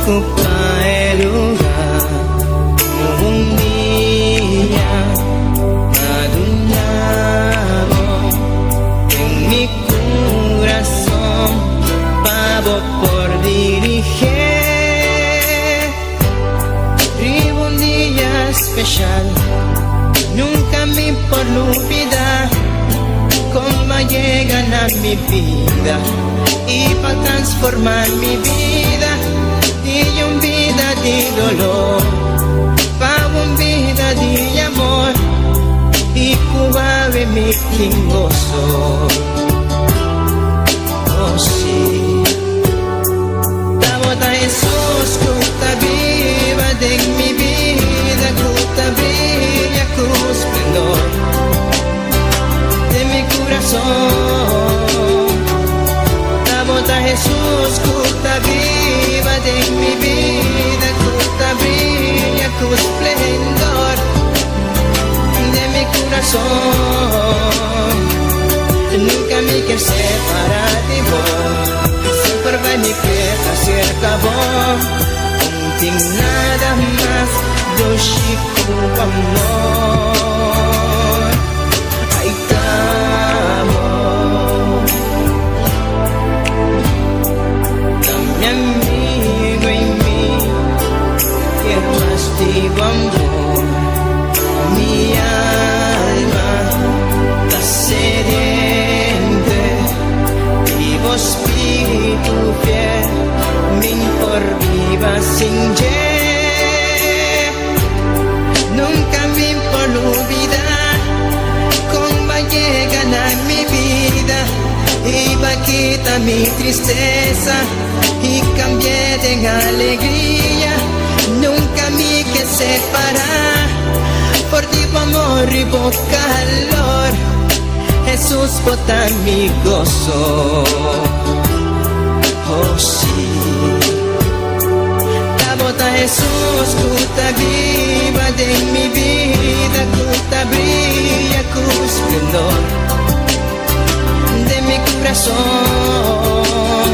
Ocupa e lugar Cu un dia M'a duna bo Den mi curason Pa bo por dirige Riba un dia special Nunca mi por lubida Con b'a yega na mi bida Y pa transforma mi bida Di un bida di dolor Pa un bida di amor Y cu awe mi tin goso Oh si Tabata Hesus cu ta biba den mi bida Cu ta briya cu splendor Den mi curason Tabata Hesus cu ta biba den mi bida Cu ta briya cu splendor Den mi curason Nunca mi kier separa di bo Semper bai mi kier ta cerca bo No tin nada mas dushi cu amor Ay t'amo Ta mi amigo y mi kier mas di bo amor Mi alma ta sediente di bo spiritu fiel Mi n'por biba sin dje Nunca mi por lubida Con b'a yega na mi bida Y b'a kita mi tristeza Y cambi'e den alegria Nunca mi ke separa For di bo amor y bo calor Hesus bo ta mi gozo Oh si Ta bo ta Hesus cu ta biba den mi bida Cu ta briya cu splendor Den mi curason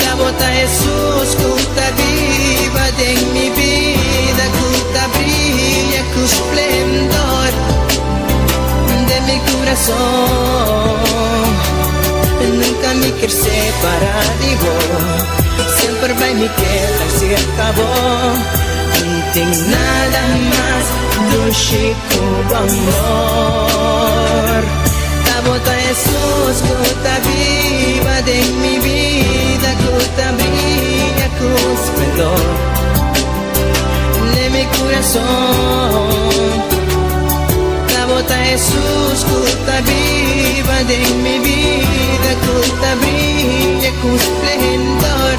Ta bo ta Hesus cu ta biba den mi bida Cu ta briya cu splendor Den mi curason Nunca mi kier separa di bo Semper bai mi kier ta cerca bo No tin nada mas dushi cu bo amor Ta bo ta Hesus cu ta biba den mi bida Cu ta briya cu splendor Den mi curason Ta bo ta Hesus cu ta biba den mi bida Cu ta briya cu splendor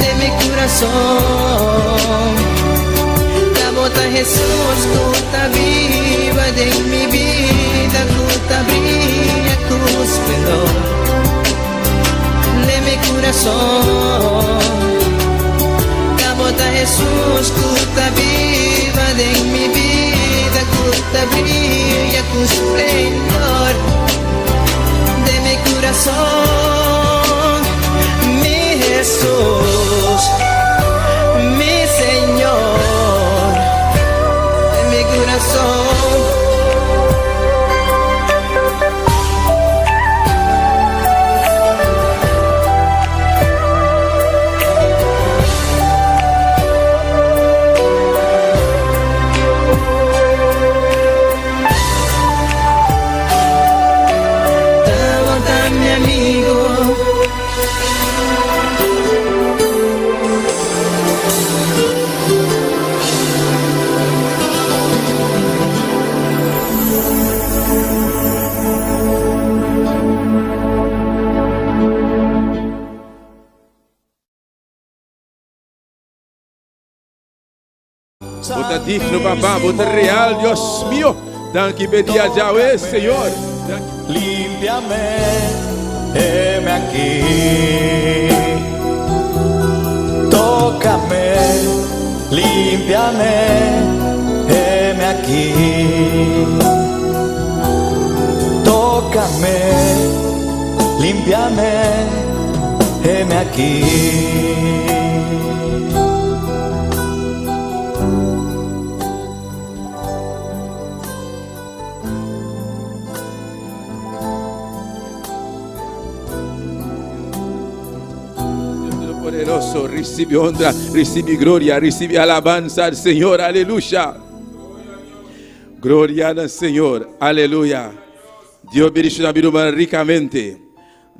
Den mi curason Ta bo ta Hesus cu ta biba den mi bida Cu ta briya cu splendor Den mi curason Ta bo ta Hesus cu ta biba den mi bida Cu ta briya cu splendor Den mi curason Mi Hesus mi Señor Den mi curason. Tabata mi amigo. Bo ta digno, Papa, bo ta real, Dios mio. Danki p'e dia djawe, Señor. Límpiame, heme aquí. Tócame, límpiame, heme aquí. Tócame, límpiame, heme aquí. Todopoderoso, recibe honra, recibe gloria, recibe alabanza al Señor, aleluya. Gloria al Señor, aleluya. Dios bendiciona mi hermano ricamente.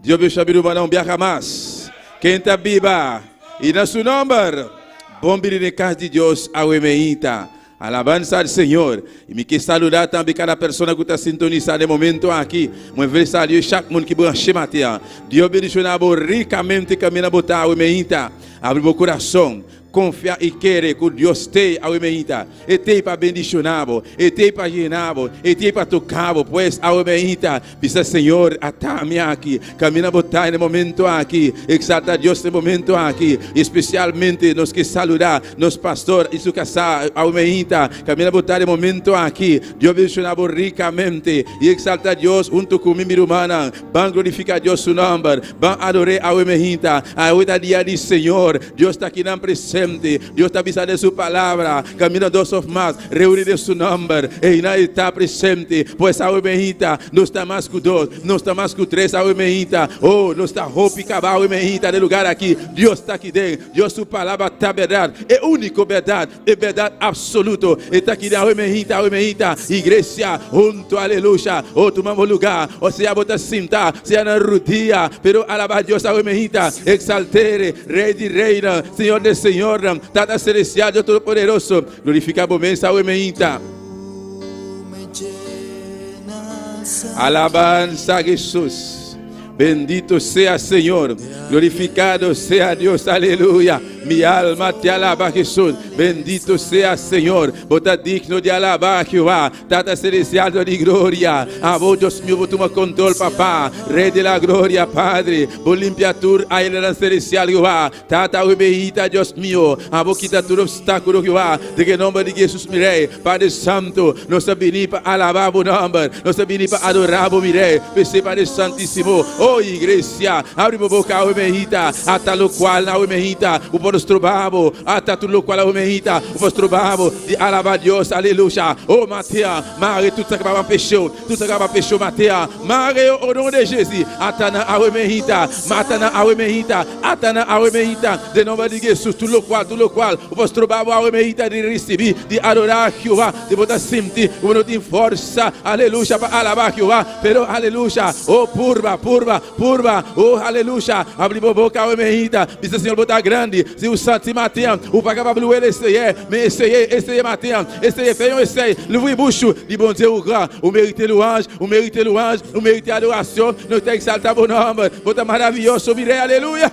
Dios bendiciona mi hermano un viaje más. Quien está viva y da su nombre. Bon bini den kas di Dios, awe meinta. Alabansa al Señor. I mi ke saludá tambe kada persona ku ta sintonisá den momento aki. Mwen vle salye chak moun ki branche maten an. Dios bendishoná bo rikamente kaminda bo ta awe meinta. Abri bo kurason, konfia i kere ku Dios t'ei awe meinta. E t'ei pa bendishoná bo, e t'ei pa yena bo, e t'ei pa toka bo. Pues awe meinta, bisa Señor, ata mi aki, kaminda bo ta den e momento aki. Eksaltá Dios den e momento aki. I spesialmente nos ke saludá nos pastor i su kasá awe meinta, kaminda bo ta den e momento aki. Dios bendishoná bo rikamente. I eksaltá Dios huntu ku mi, mi rumannan. Ban glorifiká Dios su nòmber. Ban ador'é awe meinta. Awe ta dia di Señor. Dios ta akinan presente. Dios ta bisa den su Palabra, Kaminda dos òf mas reuní den su nòmber, einan e ta presente. Pues awe meinta, nos ta mas ku dos, nos ta mas ku tres awe meinta. Oh, nos ta hopi kaba awe meinta den lugar aki. Dios ta aki den. Dios su Palabra ta bèrdat, e úniko bèrdat, e bèrdat apsoluto. E ta aki den awe meinta, awe meinta. Iglesia, huntu, aleluya. Oh, tuma bo lugá. O sea bo ta sinta, sea na rudia, pero alabá Dios awe meinta. Exaltere. Rey di reynan, Señor de señornan, Tata Celestial, Dios Todopoderoso, glorifica bo mes awe meinta. Alabanza Jesús. Bendito sea Señor. Glorificado sea Dios. Aleluya. Mi alma te alaba Jesús. Bendito sea Señor. Bo ta digno di alaba Jehová. Tata Celestial, Dios di gloria. Abo, Dios mío, bo tuma control, Papá. Rey de la gloria, Padre. Bo limpia tur airenan celestial, Jehová. Tata, obeita, Dios mío. Abo kita tur obstáculo, Jehová. Den e nomber di Jesus, mi Rey. Padre Santo, nos ta bini pa alabá bo nomber. Nos ta bini pa adorá bo, mi Rey. P'esei, Padre Santísimo, oh iglesia, abri bo boca, awe mehita. Ata locual, awe mehita, bo por strobá bo. Ata tur locual, awe mehita, bo por strobá bo. Di alaba Dios, aleluya. Oh maten an, mare tout sa ki pa anpechew, tout sa ki ap anpechew maten an, mare yo o non de Jezi. Ata nan awe mehita, mata nan awe mehita, ata nan awe mehita, den nomber di Jesus, tur lokual, tur lokual ou por stroba bo awe mehita di risibi, di adora Jehová, di bo ta sinti ku bo no tin forsa, aleluya, pa alaba Jehová, pero aleluya, oh purba, purba, Purba, oh aleluya, abri bo boca awe mehita, bisa Señor bo ta grandi, si u santi maten, u pa kaba bluel eseye, men eseye, eseye maten, eseye fè yon esey, louvri bouch ou, di Bondye ou gran, ou merite louanj, ou merite louanj, ou merite adorasyon, nou ta ekzalta bo nòmber, bo ta maraviyoso mi Rey, aleluya.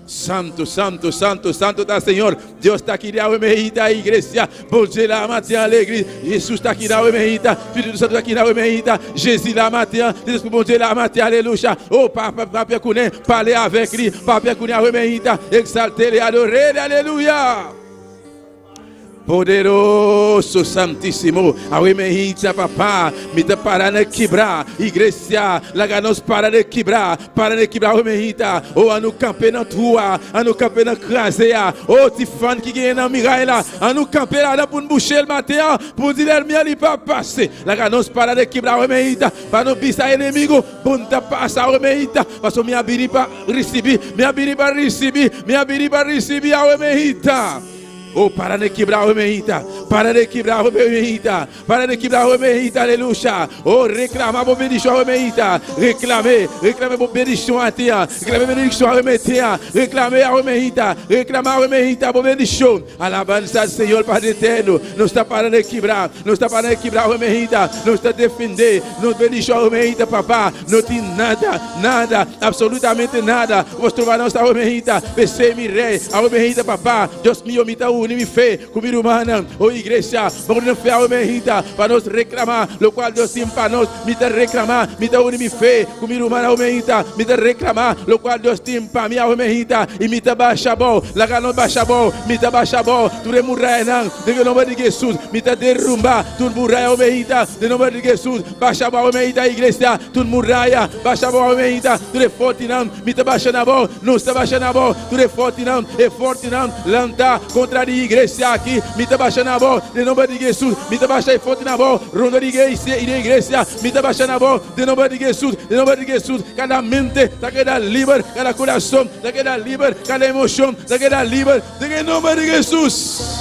Santo, santo, santo, santo ta Señor. Dios ta aki awe mehita, iglesia. Bondye la maten an legliz. Jesus ta aki awe mehita. Spiritu Santo ta aki awe mehita. Jezi la maten an. Lespri Bondye la maten, aleluya. Oh, pa, pa, pa pè konnen, pale avèk li. Pa pè konnen awe mehita. Egzalte li, adore li, aleluya. Poderoso Santísimo, awe mehita Papá, mi ta para na kibra, Iglesia, laga nos para de kibra, para de kibra awe mehita, oh anu kampe nan trou a, anu kampe nan kraze a, oh ti fann ki genyen nan miray la, anu kampe ladan pou n bouche l maten an, pou n di lènmi an li pa pase, laga nos para de kibra awe mehita, pa nou bisa enemigo, pou n ta pasa awe mehita, paso mi a bini pa risibi, mi a bini pa risibi, mi a bini pa risibi awe mehita. Oh, para de kibra hoy mehita. Para de kibra hoy mehita. Para de kibra hoy mehita. Aleluya. Oh, reclama bo bendición hoy mehita. Reclame, reclame bo bendición a ti. Reclame bendición hoy mehita. Reclame hoy mehita. Reclama hoy mehita bo bendición. Alabanza al Señor Padre eterno. No está para de kibra. No está para de kibra hoy mehita. No está defender. No bendición hoy mehita, papá. No tiene nada, nada, absolutamente nada. Vuestro varón está hoy mehita. P'esei mi Rey, awe mi hita Papá, Dios mio, mi ta uni mi fe ku mi rumannan. O iglesia, bo uni nos fe awe mi hita pa nos reklamá lokual Dios tin pa nos. Mi ta reklamá, mi ta uni mi fe ku mi rumannan awe mi hita. Mi ta reklamá lokual Dios tin pa mi awe mi hita i mi ta basha abou. Laga nos basha abou, mi ta basha abou tur e murayanan den e nomber di Jesus. Mi ta derumba tur muraya awe mi hita den nomber di Jesus. Basha abou awe mi hita, iglesia, tur muraya. Basha abou awe mi hita, tur e fortinan. Mi ta basha na bo, nos ta basha na bo, tur e fortinan, e fortinan lanta kontra di iglesia aki, mi ta basha na bo. abou, den nomber di Jesus. Mi ta basha e forti na abou, rondó di iglesia i den iglesia. Mi ta basha na abou, den nomber di Jesus, den nomber di Jesus. Kada mente ta keda liber, kada kurason ta keda liber, kada emoshon ta keda liber, den e nomber di Jesus.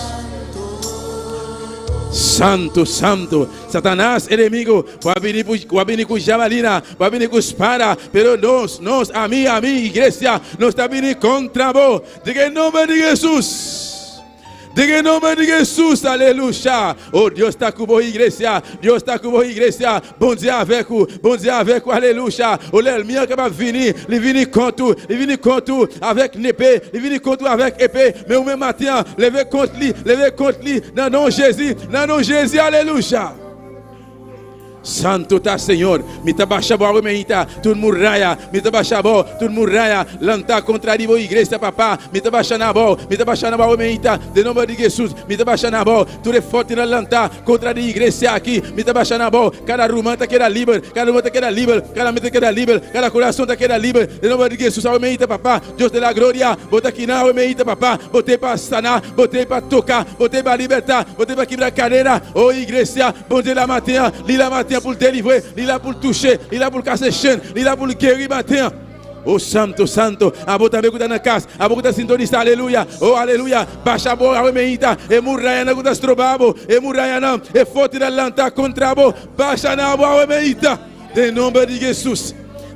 Santu, santu. Satanas, enemigo, bo a bini bo a bini ku jabalina, bo a bini ku spada, pero nos, nos, ami, ami, iglesia, nos ta bini kontra bo, den e nomber di Jesus. Den e nomber di Jesus, aleluya. Oh, Dios ta ku bo, iglesia, Dios ta ku bo, iglesia. Bondye avèk ou, Bondye avèk ou, aleluya. Oh, lèlmi an kapab vini, li vini kont ou, li vini kont ou avèk nepe, li vini kont ou avèk epe, men ou menm maten an, leve kont li, leve kont li, nan non Jezi, nan non Jezi, aleluya. Santo ta Señor, mi ta basha bo awe meinta, tur muraya, mi ta basha bo, tur muraya, lanta kontra di bo iglesia, Papa, mi ta basha na bo, mi ta basha na bo awe meinta, den nomber di Jesus, mi ta basha na bo, tur e fortinan lanta kontra di iglesia aki, mi ta basha na bo, kada ruman ta keda liber, kada ruman ta keda liber, kada mente ta keda liber, kada kurason ta keda liber, den nomber di Jesus awe meinta, Papa, Dios de la gloria, bo ta kina awe meinta, Papa, bo t'ei pa sana, bo t'ei pa toka, bo t'ei pa liberta, bo t'ei pa kibra kadena, o iglesia, Bondye la maten an, li la maten an pou l delivre, li la pou l touche, li la pou l kase chenn, li la pou l geri maten an. O santo, santo, abo tambe ku ta na kas, abo ku ta sintonisa, aleluya, o aleluya, basha bo awe meinta, e murayanan ku ta stroba bo, e murayanan, e fortinan lanta kontra bo, basha nan abo awe meinta, den nomber di Jesus,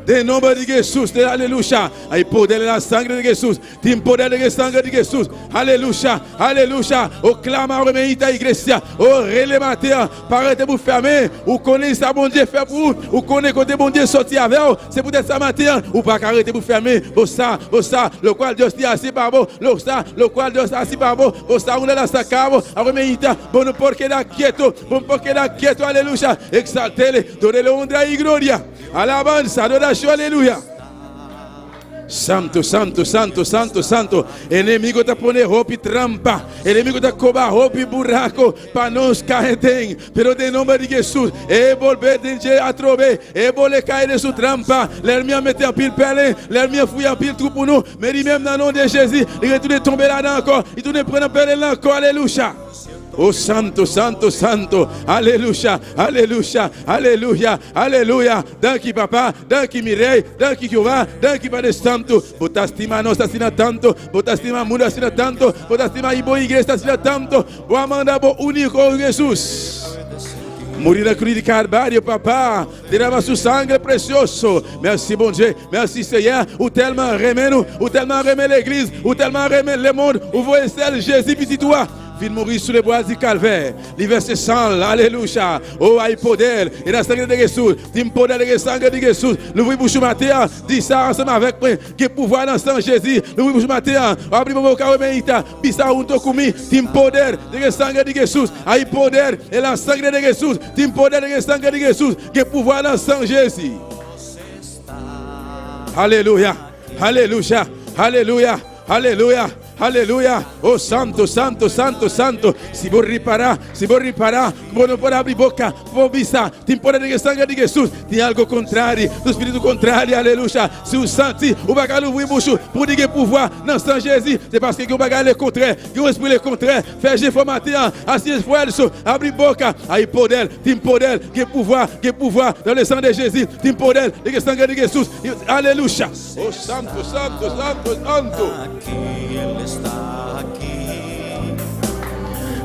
den nomber di Jesus, den aleluya, hay poder den la sangre di Jesus. Tin poder den e sanger di Jesus. Aleluya, aleluya. O klama awe meita iglesia. O rele maten an. Pa rete pou fèmen. Ou konnen sa Bondye fè pou ou. Ou konnen kote Bondye soti avè w. Se poutèt sa maten an ou pa ka rete pou fèmen. Bo sa, bo sa, lo cual Dios te hace pa bo. Lo sa, lo cual Dios hace pa bo. Bo sa unda la saka bo. Awe meita, bo no por keda keto. Bo no por keda keto. Aleluya. Exaltele, donele honra y gloria. Alabansa, adoracion. Aleluya. Santu, santu, santu, santu, santu. Enemigo ta pone hopi trampa. Enemigo ta koba hopi burako pa nos kae den. Pero den nomber di Jesus, e bolbe den dje atrobe. E bole kae den su trampa. Lèlmi a mete anpil pèlen, lèlmi a fouye anpil twou pou nou. Men li menm nan non de Jezi, li retounen tonbe ladan ankò. Li tounen pran nan pèlen lan ankò. Alelouya. Oh santo, santo, santo, aleluya, aleluya, aleluya, aleluya. Danki Papa, danki mi Rey, danki Jehová, danki Padre Santo. Bo ta stima nos asina tanto, bo ta stima mundo asina tanto, bo ta stima bo iglesia asina tanto. Bo a manda bo único Jesús muri na cruz di Calvario, Papa, derama su sangre precioso. Merci bon Dieu, merci Seigneur. Ou tèlman renmen nou, ou tèlman renmen legliz, ou tèlman renmen lemond, ou voye sèl Jezi pitit ou a vin mouri sou le bwa di kalvè. Li vèse sanl, alelouya. O ay poder e la sangre de Jesus, dim poder de sangre de Jesus. Louvri bouch ou maten an, di sa ansanm avèk mwen. Gen pouvwa nan san Jezi. Louvri bouch ou maten an, abri boka ou meyita, bisa hunto ku mi, tin poder de sangre de Jesus. Ay poder e la sangre de Jesus, tin poder de sangre de Jesus. Gen pouvwa nan san Jezi. Alelouya, alelouya, alelouya, alelouya, alelouya. Oh santo, santo, santo, santo. Si bo ripará, si bo ripará, bo no por abri boka, bo bisa, tin poder den e sanger di Jesus. Tin algo kontrari, un spiritu kontrari, alelouya. Si ou santi, ou pa ka louvri bouch ou pou di gen pouvwa nan san Jezi, se paske gen yon bagay lekontrè, gen yon espri lekontrè. Fè jefò maten an, hasi esfuerzo, abri boka, hay poder, tin poder, gen pouvwa, gen pouvwa nan le san de Jezi, tin poder den e sangre de Jesus, alelouya. Oh santo, santo, santo, santo.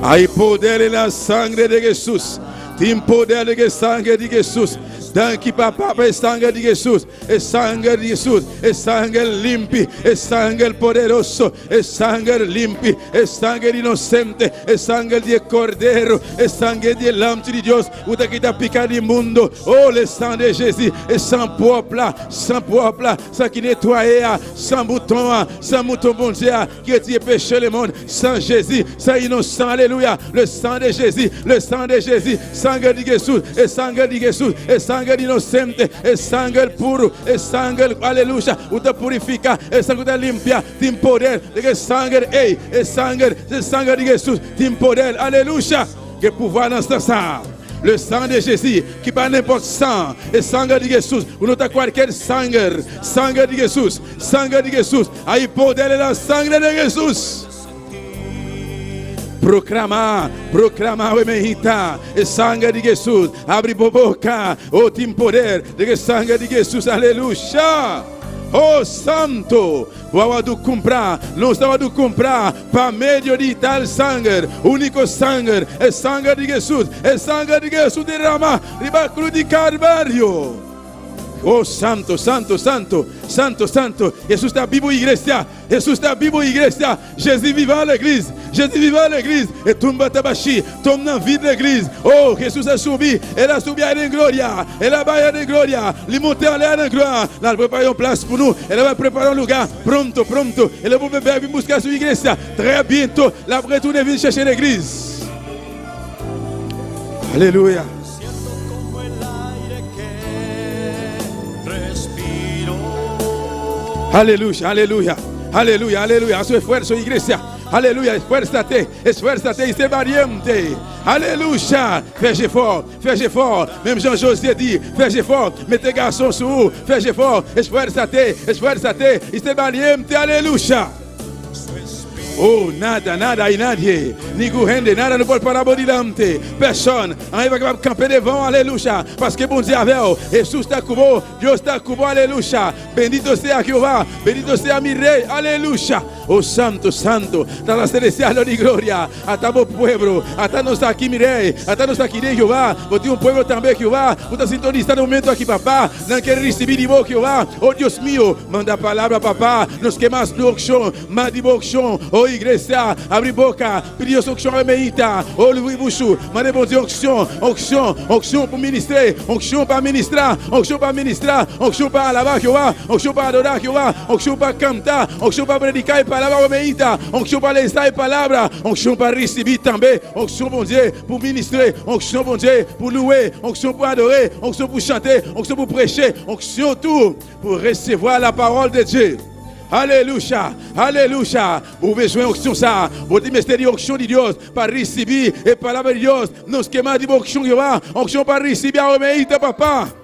Hay poder en la sangre de Jesus, tin poder den e sangre di Jesus. Danki papa pa e sangre di Jesus, e sangre di Jesus, e sangre limpi, e sangre poderoso. E sanger limpi, e sanger inosente, e sanger di e Cordero, e sanger di e Lamchi di Dios, ku ta kita pika di mundo. Oh, le sang de Jezi, e san pwòp la, san pwòp la, san ki netwaye a, san bouton an, san mouton Bondye a, ki retire peche lemond, san Jezi, san inosan, alelouya, le sang de Jezi, le sang de Jezi, sanger di Jesus, e sanger di Jesus, e sanger inosente, e sanger puru, e sanger, aleluya, ku ta purifiká, e sanger ku ta limpia. Tin poder den e sanger ey, e sanger, e sanger di Jesus tin poder, aleluya, gen pouvwa nan san sa. Le sang de Jezi ki pa nenpòt san, e sanger di Jesus, ou no ta kualker sanger, sanger di Jesus, sanger di Jesus, hay poder en la sangre de Jesus. Proclama, proclama, we mejita, e sanger di Jesus. Abri bo boca, oh tin poder den e sanger di Jesus. Aleluya. Oh Santo, bo a wòrdu kumprá, nos a wòrdu kumprá pa medio di tal sanger, úniko sanger, e sanger di Jesus, e sanger di Jesus derama riba krus di Kalvario. Oh Santo, Santo, Santo, Santo, Santo, Jesus ta bibu iglesia, Jesus ta bibu iglesia, Jezi vivan legliz, Jezi vivan legliz, e tumba ta bashí, tom nan vid legliz, oh Jesus a subi, el a subi ai den gloria, el a bai ai den gloria, li monte anlè nan gloria, lal prepara yon plas pou nou, el a bai prepara yon luga, pronto, pronto, el a bolbe bèk vin buska su iglesia, trè biento lap retounen vin chèche legliz. Alelouya. Aleluya, aleluya, aleluya, aleluya. Haz su esfuerzo, iglesia. Aleluya, esfuérzate, esfuérzate y sé valiente. Aleluya. Fè jefò, fè jefò. Menm jan Jozye di, fè jefò, mete gason sou ou, fè jefò, esfuérzate, esfuérzate y sé valiente. Aleluya. Oh, nada, nada y nadie, ningun hende, nada no por para bo dilanti. Pèsòn, anyen pa kapab kanpe devan w, aleluya, paske Bondye avè w, Hesus ta ku bo, Dios ta ku bo, aleluya. Bendito sea Jehová, bendito sea mi Rey, aleluya. Oh, santo, santo, Tata Celestial, Dios di gloria, ata bo pueblo, ata nos aki, mi Rey, ata nos aki den Jehová. Bo tin un pueblo tambe, Jehová, ku ta sintonisa na momento aki, Papá. Nan ke risibí di bo, Jehová. Oh, Dios mio, manda palabra, Papá. Nos ke mas di okshon, mas di bo okshon. Oh, iglesia, abri boka, pidi Dios okshon awe meita. Oh, lubri bushu, manda e Bondye okshon, okshon, okshon pou ministre, okshon pa ministra, okshon pa ministra, okshon pa alabá Jehová, okshon pa adorá Jehová, okshon pa kanta, okshon pa prediká e palabra awe meita, okshon pa lesa e palabra, okshon pa risibí tambe, okshon Bondye. Pou ministre, onksyon Bondye, pou louwe, onksyon pou adore, onksyon pou chante, onksyon pou preche, onksyon tou pou resevwa la pawòl de Dye. Alelouya, alelouya. Bo bezwen onksyon sa. Bo tin mester di onksyon di Dios pa risibi e palabra di Dios. Nos ke mas di bo onksyon Jehová, onksyon pa risibi awe meita papa.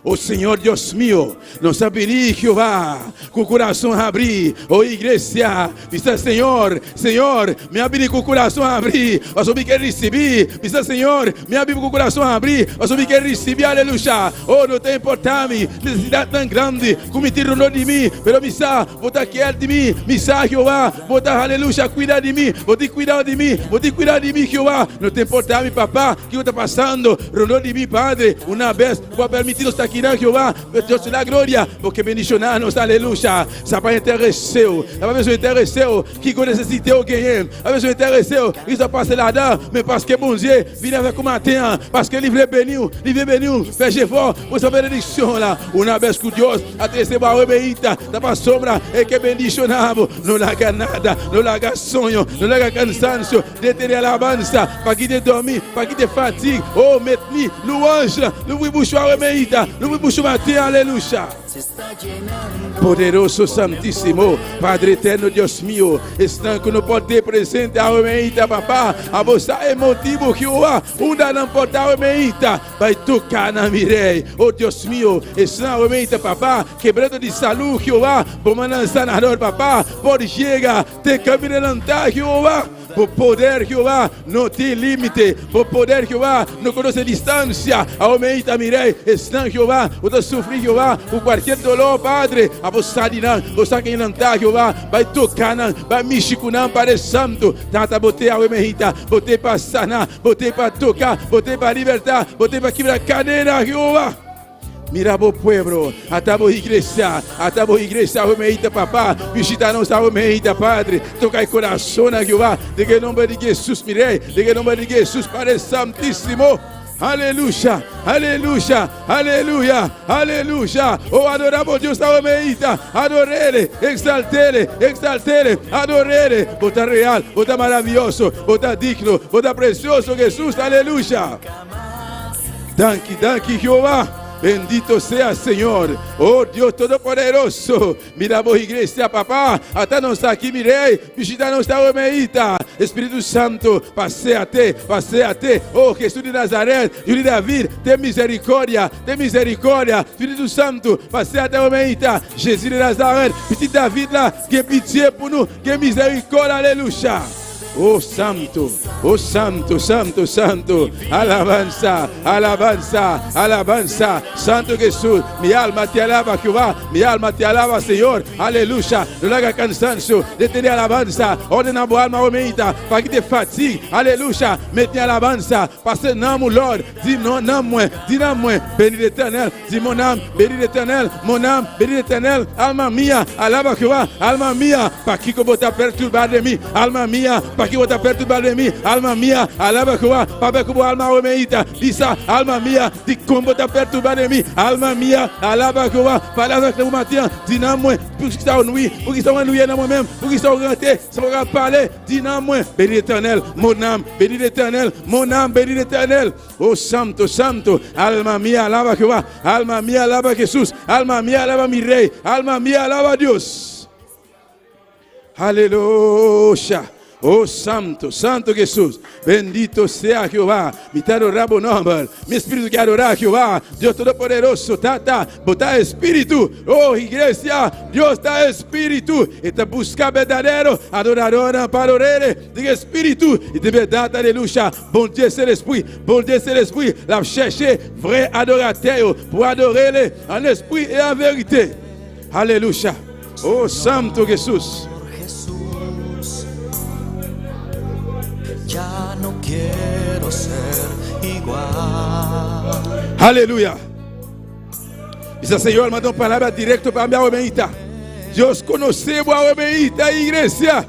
O Señor Dios mío, nos a bini, Jehová, ku kurason habrí. O iglesia, bisa Señor, Señor, mi a bini ku kurason habrí, pasobra mi ke risibí. Bisa Señor, mi a bini ku kurason habrí, pasobra mi ke risibí. Aleluya! O, no ta importá mi nesesidatnan grandi ku mi tin rondó di mi, pero mi sa bo ta kier di mi. Mi sa, Jehová, bo ta, aleluya, kuida di mi. Bo tin kuidao di mi. Bo tin kuidao di mi, Jehová. No ta importá mi, Papá. Kiko ta pasando rondó di mi, Padre? Una bes Bo a permití nos ta akinan, Jehová, Dios di la gloria, Bo ke bendishoná nos, aleluya. Sa pa interes'é w, sa pa bezwen interes'é w kiko nesesite w genyen, pa bezwen interes'é w ki sa pase ladan, men paske Bondye vini avèk ou maten an, paske li vle beni w, li vle beni w, fè jefò pou sa benediksyon la. Una bes ku Dios a trese bo awe meita, ta pasobra e ke bendishoná bo, no laga nada, no laga soño, no laga kansansio, Detene alabansa, pa kite dòmi, pa kite fatig, oh met ni louanj la, louvri bouch ou awe meyita, louvri bouch ou maten alelouya. Poderoso Santísimo, Padre eterno Dios mío, esnan ku no por te presente awe meyita Papa, abo sa e motibu Jehová, unda nan por ta awe meyita, bai toka nan mi Rey, oh Dios mío, esnan awe meyita Papa, kebrado di salú Jehová, bo mannan sanador Papa, por yega Te camina lantá, Jehová. Bo poder, Jehová, no tin límite. Bo poder, Jehová, no conoce distancia. Awo mi ta mir'é esnan, Jehová, cu ta sufri, Jehová, cu cualkier dolor, Padre. Abo sa di nan, bo sa ken nan ta, Jehová. Bai toca nan, bai mishi cu nan, Padre Santo. Tata, bo te awe mehita, bo te pa sana, bo te pa toca, bo te pa liberta, bo te pa kibra cadena, Jehová. Mira bo pueblo, ata bo iglesia, ata bo iglesia awe meita papá, bishita nos awe meita Padre, toca e corazon a Jehová, den e nomber di Jesus mi Rey, den e nomber di Jesus Padre Santísimo. Aleluya, aleluya, aleluya, aleluya. Oh, adora bo Dios awe meita, adorele, exaltele, exaltele, adorele. Bo ta real, bo ta maravilloso, bo ta digno, bo ta precioso, Jesus, aleluya. Danki, danki Jehová. Bendito sea Señor. Oh Dios Todopoderoso. Mira bo iglesia, papá. Ata nos aki, mi rey. Bishita nos ta meita. Espíritu Santo, paséate, paséate. Oh Jesús de Nazaret, Hijo de David, ten misericordia, ten misericordia. Espíritu Santo, paséate meita. Jesús de Nazaret, petit David la, gen pitye pou nou, gen misericordia, aleluya. Oh santo, oh santo, santo, santo. Alabanza, alabanza, alabanza. Santo Jesús, mi alma te alaba, Jehová. Mi alma te alaba, Señor. Aleluya. No laga cansancio de tener alabanza. Ordena bo alma, omeita, pa te fatigue. Aleluya. Mete alabanza. Pase nan Lord. Di non, nan mwen, di nan mwen. Béni l'Éternel. Di mon âme, béni l'Éternel. Mon âme, béni l'Éternel. Alma mía, alaba Jehová. Alma mía, pakiko bo ta perturba den mi. Alma mía, pakiko bo ta perturba den mi. Alma mía, alaba Jehová. Papia ku bo alma omeita. Bisa, alma mía, di kon bo ta perturba den mi. Alma mía, alaba Jehová. Palabra ke maten, di nan mwen, pou ki sa nwi, pou ki sa nwi nan mwen menm, pou ki sa rete, sa ou pale, di nan mwen. Béni l'Éternel, mon âme, béni l'Éternel, mon âme, béni l'Éternel. Oh santo, santo, alma mía, alaba Jehová, alma mía, alaba Jesús, alma mía, alaba mi Rey, alma mía, alaba Dios. Aleluya. Oh santo, santo Jesús, bendito sea Jehová. Mi ta adorá bo nòmber. Mi espíritu ke adorá Jehová, Dios Todopoderoso, Tata, bo ta espíritu. Oh iglesia, Dios ta espíritu. E ta buska berdadero adoradónan pa ador'é den espíritu i den bèrdat. Aleluya. Bondye se lespri, Bondye se lespri, l ap chèche vrè adoratè yo pou adore l an espri e an verite. Aleluya. Oh santo Jesús. Ya no quiero ser igual. Aleluya. Bisa Señor, manda un palabra directo pa mi awe. Dios konosé bo awe, iglesia.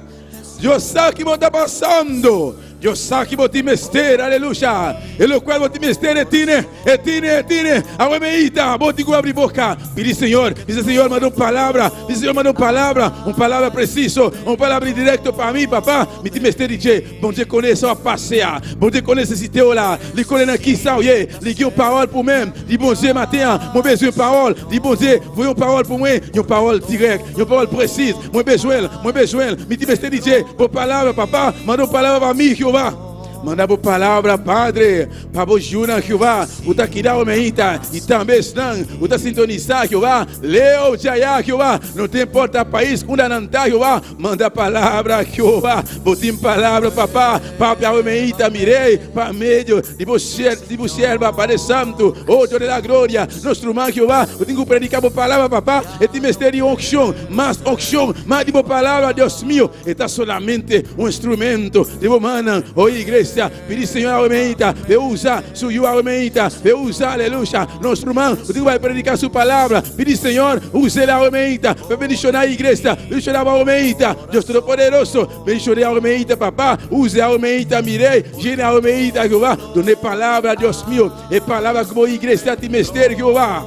Dios sa kiko ta pasando. Dios sa ku bo tin mester, aleluya. E loke bo tin mester e tin, e tin, e tin. Awe meita, bo tin ku habri boka. Pidi Señor, bisa Señor, manda un palabra. Bisa Señor, manda un palabra. Un palabra presiso, un palabra direkto pa mi, papá. Mi tin mester di dje. Bondye konnen sa pase. Bondye konnen nesesite la. Li konnen nan ki sa ye. Li gen yon pawòl pou mwen. Di Bondye maten, mwen bezwen pawòl. Di Bondye, voye yon pawòl pou mwen. Yon pawòl dirèk, yon pawòl presi. Mwen bezwen, mwen bezwen. Mi tin mester di dje. Bo palabra, papá. Manda un palabra pa mi, Jehová. Manda bo palabra, Padre, pa bo yunan, Jehová. Ku ta keda omeita i tambe esnan ku ta sintonisá, Jehová. Leu djaya, Jehová. No ta importá pais unda nan ta, Jehová. Manda palabra, Jehová. Bo tin palabra, papá. Papia omeita, mi Rei, pa medio di bo sierva, Padre Santo. Oh, Dios de la gloria. Nos ruman, Jehová. Bo tin ku prediká bo palabra, papá. E tin mester di unshon, mas unshon, mas di bo palabra, Dios mio. E ta solamente un instrumento di bo mannan. Oh, iglesia, pidi Señor awe meita, p'e usa su yu awe meita, p'e usa, aleluya, nos ruman, ku tin ku bai prediká su palabra. Pidi Señor, us'é awe meita, pa bendishoná iglesia, bendishoná bo awe meita. Dios Todopoderoso, bendishoná awe meita, papá, us'é awe meita, mi Rei, yena awe meita, Jehová, dun'é palabra, Dios mio, e palabra ku bo iglesia tin mester, Jehová.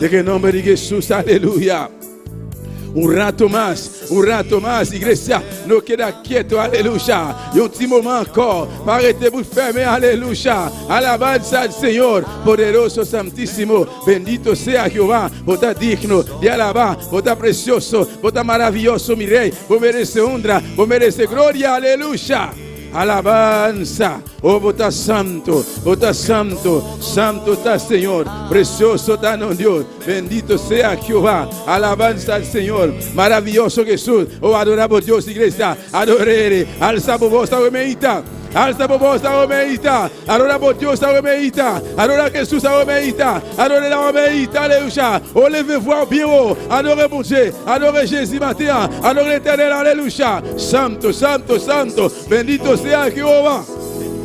Den e nòmber di Hesus, aleluya. Un rato mas, un rato mas, iglesia, no keda ketu, aleluya. I un último ankò, pa rete fèrm, aleluya. Alabanza al Señor, poderoso, santísimo, bendito sea Jehová, bo ta digno di alabá, bo ta presioso, bo ta maravioso, mi Rei, bo meresé honra, bo meresé gloria, aleluya. Alabanza, oh, bo ta santo, bo ta santo, santo ta Señor, presioso ta nos Dios, bendito sea Jehová, alabanza al Señor, maravilloso Jesús, oh, adoramos Dios, iglesia, ador'é, alsa bo bos, meita, alsa bo bos, meita, adoramos Dios, meita, adora Jesús, meita, adore la meita, aleluya, oh, levez-vous bien haut, adorez bon Dieu, adorez Jésus matin, adorez l'Éternel, aleluya, santo, santo, santo, bendito sea Jehová.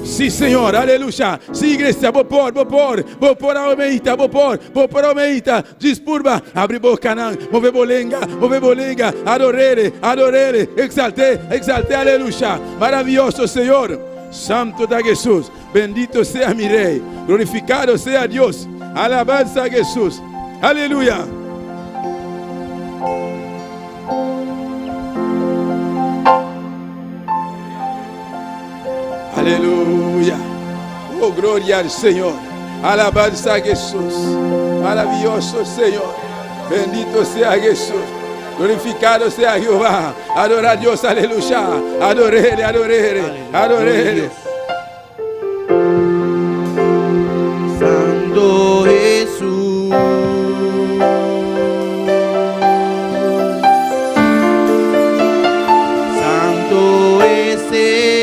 Sí, Señor, aleluya. Sí, iglesia, bo por, bo por, bo por aumenta, bo por, bo por aumenta. Dispurba, habri boka nan, move bo lenga, move bo lenga, ador'é, ador'é, eksalt'é, eksalt'é, aleluya. Maravioso, Señor. Santo ta Jesús. Bendito sea mi Rei. Glorifikado sea Dios. Alabanza a Jesús. Aleluya. Aleluya. Oh, gloria al Señor. Alabanza a Jesús. Maravilloso Señor. Bendito sea Jesús. Glorificado sea Jehová. Adora a Dios. Aleluya. Ador'é, ador'é, ador'é. Santo Jesús. Santo es el.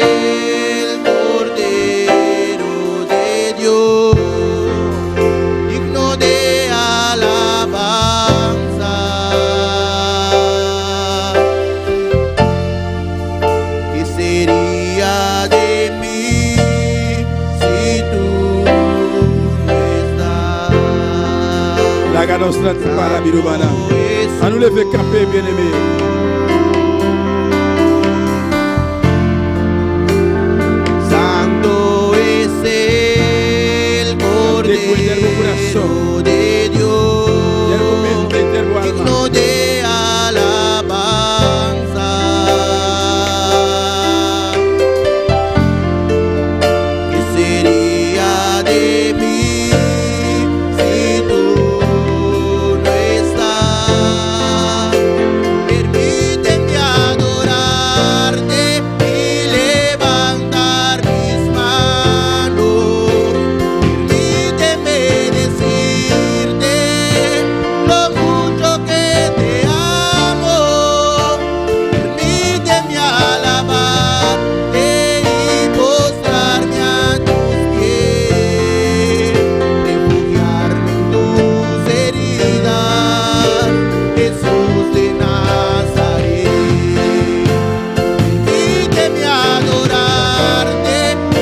Laga nos lanta para, mi rumannan. Anu leve kanpe, byeneme. Santo es el Cordero de Dios, digno de alabanza. ¿Qué sería de mí si tú no estás? Permíteme adorarte y levantar mis manos. Permíteme decirte lo mucho que te amo. Permíteme alabarte y postrarme a tus pies, refugiarme en tus heridas, Jesús de Nazaret. Permíteme adorarte y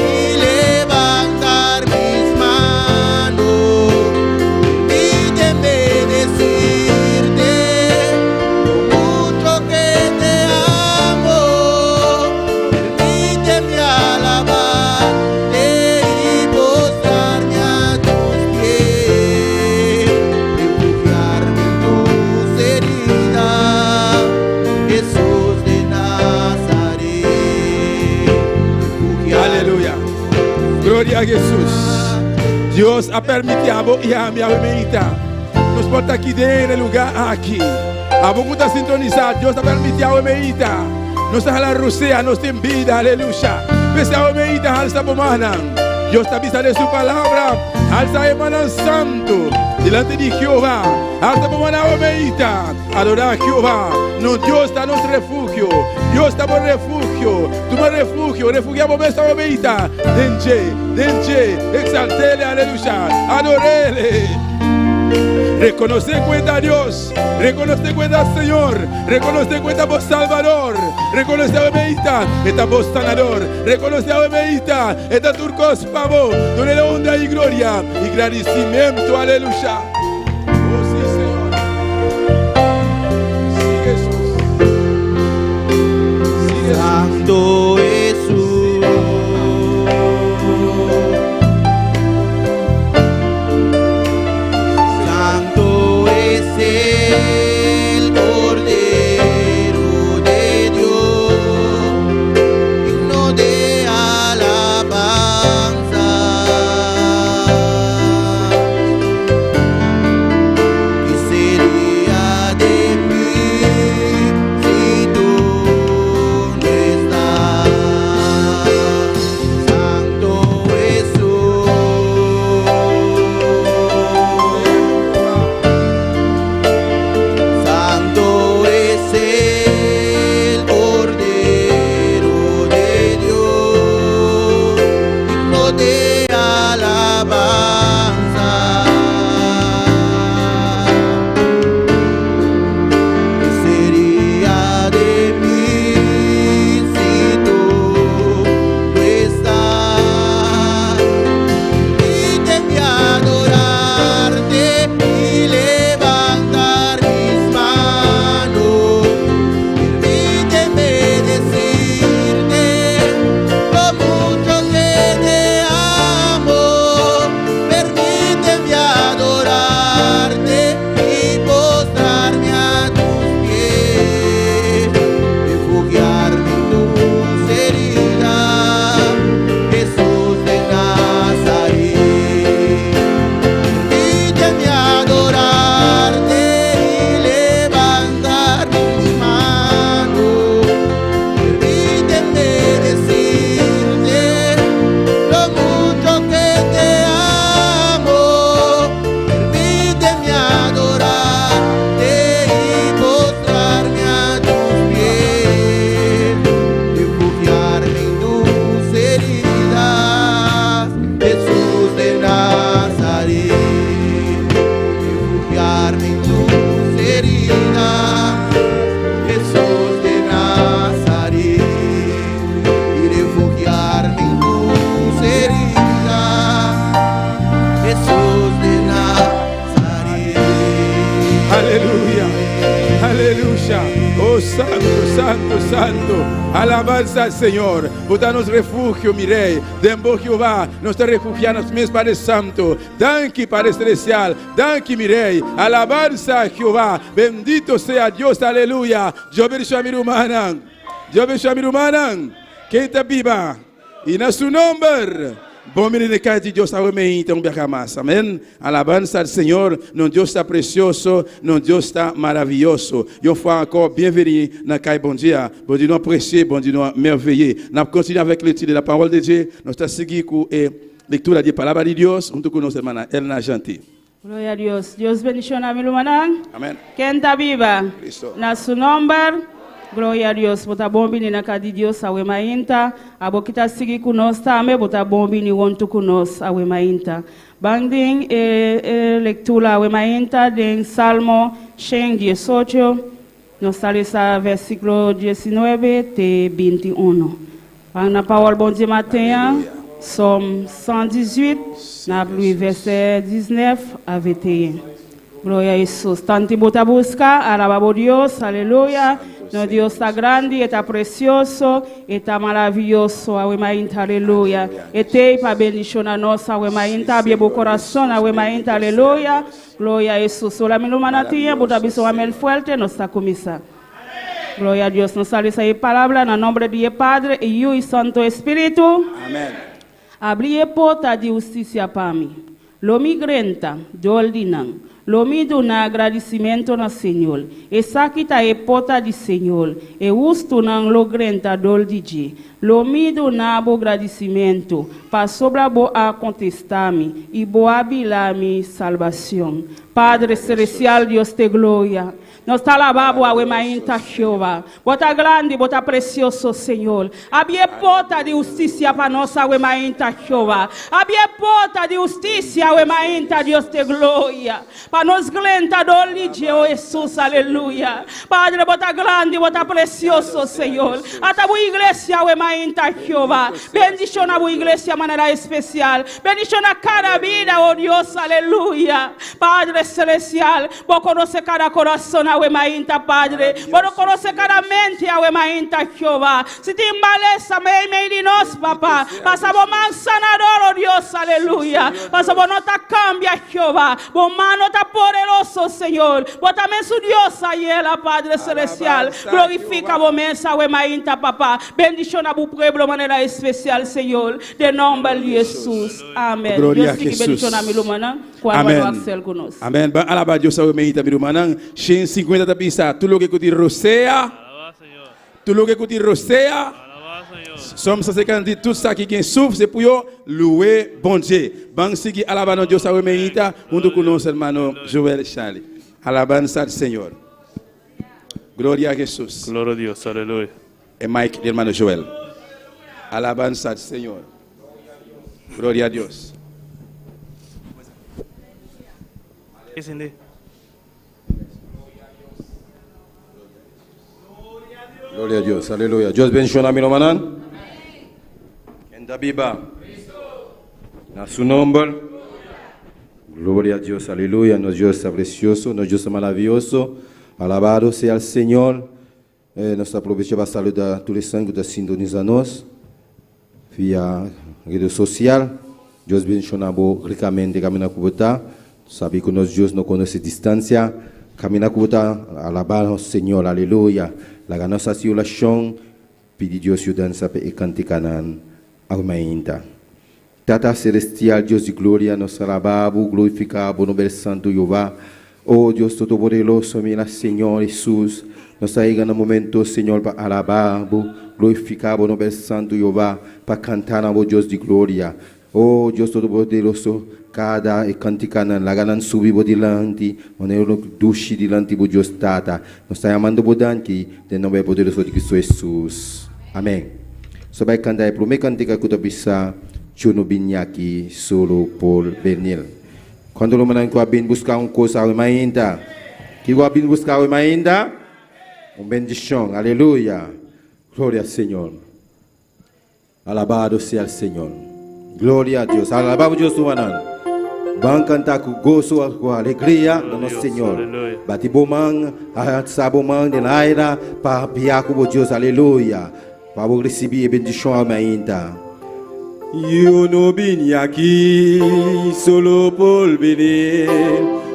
levantar mis manos. Permíteme decirte lo mucho que te amo. Permíteme alabarte y postrarme a tus pies, refugiarme en tus heridas, Jesús de Nazaret. Refugiarme Aleluya. Gloria a Jesús. Dios a permití abo i ami awe mainta. Nos por ta aki den e lugá aki. Abo ku ta sintonisá, Dios a permití awe mainta. Nos ta hala rosea, nos tin bida, aleluya. P'esei awe mainta halsa bo mannan. Dios ta bisa den su palabra, halsa e mannan santu dilanti di Jehová. Halsa bo mannan awe mainta. Adorá Jehová. No, Dios ta nos refugio. Dios ta bo refugio. Tuma refugio, refugiá bo mes awe mainta den dje, den dje. Exaltele, aleluya. Adorele. Rekonosé ku e ta Dios. Rekonosé ku e ta Señor. Rekonosé ku e ta bo Salbador. Rekonosé awe mainta, e ta bo Sanador. Rekonosé awe mainta, e ta tur kos pa bo. Dunele honra i gloria i gradisimentu. Aleluya. Oh, sí, Señor. Sí, Jesús. Sí, Jesús. Santo Jesús. Santo es el Cordero de Dios, digno de alabanza. santo, santo. Alabanza al Señor. Bo ta nos refugio, mi Rey. Den bo, Jehová, nos ta refugia nos mes, Padre Santo. Danki, Padre Celestial. Danki, mi Rey. Alabanza a Jehová. Bendito sea Dios. Aleluya. Dios bendiciona mi rumannan. Dios bendiciona mi rumannan. Ken ta biba? I na su nomber. Bon bini den cas di Dios awe meinta un biaha mas. Amen. Alabanza al Señor. Nos Dios ta precioso. Nos Dios ta maraviyoso. Yon fwa ankò, byenveni nan kay Bondye a. Bondye nou an presye, Bondye nou an mèveye. N ap kontinye avèk lekti de la parole de Dieu. Nos ta sigui ku e lektura di palabra di Dios huntu ku nos hermana Elna Jeanty. Gloria a Dios. Dios bendiciona mi lumanan. Amen. Ken ta biba? Cristo. Na su nomber. Gloria a Dios. Bo ta bon bini na cas di Dios awe mainta. Abo ki ta sigui cu nos tambe, bo ta bon bini hunto cu nos awe mainta. Ban den e, e lectura awe mainta den Salmo 118. Nos ta lesa versiculo 19 te 21. Ban na parol Bondye maten an, Sòm 118, n ap li vèsè 19 a 21. Gloria a Hesus. Tanti bo ta buska, alaba bo Dios, aleluya. Nos Dios ta grandi, e ta precioso, e ta maraviyoso, awe mainta, aleluya. E t'ei pa bendiciona nos, awe mainta, abie bo corazon, awe mainta, aleluya. Gloria a Hesus. Ora mi lumana tin e, bo ta bisa un amén fuerte, nos ta cuminsa. Gloria a Dios. Nos ta lesa e palabra na nombre di e Padre, e Yu y Santo Espíritu. Amén. Abri e porta di husticia pa mi. Lo mi grenta, dor di nan. Lo mi duna gradicimento na Señor. Esaki ta e porta di Señor. E hustonan lo grenta dor di dje. Lo mi duna bo gradicimento, pasobra bo a contesta mi, y bo a bila mi salbacion. Padre Celestial, Dios te gloria. Nos ta alaba bo awe mainta, Jehová. Bo ta grandi, bo ta precioso, Señor. Abri e porta di husticia pa nos awe mainta, Jehová. Abri e porta di husticia awe mainta, Dios te gloria. Pa nos glenta dor di dje, oh Hesus, aleluya. Padre, bo ta grandi, bo ta precioso, Señor. Ata bo iglesia awe mainta, Jehová. Bendiciona bo iglesia manera especial. Bendiciona cada bida, oh Dios, aleluya. Padre Celestial, bo conoce cada corazon awe mainta, Padre. Bo no conoce cada mente awe mainta, Jehová. Si tin malesa mei mei di nos, Papa, pasa bo man sanador, oh Dios, aleluya. Pasa bo no ta cambia, Jehová. Bo mano ta poderoso, Señor. Bo ta mesun Dios ayera, Padre Celestial. Glorifica bo mes awe mainta, Papa. Bendiciona bo pueblo manera especial, Señor. Den nomber di Jesus. Amen. Gloria Dios sigui Jesus. bendiciona mi lumannan. Cu Alvaro Amen. Axel cu nos. Amen. Ban alaba Dios awe mainta, mi rumannan. Shen 50 ta bisa, tur loke cu tin rosea, tur loke cu tin rosea, Som sa se kanti tout sa ki gen souf se pou yo louwe Bondye. Ban sigui alaba nos Dios awe meinta hunto cu nos hermano Joel Charlie. Alabanza al Señor. Gloria a Jesus. Gloria a Dios, aleluya. E mic di hermano Joel. Alabanza al Señor. Gloria a Dios. Gloria a Dios, aleluya. Dios bendiciona mi rumannan. Ken ta biba? Na su nomber. Gloria a Dios, aleluya. Nos Dios ta precioso, nos Dios ta maravilloso. Alabado sea el Señor. Eh, nos ta aprovecha pa saluda tur esnan ku ta sintoniza nos via redes social. Dios bendiciona bo ricamente camina cu bo ta. Sabi cu nos Dios no conoce distancia. Camina cu bo ta, alaba nos Señor, aleluya. Laga nos haci oracion, pidi Dios yudansa pa e canticanan awe mainta. Tata Celestial, Dios di gloria, nos alaba bo, glorifica bo nomber santo, Jehová. Oh Dios Todopoderoso, mira Señor Jesus, nos ta yega na momento, Señor, pa alaba bo, glorifica bo nomber santo, Jehová, pa canta na bo Dios di gloria. Oh Dios Todopoderoso, cada e canticanan, laga nan subi bo dilanti, manera lo dushi dilanti bo Dios Tata. Nos ta yamando bo danki, den nomber poderoso di Cristo Jesus. Amen. So bai canta e prome cantica cu ta bisa, Yo no bini aki solo por venir. Cuanto rumannan cu a bin busca un cos awe mainta? Kico a bin busca awe mainta? Un bendicion. Aleluya. Gloria al Señor. Alabado sea el Señor. Gloria a Dios. Alabamos Dios, rumannan. Ban kanta ku goso, ku alegria na nos Señor. Bati bo man, alsa bo man den aire pa papia ku bo Dios. Aleluya. Pa bo risibí e bendishon ainda. Yo no vine aquí solo por venir,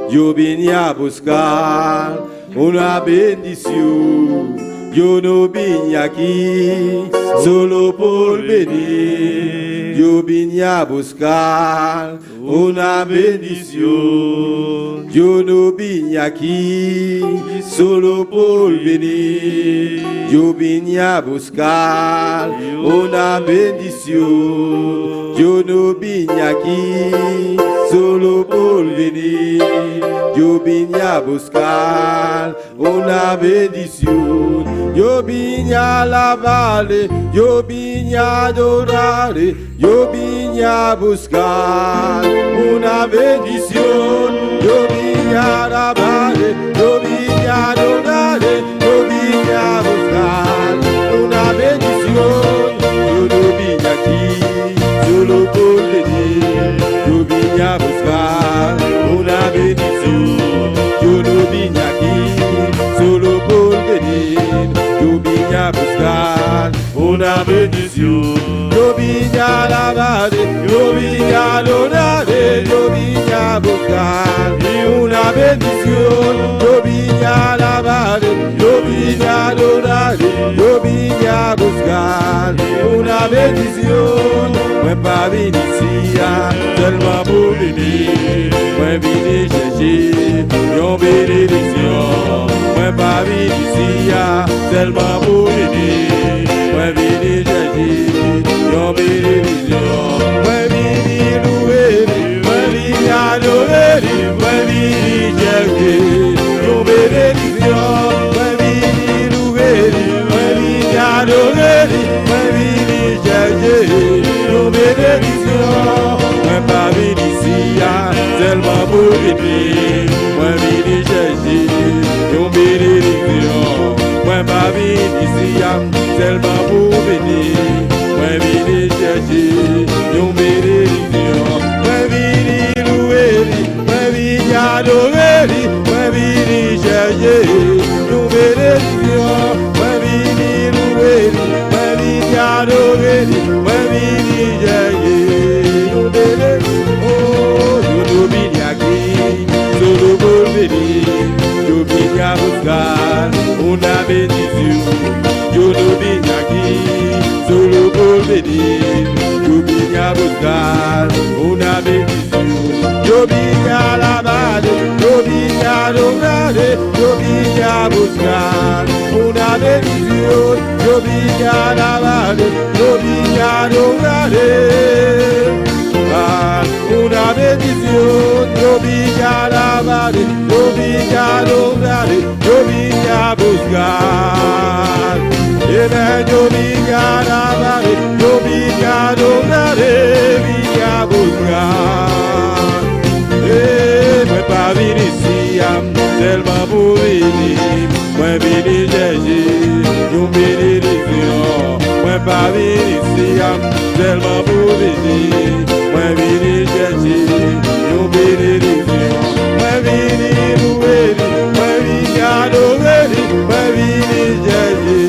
yo vine a buscar una bendición. Yo no vine aquí solo por venir, yo vine a buscar una bendición. Yo no vine aquí solo por venir, yo vine a buscar una bendición. Yo no vine aquí solo por venir, yo vine a buscar una bendición. Yo vine a alabarle, yo vine a adorarle, yo vine a buscar una bendición. Yo vine a alabarle, yo vine a adorarle, yo vine a buscar una bendición. Yo no vine aquí solo por venir, yo vine a buscar una bendición. Yo no vine aquí solo por venir, yo vine a buscar una bendición. Yo vine a alabar, yo vine a adorar, yo vine a buscar una bendición. Yo vine a alabar, yo vine a adorar, yo vine a buscar una bendición. Mwen pa vin isi sèlman pou vini, mwen vini chèche yon benediksyon. Mwen pa vin isi sèlman pou vini, mwen vini chèche yon benediksyon. Mwen vini louwe, mwen vini adore, mwen vini chèche yon benediksyon. Mwen vini louwe, mwen vini adore, mwen vini chèche yon benediksyon. Mwen pa vin isi sèlman pou vini, mwen vini chèche yon benediksyon. Mwen pa vin isi sèlman pou vini, mwen vini chèche yon benediksyon. Mwen vini louwe, mwen vini adore, mwen vini chèche yon benediksyon. Mwen vini louwe, mwen vini adore, mwen vini chèche yon benediksyon. Oh, yo no vine aquí solo por venir, yo vine a buscar una bendición. Yo no vine aquí solo por venir, yo vine a buscar una bendición. Yo vine a alabar, yo vine a adorar, yo vine a buscar una bendición. Yo vine a alabar, yo vine a adorar. Ah, una bendición, yo vine a alabar, yo vine a adorar, yo vine a buscar. Amen, yo vine a alabar, yo vine a adorar, vine a buscar. Eh, mwen pa vin isi sèlman pou vini, mwen vini chèche yon benediksyon. Mwen pa vin isi sèlman pou vini, mwen vini chèche yon benediksyon. Mwen vini louwe, mwen vini adore, mwen vini chèche.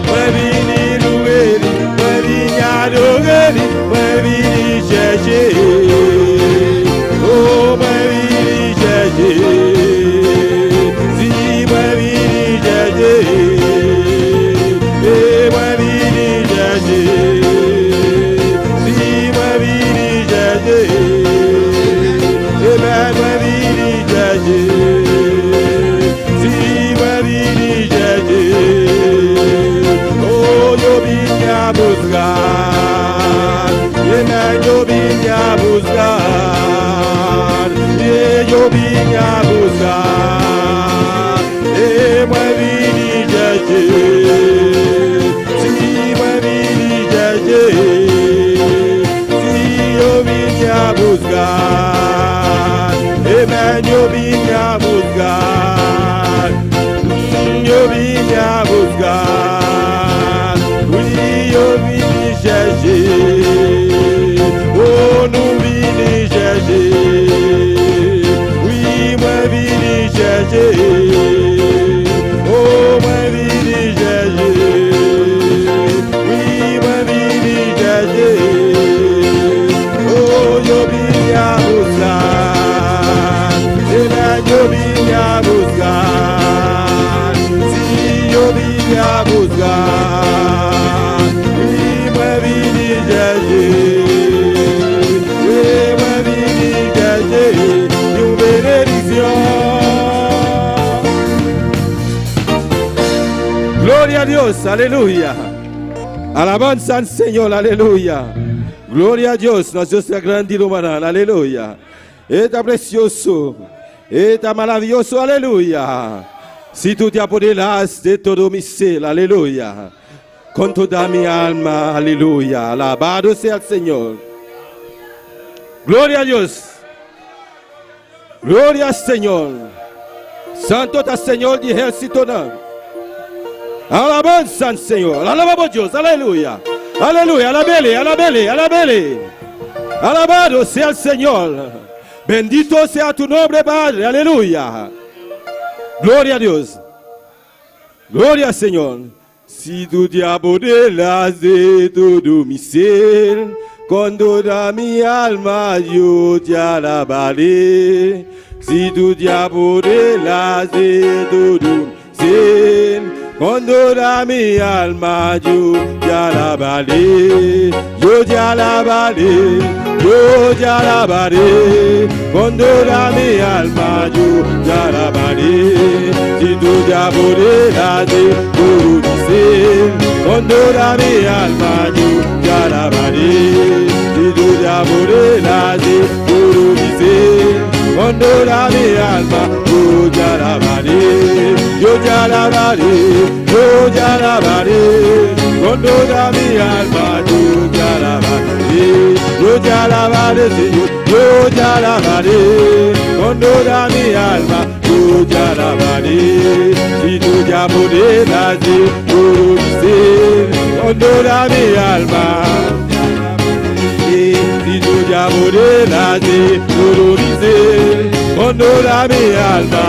Mwen vini louwe, mwen vini adore, mwen vini chèche. Oh, mwen vini chèche. Si mwen vini chèche. Eh, mwen vini chèche. Si mwen vini chèche. Eh ben, mwen vini chèche. Si mwen vini chèche. Oh, yo vine a buscar. Amen, yo vine a buscar. Yeah, yo vine a buscar. Eh, mwen vini chèche. Si mwen vini chèche. Si yo vine a buscar. Amen, yo vine a buscar. Yo vine a buscar. Wi, yo vini chèche. Oh, nou vini. te a buscar. Y me vini chèche, y me vini chèche, y un benedición. Gloria a Dios, aleluya. Alabanza al Señor, aleluya. Gloria a Dios, nuestro Dios es grande y humano, aleluya. Está precioso, está maravilloso, aleluya. Si tú te apoderas de todo mi ser, aleluya. Con toda mi alma, aleluya. Alabado sea el Señor. Gloria a Dios. Gloria al Señor. Santo está Señor de ejército. Alabanza al Señor. Alabamos a Dios. Aleluya. Aleluya. Alabele, alabele, alabele. Alabado sea el Señor. Bendito sea tu nombre, Padre. Aleluya. Gloria a Dios. Gloria al Señor. Si tú te apoderas de todo mi ser, con toda mi alma yo te alabaré. Si tú te apoderas de todo mi ser, con toda mi alma yo te alabaré. Yo te alabaré, yo te alabaré. Con toda mi alma yo te alabaré. Si tú te apoderas de todo mi ser, con toda mi alma yo te alabaré. Si tú te apoderas de todo mi ser, con toda mi alma yo te alabaré. Yo te alabaré, yo te alabaré. Con toda mi alma yo te alabaré. Yo te alabaré, Señor, yo te alabaré. Con toda mi alma yo te alabaré. Si tú te apoderas de todo mi ser, con toda mi alma. Si tú te apoderas de todo mi ser, con toda mi alma.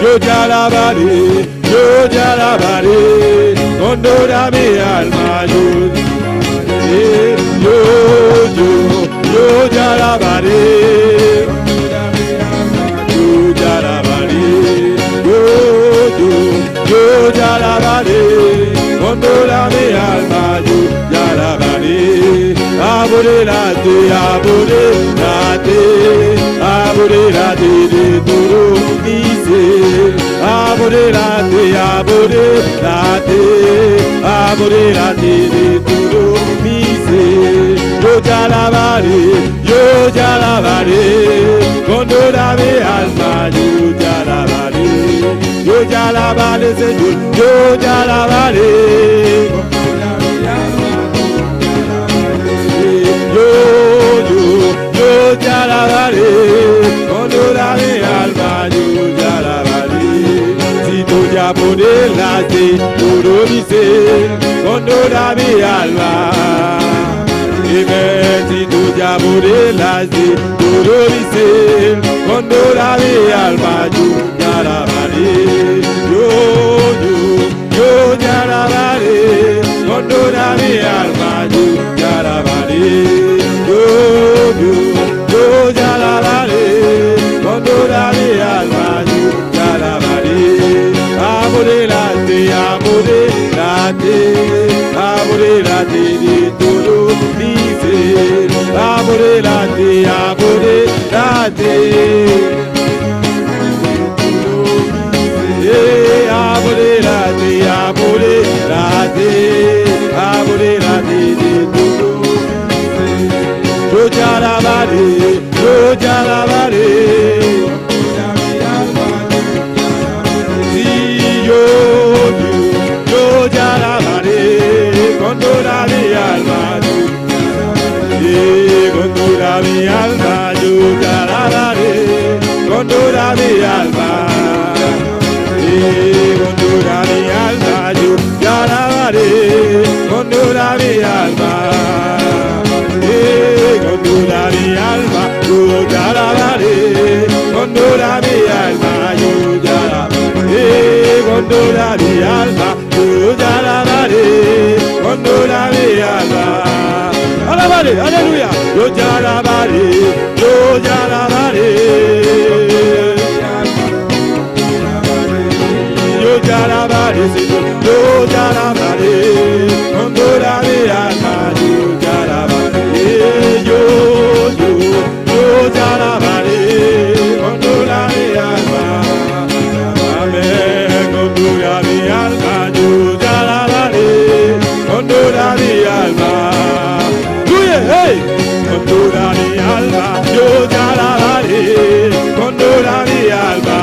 Yo te alabaré, yo te alabaré, con toda mi alma. Yo, yo, yo te alabaré. Yo te alabaré, yo, yo, yo te alabaré, con toda mi alma. Yo te alabaré. Apoderate, apoderate, apoderate de todo mi ser. Apoderate, apoderate, apoderate de todo mi ser. Yo te alabaré, yo te alabaré, con toda mi alma. Yo te alabaré, yo te alabaré, Señor, yo te alabaré. Yo, yo, yo te alabaré, con toda mi alma yo te alabaré. Si tú te apoderas de todo mi ser, con toda mi alma. Dime si tú te apoderas de todo mi ser, con toda mi alma yo te alabaré. Yo, yo, yo te alabaré, con toda mi alma yo te alabaré. Yo, yo, yo te alabaré, con toda mi alma yo te alabaré. Apoderate, apoderate, apoderate de todo mi ser. Apoderate, apoderate. Apoderate, apoderate, apoderate de todo mi ser. Yo te alabaré, yo te alabaré. Sí, yo, yo, yo te alabaré con toda mi alma. Sí, con toda mi alma yo te alabaré, con toda mi alma. Sí, con toda mi alma yo te alabaré, con toda mi alma. Sí, con toda mi alma yo te alabaré, con toda mi alma yo te alabaré, con toda mi alma yo te alabaré, con toda mi alma. Alabaré, aleluya, yo te alabaré, yo te alabaré. Yo te alabaré, Señor. Yo te alabaré con toda mi alma, yo te alabaré. Yo, yo, yo te alabaré con toda mi alma. Amén, con toda mi alma, yo te alabaré con toda mi alma. Aleluya, hey! Con toda mi alma, yo te alabaré con toda mi alma.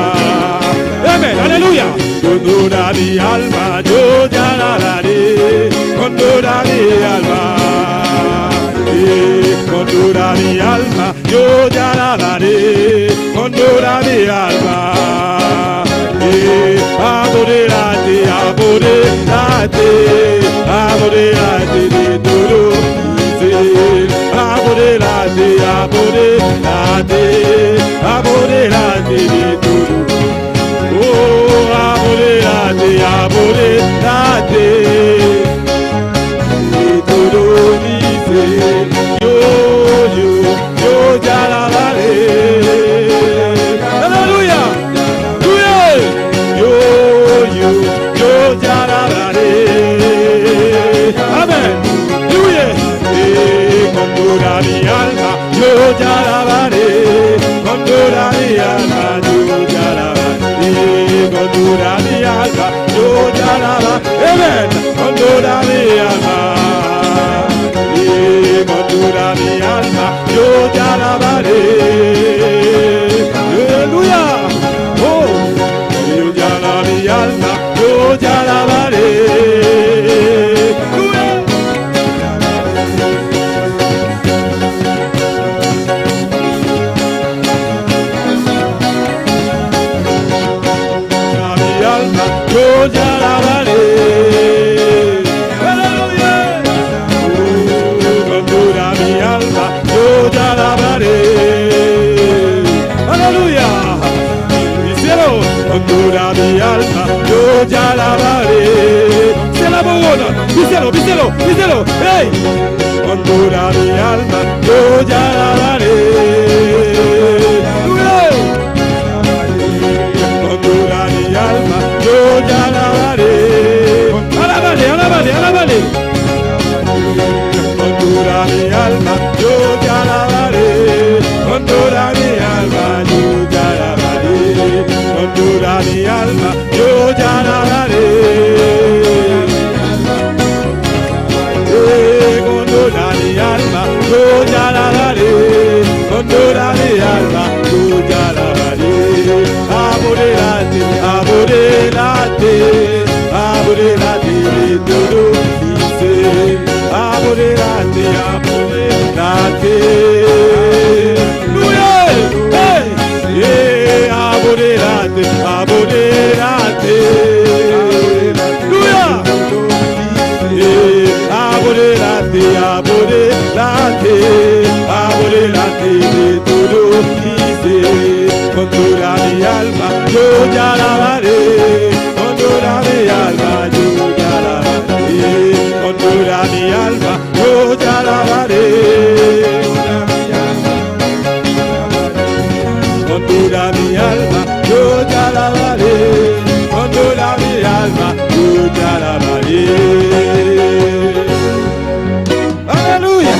Amén, aleluya. Con toda mi alma, yo te alabaré con toda mi alma. Con toda mi alma, yo te alabaré con toda mi alma. Adorarte, adorarte, adorarte de todo mi ser. Adorarte, adorarte, adorarte de todo. Oh, adorarte, adorarte de todo mi ser. Yo, yo, yo te alabaré. Aleluya. Yo, yo, yo te alabaré. Amén. Aleluya. Con toda mi alma, yo te alabaré. Con toda mi alma, yo te alabaré. Con toda mi alma, yo te alabaré. Amén. Con toda mi alma. Con toda mi alma, yo te alabaré. Aleluya. Oh, yo te alabaré mi alma, yo te alabaré. Aleluya. A mi alma, yo te alabaré. Aleluya. Oh, con toda mi alma, yo te alabaré. Aleluya. Mi cielo, con toda mi alma, yo te alabaré. Se la bogona, díselo, díselo, díselo, hey. Con toda mi alma, yo te alabaré. Aleluya. Con toda mi alma, yo te alabaré. Alábale, alábale, alábale. Con toda mi alma, yo te alabaré. Con toda mi alma, yo te alabaré. Con toda mi alma, yo te alabaré. Con toda mi alma, yo te alabaré. Con toda mi alma, yo te alabaré. Adorarte, adorarte, adorarte de todo mi ser. Adorarte, adorarte. Aleluya. Hey, yeah, adorarte, adorarte. Aleluya. Adorarte, adorarte, adorarte de todo mi ser. Con toda mi alma yo te alabaré. Con toda mi alma yo te alabaré. Con toda mi alma yo te alabaré. Con toda mi alma yo te alabaré. Con toda mi alma yo te alabaré. Aleluya.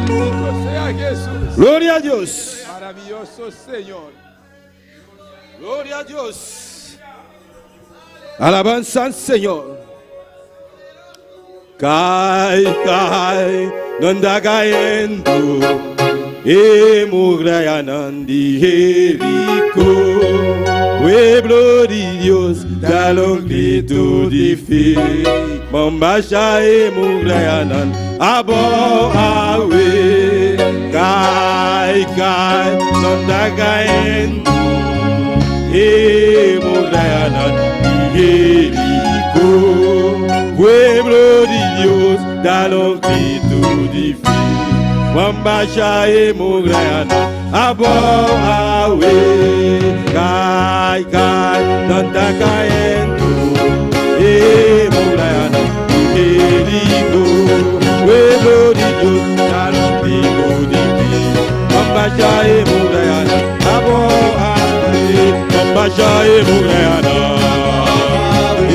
Bendito sea Jesús. Gloria a Dios. Maravilloso Señor. Gloria a Dios. Alabanza al Señor. Kai, kai, nan ta kayendo. E murayanan di Jericó. Pueblo di Dios, dal un gritu di fe. Ban basha e murayanan abou awe. Kai, kai, nan ta kayendo. E murayanan di Jericó. Pueblo di Dios, dal un gritu di fe. Ban basha e murayanan abou awe. Kai, kai, nan ta kayendo. E murayanan di Jericó. Pueblo di Dios, dal un gritu di fe. Ban basha e murayanan abou awe. Ban basha basha e murayana.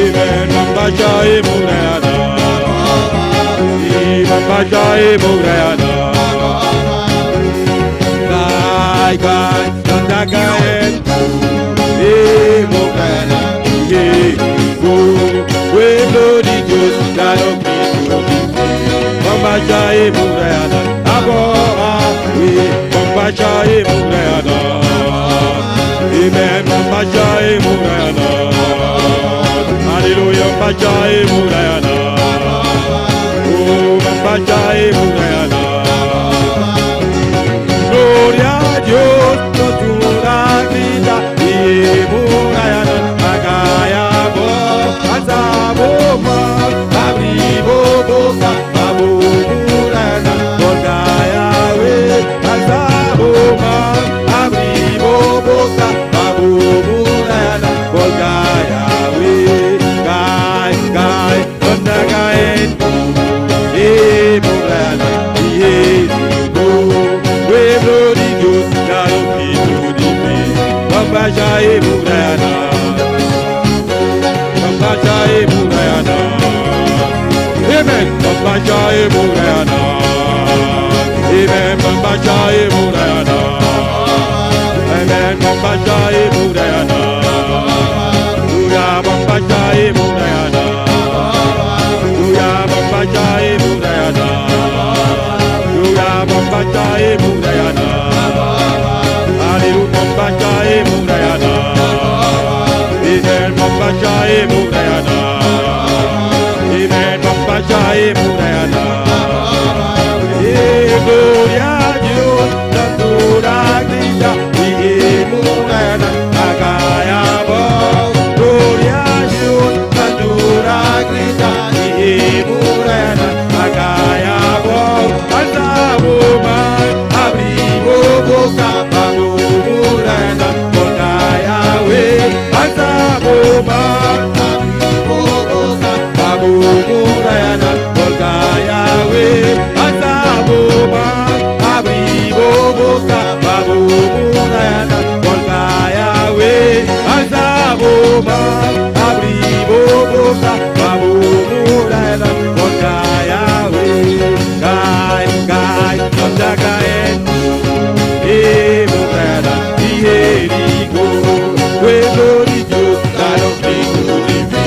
Amen, ban basha e murayana. Ban basha e murayana. Kai kai, tanda kai. E murayana. Jerico, pueblo de Dios, dalo grito de fe. Ban basha e murayana. Agora, we ban basha e murayana. Amen, ban basha e murayana. Hallelujah, basha e murayana. Oh, ban basha e murayana. Gloria a Dios, totura grita e murayana. Agaya bo, alza bo abri bo boca, abo murayana. Volgaya we, alza bo abri bo boca, abo murayana. Volgaya we, kai kai, onda kai. E murayana, Jerico, pueblo de Dios, dalo grito de fe. Bambaja e murayana. Bambaja e murayana. Amen. Bambaja e murayana. Amen. Bambaja e murayana. Amen. Bambaja e murayana. Luya bambaja e murayana. Luya bambaja e murayana. Luya bambaja e murayana. Hallelujah. Bambaja e murayana. Amen. Bambaja e murayana. Amen. Bambaja e murayana. E gloria a Dios, tantura grita e murayana. Agaya bo. Gloria a Dios, tantura grita e murayana. Agaya bo. Alza bo man, abri bo boca, abo murayana. Volgaya we, alza bo man, abri bo boca, abo murayana. Volgaya we, alza bo man, abri bo boca, abo murayana. Volgaya we, alza bo man, abri bo boca, abo murayana. Volgaya we, kai kai, onda kai. E murayana, Jerico, pueblo de Dios, dalo grito de fe.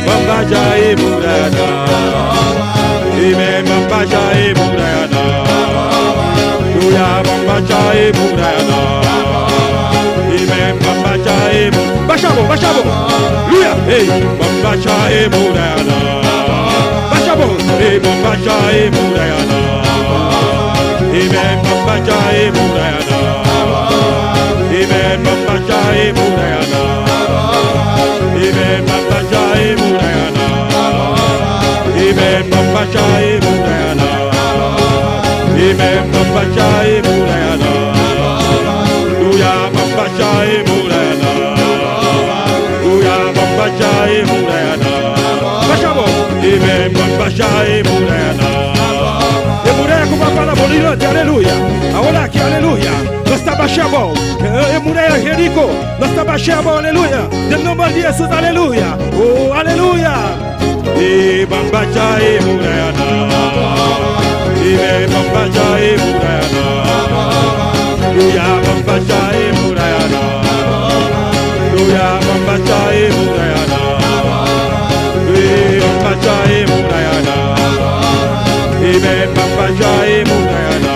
Bambaja e murayana. Amen, bambaja e murayana. Luya bambaja e murayana. Amen, bambaja e murayana. Bashabo, bashabo. Luya, hey, bambaja e murayana. Bashabo, hey, bambaja e murayana. Amen, bambaja e murayana. Amen, bambaja e murayana. Amen, bambaja e murayana. Amen, bambaja e murayana. Amen, bambaja e murayana. Luya bambaja e murayana. Luya bambaja e murayana. Bashabo, amen, bambaja e murayana. E muraya ku papá bolilante, aleluya. Ahora aquí, aleluya. Nos ta basha abou. E muraya Jericó. Nos ta basha abou, aleluya. Den nòmber di Jesus, aleluya. Oh, aleluya. E bambaja e murayana. Amen, bambaja e murayana. Luya bambaja e murayana. Luya bambaja e murayana. E bambaja e murayana. Amen, bambaja e murayana.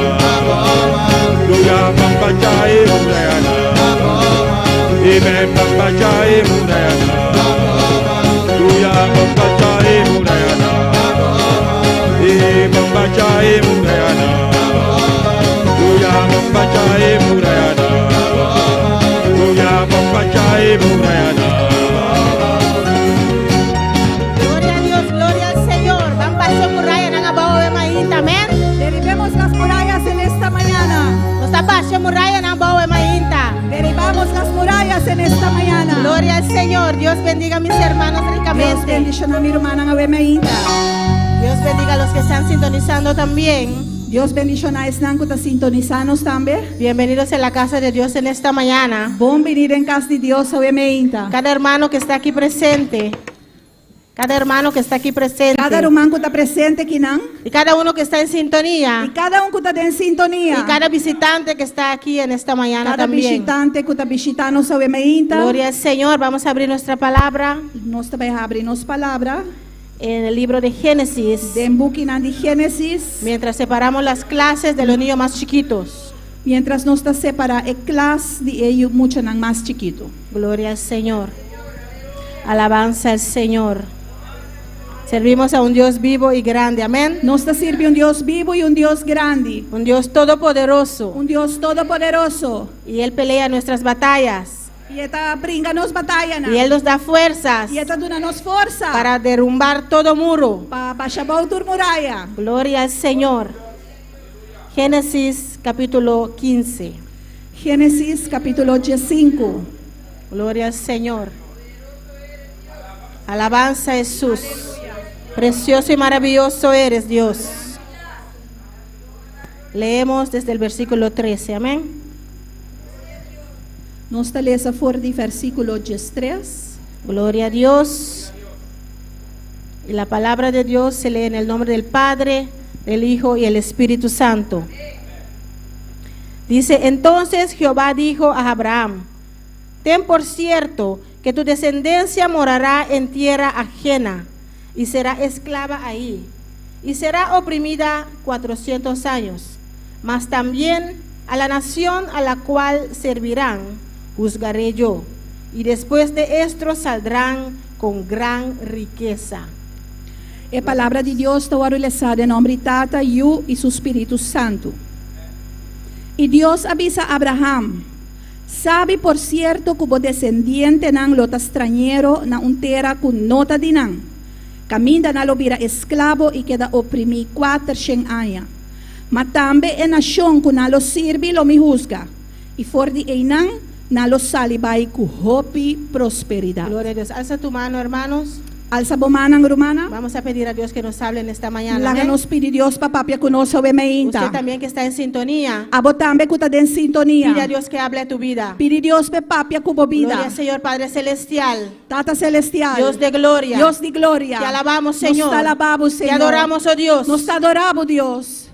Luya bambaja e murayana. Amen, bambaja e murayana. Luya bambaja e murayana. E bambaja e murayana. Luya bambaja e murayana. Luya bambaja e murayana. Gloria a Dios, gloria al Señor. Ban basha murayanan abou awe mainta, amèn? Derribemos las murallas en esta mañana. Nos ta basha murayanan abou awe mainta. Derribamos las murallas en esta mañana. Gloria al Señor. Dios bendiga a mis hermanos Dios ricamente. bendishoná mi rumannan awe mainta. Dios bendiga a los que están sintonizando también. Dios bendishoná esnan ku ta sintonisá nos tambe. Bienvenidos en la casa de Dios en esta mañana. Bon biní den kas di Dios awe meinta. Cada hermano que está aquí presente, cada hermano que está aquí presente Kada ruman ku ta presente akinan y cada uno que está en i sintonía kada un ku ta den sintonia. y cada visitante que está aquí en esta mañana Kada también. bishitante ku ta bishitá nos awe meinta. Gloria al Señor. Vamos a abrir nuestra palabra Nos ta bai habri nos palabra en el libro de Génesis. den bukinan di Génesis. Mientras separamos las clases de los niños más chiquitos. Mientras nos ta separá e klas di e muchanan mas chikitu. Gloria al Señor. Alabanza al Señor. Servimos a un Dios vivo y grande. Amén. Nos ta sirbi un Dios bibu i un Dios grandi. Un Dios todopoderoso. Un Dios todopoderoso. Y Él pelea nuestras batallas. I E ta bringa nos batayanan. Y Él nos da fuerzas I E ta duna nos forsa para derrumbar todo muro. pa basha abou tur muraya. Gloria al Señor. Génesis capítulo 15. Génesis kapítulo 15. Gloria al Señor. Alabanza a Jesús. Precioso y maravilloso eres, Dios. Leemos desde el versículo 13. Amén. Nos ta lesa for di versíkulo 13. Gloria a Dios. Y la palabra de Dios se lee en el nombre del Padre, del Hijo y el Espíritu Santo. Dice, entonces Jehová dijo a Abraham, ten por cierto que tu descendencia morará en tierra ajena y será esclava ahí, y será oprimida 400 años. Mas también a la nación a la cual servirán, juzgaré yo, y después de esto saldrán con gran riqueza. E palabra di Dios ta wòrdu lesá den nòmber di Tata, Yu i su Spiritu Santu. I Dios a bisa Abraham, Sabi por sierto ku bo desendientenan lo ta strañero na un tera ku no ta di nan. Kaminda nan lo bira esklabo i keda oprimí kuatershen aña. Ma tambe e nashon ku nan lo sirbi lo mi husga, i for di einan nan lo sali bai ku hopi prosperidat. Gloria a Dios. Alza tu mano, hermanos. Alsa bo mannan, rumannan. Vamos a pedir a Dios que nos hable en esta mañana. Laga Amén. nos pidi Dios pa papia ku nos awe meinta. Usted también que está en sintonía, Abo tambe ku ta den sintonia. pide a Dios que hable a tu vida. Pidi Dios p'e papia ku bo bida. Gloria al Señor Padre Celestial. Tata Celestial. Dios de gloria. Dios di gloria. Te alabamos, Señor. Nos ta alabá bo, Te Señor. adoramos, oh Dios. Nos ta adorá bo, Dios.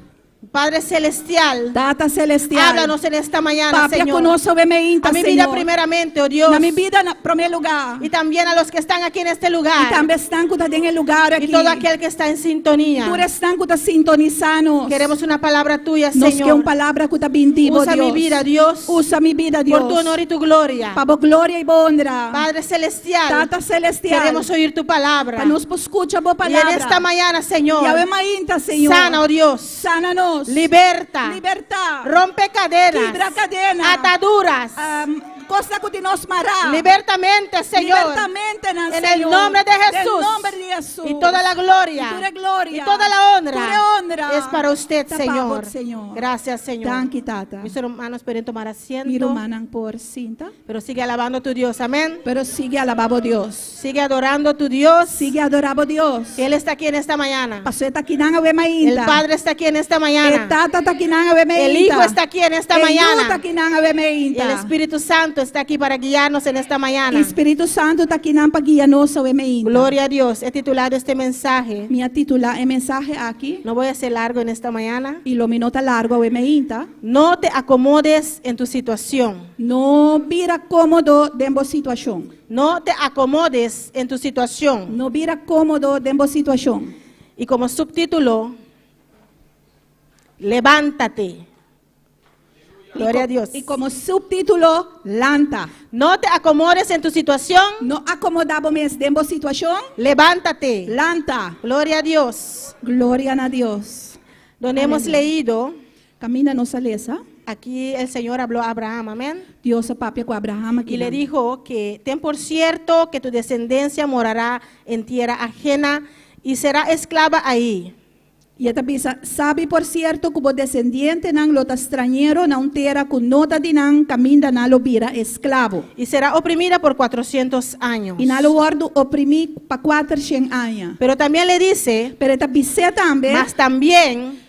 Padre Celestial. Tata Celestial. Háblanos en esta mañana, Papia Señor. ku nos awe meinta, A mi vida Señor. primeramente, oh Dios. Na mi bida na promé lugá. Y también a los que están aquí en este lugar. I tambe esnan ku ta den e lugá aki. Y todo aquel que está en sintonía. Tur esnan ku ta sintonisá nos. Queremos una palabra tuya, Nos ke Señor. un palabra ku ta bin di bo, Usa Dios. mi vida, Dios. Usa mi bida, Dios. Por tu honor y tu gloria. Pa bo gloria i bo honra. Padre Celestial. Tata Celestial. Queremos oír tu palabra. Pa nos por skucha bo Y palabra. en esta mañana, Señor. I awe mainta, Señor. Sana, oh Dios. Sana nos. Liberta. Libertá. Rompe cadenas. Kibra kadena. Ataduras. Um, kos ku tin nos mará. Liberta mente, Señor. Liberta mentenan, En el Señor. nombre de Jesús. Den nòmber di Hesus. Y toda la gloria. I tur gloria. Y toda la honra. Tur honra. Es para usted, Ta pa Señor. bo, Señor. Gracias, Señor. Danki, Tata. Mis hermanos pueden tomar asiento. Mi rumannan por sinta. Pero sigue alabando a tu Dios. Amén. Pero sigui alabá bo Dios. Sigue adorando a tu Dios. Sigui adorá bo Dios. Que Él está aquí en esta mañana. Pasó E ta akinan awe mainta. El Padre está aquí en esta mañana. E Tata ta akinan awe mainta. El Hijo está aquí en esta E Yu mañana. ta akinan awe Y mainta. el Espíritu Santo está aquí para guiarnos en esta mañana. E Spiritu Santu ta akinan pa guia nos awe mainta. Gloria a Dios. He titulado este mensaje. Mi a titulá e mensahe aki. No voy a ser largo en esta mañana. I lo mi no ta largu awe mainta. No te acomodes en tu situación. No bira kómodo den bo situashon. No te acomodes en tu situación. No bira kómodo den bo situashon. Y como subtítulo, levántate. Gloria a Dios. I komo suptítulo, lanta. No te acomodes en tu situación. No akomodá bo mes den bo situashon. Levántate. Lanta. Gloria a Dios. Gloria na Dios. Donde hemos leído, Kaminda nos a lesa. aquí el Señor habló a Abraham, amén. Dios a papia ku Abraham aki. Y le dijo que ten por cierto que tu descendencia morará en tierra ajena y será esclava ahí. I e ta bisa, sabi por sierto ku bo desendientenan lo ta strañero na un tera ku no ta di nan kaminda nan lo bira esklabo. Y será oprimida por 400 años. I nan lo wòrdu oprimí pa 400 aña. Pero también le dice, Pero e ta bis'é tambe, mas también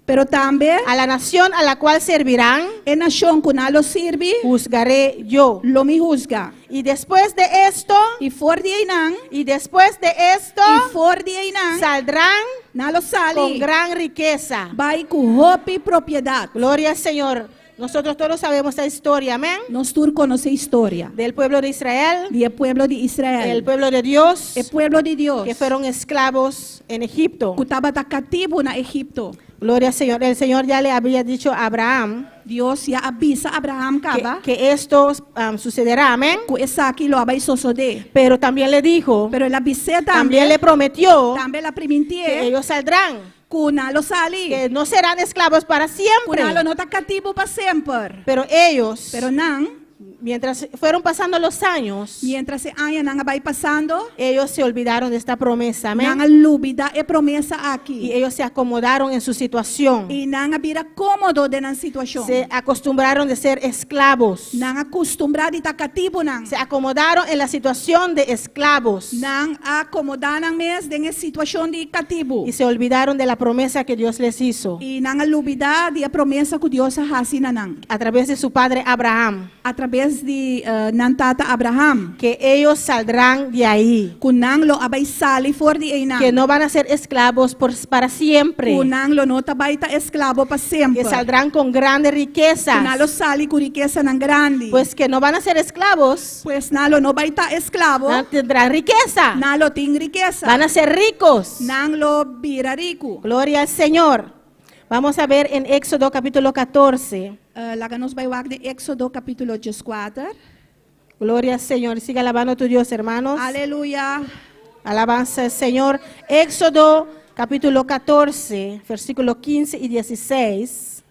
Pero tambe A la nación a la cual servirán, e nashon ku nan lo sirbi, juzgaré yo. Lo mi husga. Y después de esto, I for di einan, y después de esto, i for di einan, saldrán nan lo con sali, gran riqueza. Bai ku hopi propiedat. Gloria al Señor. Nosotros todos sabemos esta historia, amén. Nos tur konosé e historia Del pueblo de Israel, di e pueblo di Israel. El pueblo de Dios, E pueblo di Dios. Que fueron esclavos en Egipto. Ku tabata katibu na Egipto. Gloria al Señor. El Señor ya le había dicho a Abraham Dios ya a bisa Abraham que, kaba que esto sucederá, amén. Ku esaki lo a bai sosodé. Pero también le dijo, Pero el a bis'é tambe, también le prometió tambe el a que primintié ellos saldrán, ku nan lo sali, que no serán esclavos para siempre. Ku nan lo no ta katibu pa semper. Pero ellos, Pero nan, mientras fueron pasando los años, mientras e añanan a bai pasando, ellos se olvidaron de esta promesa, amén. Nan a lubidá e promesa aki. Y ellos se acomodaron en su situación. I nan a bira kómodo den nan situashon. Se acostumbraron de ser esclavos. Nan a kustumbrá di ta katibunan. Se acomodaron en la situación de esclavos. Nan a akomodá nan mes den e situashon di katibu. Y se olvidaron de la promesa que Dios les hizo. I nan a lubidá di e promesa ku Dios a hasi na nan. A través de su padre Abraham. A traves di nan tata Abraham. Que ellos saldrán de ahí. Ku nan lo a bai sali for di einan. Que no van a ser esclavos para siempre. Ku nan lo no ta bai ta esklabo pa semper. Que saldrán con grandes riquezas. Ku nan lo sali ku rikesanan grandi. Pues que no van a ser esclavos. Pues nan lo no bai ta esklabo. Nan tendrán riqueza. Nan lo tin rikesa. Van a ser ricos. Nan lo bira riku. Gloria al Señor. Vamos a ver en Éxodo capítulo 14. Laga nos bai wak den Éxodo kapítulo dieskuater. Gloria al Señor. Siga alabando a tu Dios, hermanos. Aleluya. Alabanza al Señor. Éxodo capítulo 14, versículo 15 y 16.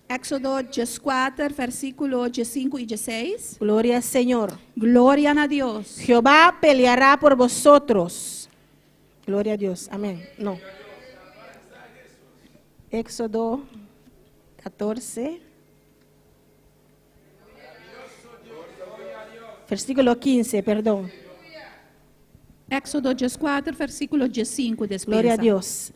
Éxodo 14, versíkulo 15 i 16. Gloria al Señor. Gloria na Dios. Jehová peleará por vosotros. Gloria a Dios. Amén. No. Éxodo 14. Versículo 15, perdón. Éxodo 14, versíkulo 15, Gloria a despensa. Dios.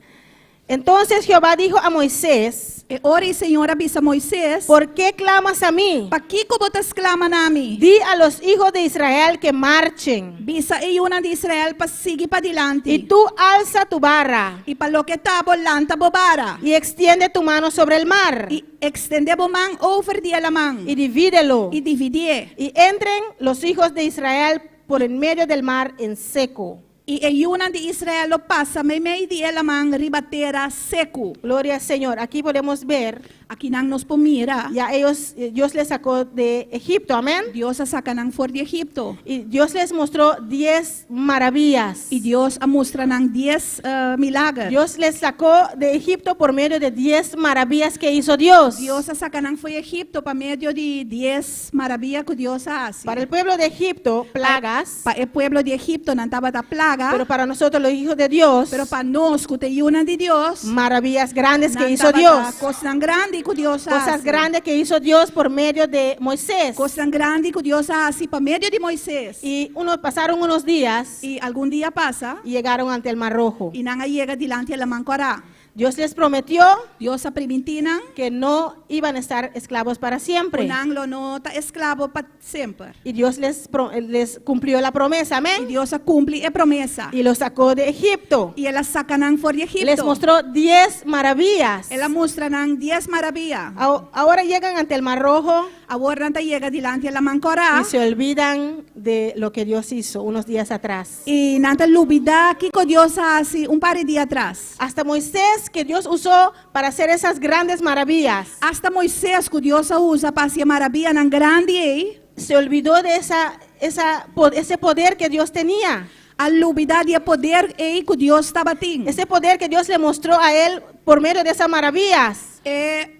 Entonces Jehová dijo a Moisés, E ora ei Señor a bisa Moises, ¿por qué clamas a mí? Pakiko bo ta sklama na mi? Di a los hijos de Israel que marchen. Bisa e yunan di Israel pa sigui padilanti. Y tú alza tu barra. I pa loke ta bo lanta bo bara. Y extiende tu mano sobre el mar. I ekstendé bo man over di e laman. Y divídelo. I dividié. Y entren los hijos de Israel por en medio del mar en seco. I e yunan di Israel lo pasa meimei di e laman riba tera seku. Gloria al Señor. Aquí podemos ver. Akinan nos por mira. Ya ellos, Dios les sacó de Egipto, amén. Dios a saka nan for di Egipto. Y Dios les mostró 10 maravillas. I Dios a mustra nan dies milager. Dios les sacó de Egipto por medio de 10 maravillas que hizo Dios. Dios a saka nan for di Egipto pa medio di dies maravia ku Dios a hasi. Para el pueblo de Egipto, plagas. Pa e pueblo di Egipto nan tabata plaga. Pero para nosotros los hijos de Dios, Pero pa nos ku ta yunan di Dios, maravillas grandes que nan hizo tabata Dios. Kosnan grandi ku Dios a Cosas hasi. grandes que hizo Dios por medio de Moisés. Kosnan grandi ku Dios a hasi pa medio di Moises. Y uno, pasaron unos días I algun dia a pasa. y llegaron ante el Mar Rojo. I nan a yega dilanti Laman Kòrá. Dios les prometió Dios a primintí nan que no iban a estar esclavos para siempre. Ku nan lo no ta esklabo pa semper. Y Dios les cumplió la promesa, amén. I Dios a kumpli e promesa. Y los sacó de Egipto. I el a saka nan for di Egipto. Les mostró 10 maravillas. El a mustra nan dies maravia. Ahora llegan ante el Mar Rojo. Awor nan ta yega dilanti Laman Kòrá. Y se olvidan de lo que Dios hizo unos días atrás. I nan ta lubidá kiko Dios a hasi un par di dia atras. Hasta Moisés, que Dios usó para hacer esas grandes maravillas. Hasta Moisés, ku Dios a usa pa hasi e maravianan grandi ei. Se olvidó de ese poder que Dios tenía. A lubidá di e poder ei ku Dios tabatin. Ese poder que Dios le mostró a él por medio de esas maravillas. E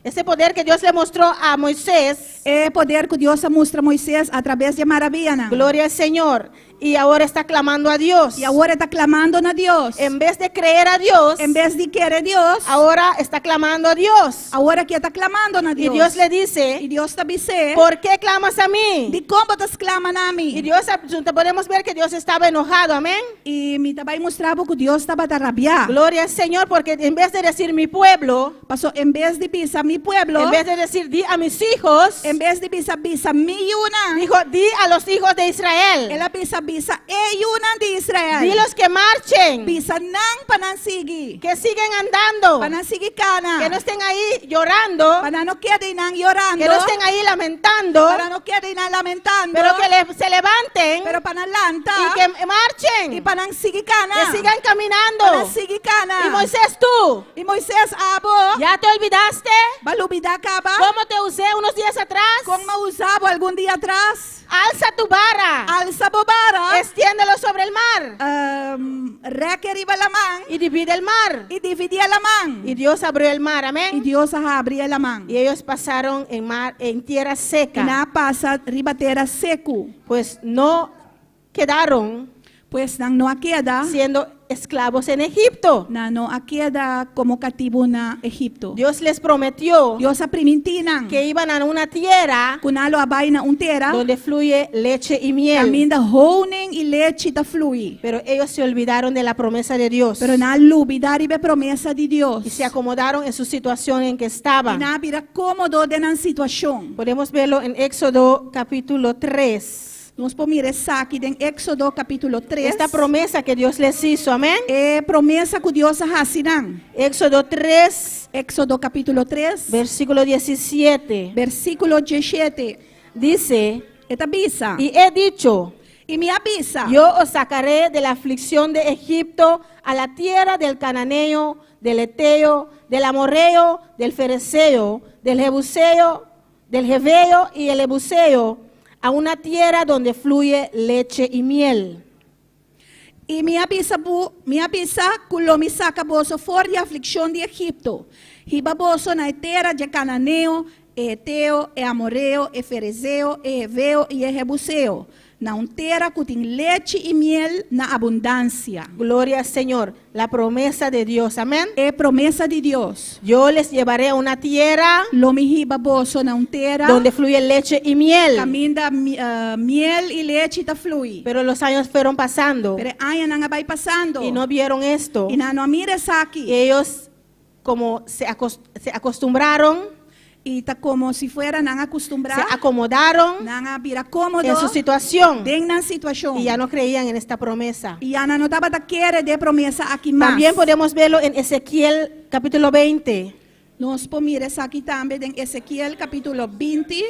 Ese poder que Dios le mostró a Moisés. E poder ku Dios a mustra Moisés atraves di e maravianan. Gloria al Señor. Y ahora está clamando a Dios. I awor e ta klamando na Dios. En vez de creer a Dios, En bes di kere Dios, ahora está clamando a Dios. awor aki e ta klamando na Y Dios. Dios le I dice, Dios ta bis'é, ¿por qué clamas a mí? Dikon bo ta sklama na Y mi. Dios, podemos ver que Dios estaba enojado, amén. I mi ta bai mustra bo ku Dios tabata rabiá. Gloria al Señor, porque en vez de decir mi pueblo, Pasó en bes di bisa mi pueblo, en vez de decir di a mis hijos, en bes di bisa bisa mi yunan, dijo di a los hijos de Israel, el a bisa bisa e yunan di Israel. dilos que marchen, Bisa nan pa nan sigui. que siguen andando, Pa nan sigui kana. que no estén ahí llorando, Pa nan no keda einan yorando. que no estén ahí lamentando, Pa nan no keda einan lamentando. pero que se levanten Pero pa nan lanta. y que marchen, I pa nan sigui kana. que sigan Pa nan caminando. sigui kana. Y Moisés, tú, I Moises, abo. ¿ya te olvidaste B'a lubidá kaba. cómo te usé unos días atrás? Kon m'a usa bo algun dia atras. Alza tu vara, Alsa bo bara. extiéndelo sobre el mar Rèk e riba laman. y divide el mar. I dividí laman. Y Dios abrió el mar, I amén. Dios a habri laman. Y ellos pasaron en mar, en tierra I seca. nan a pasa riba tera seku. Pues no quedaron Pues nan no a keda. siendo esclavos en Egipto. Nan no a keda komo katibu na Egipto. Dios les prometió Dios a primintí nan. que iban a una tierra Ku nan lo a bai na un tera. donde fluye leche y miel. Kaminda honing i lechi ta flui. Pero ellos se olvidaron de la promesa de Dios Pero nan a lubidá riba e promesa di Dios. y se acomodaron en su situación en que I estaban. nan a bira kómodo den nan situashon. Podemos verlo en Éxodo capítulo 3. Nos por mira esaki den Éksodo kapítulo 3. Esta promesa que Dios les hizo, amén. E promesa ku Dios a hasi nan. Éxodo 3, Éksodo kapítulo 3, versículo 17. versíkulo 17. Dice, E ta bisa. y he dicho, I mi a bisa. yo os sacaré de la aflicción de Egipto a la tierra del cananeo, del heteo, del amorreo, del ferezeo, del jebuseo, del jebeo y el jebuseo, a una tierra donde fluye leche y miel. I mi a bisa bu, mi a bisa ku lo mi saka boso for di aflikshon di Egipto. Hiba boso na e tera di kananeo, e heteo, e amorreo, e ferezeo, e heveo i e jebuseo. Na un tera ku tin lechi i miel na abundansia. Gloria al Señor, la promesa de Dios, amén. E promesa di Dios. Yo les llevaré a una tierra Lo mi hiba boso na un tera donde fluye leche y miel. kaminda mi- miel i lechi ta flui. Pero los años fueron pasando Pero añanan a bai pasando. y no vieron esto. I nan no a mira esaki. Y ellos, como se acostumbraron, I ta komo si fuera nan a kustumbrá. se acomodaron Nan a bira kómodo. en su situación Den nan situashon. y ya no creían en esta promesa. I ya nan no tabata kere den e promesa aki mas. También podemos verlo en Ezequiel capítulo 20. Nos por mira esaki tambe den Ezekiel kapítulo 20.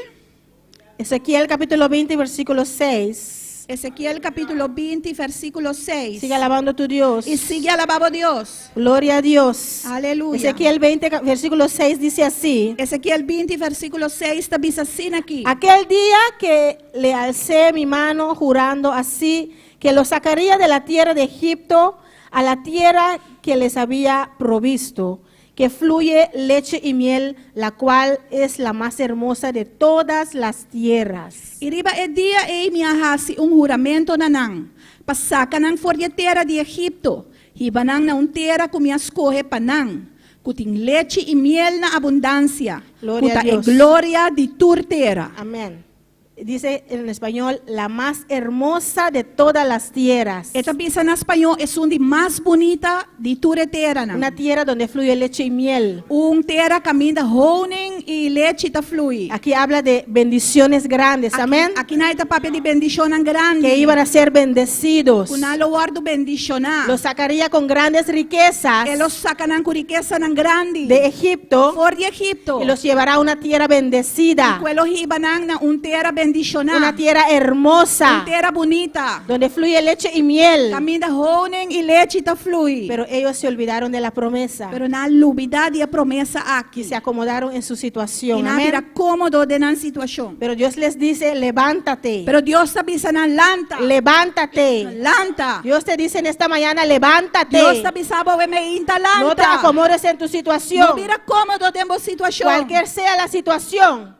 Ezequiel capítulo 20, versículo 6. Ezekiel kapítulo 20, versíkulo 6. Sigue alabando a tu Dios. I sigui alabá Dios. Gloria a Dios. Aleluya. Ezequiel 20, versículo 6 dice así. Ezekiel 20, versíkulo 6, ta bisa asina aki. Aquel día que le alcé mi mano jurando así que los sacaría de la tierra de Egipto a la tierra que les había provisto, que fluye leche y miel, la cual es la más hermosa de todas las tierras. I riba e dia ei mi a hasi un huramentu na nan. Pa saka nan for di tera di Egipto. Hiba nan na un tera ku mi a skohe pa nan. Ku tin lechi i miel na abundansia. Gloria Ku ta a Dios. e gloria di tur tera. Amén. Dice en español, la más hermosa de todas las tierras. E ta bisa na spañó esun di mas bunita di tur tera nan. Una tierra donde fluye leche y miel. Un tera kaminda honing i lechi ta flui. Aquí habla de bendiciones grandes, amén. Akinan e ta papia di bendishonnan grandi. Que iban a ser bendecidos. Ku nan lo wòrdu bendishoná. Los sacaría con grandes riquezas E lo saka nan ku rikesanan grandi. de Egipto For di Egipto. y los llevará a una tierra bendecida, Ku e lo hiba nan na un tera bendishoná. una tierra hermosa, Un tera bunita. donde fluye leche y miel. Kaminda honing i lechi ta flui. Pero ellos se olvidaron de la promesa Pero nan a lubidá di e promesa aki. y se acomodaron en su situación. I nan a Amén. bira kómodo den nan situashon. Pero Dios les dice, levántate, Pero Dios ta bisa nan lanta. levántate. Lanta. Dios te dice en esta mañana, levántate. Dios ta bisa bo awe mainta lanta. No te acomodes en tu No situación. bira kómodo den bo situashon. Cualquier sea la situación,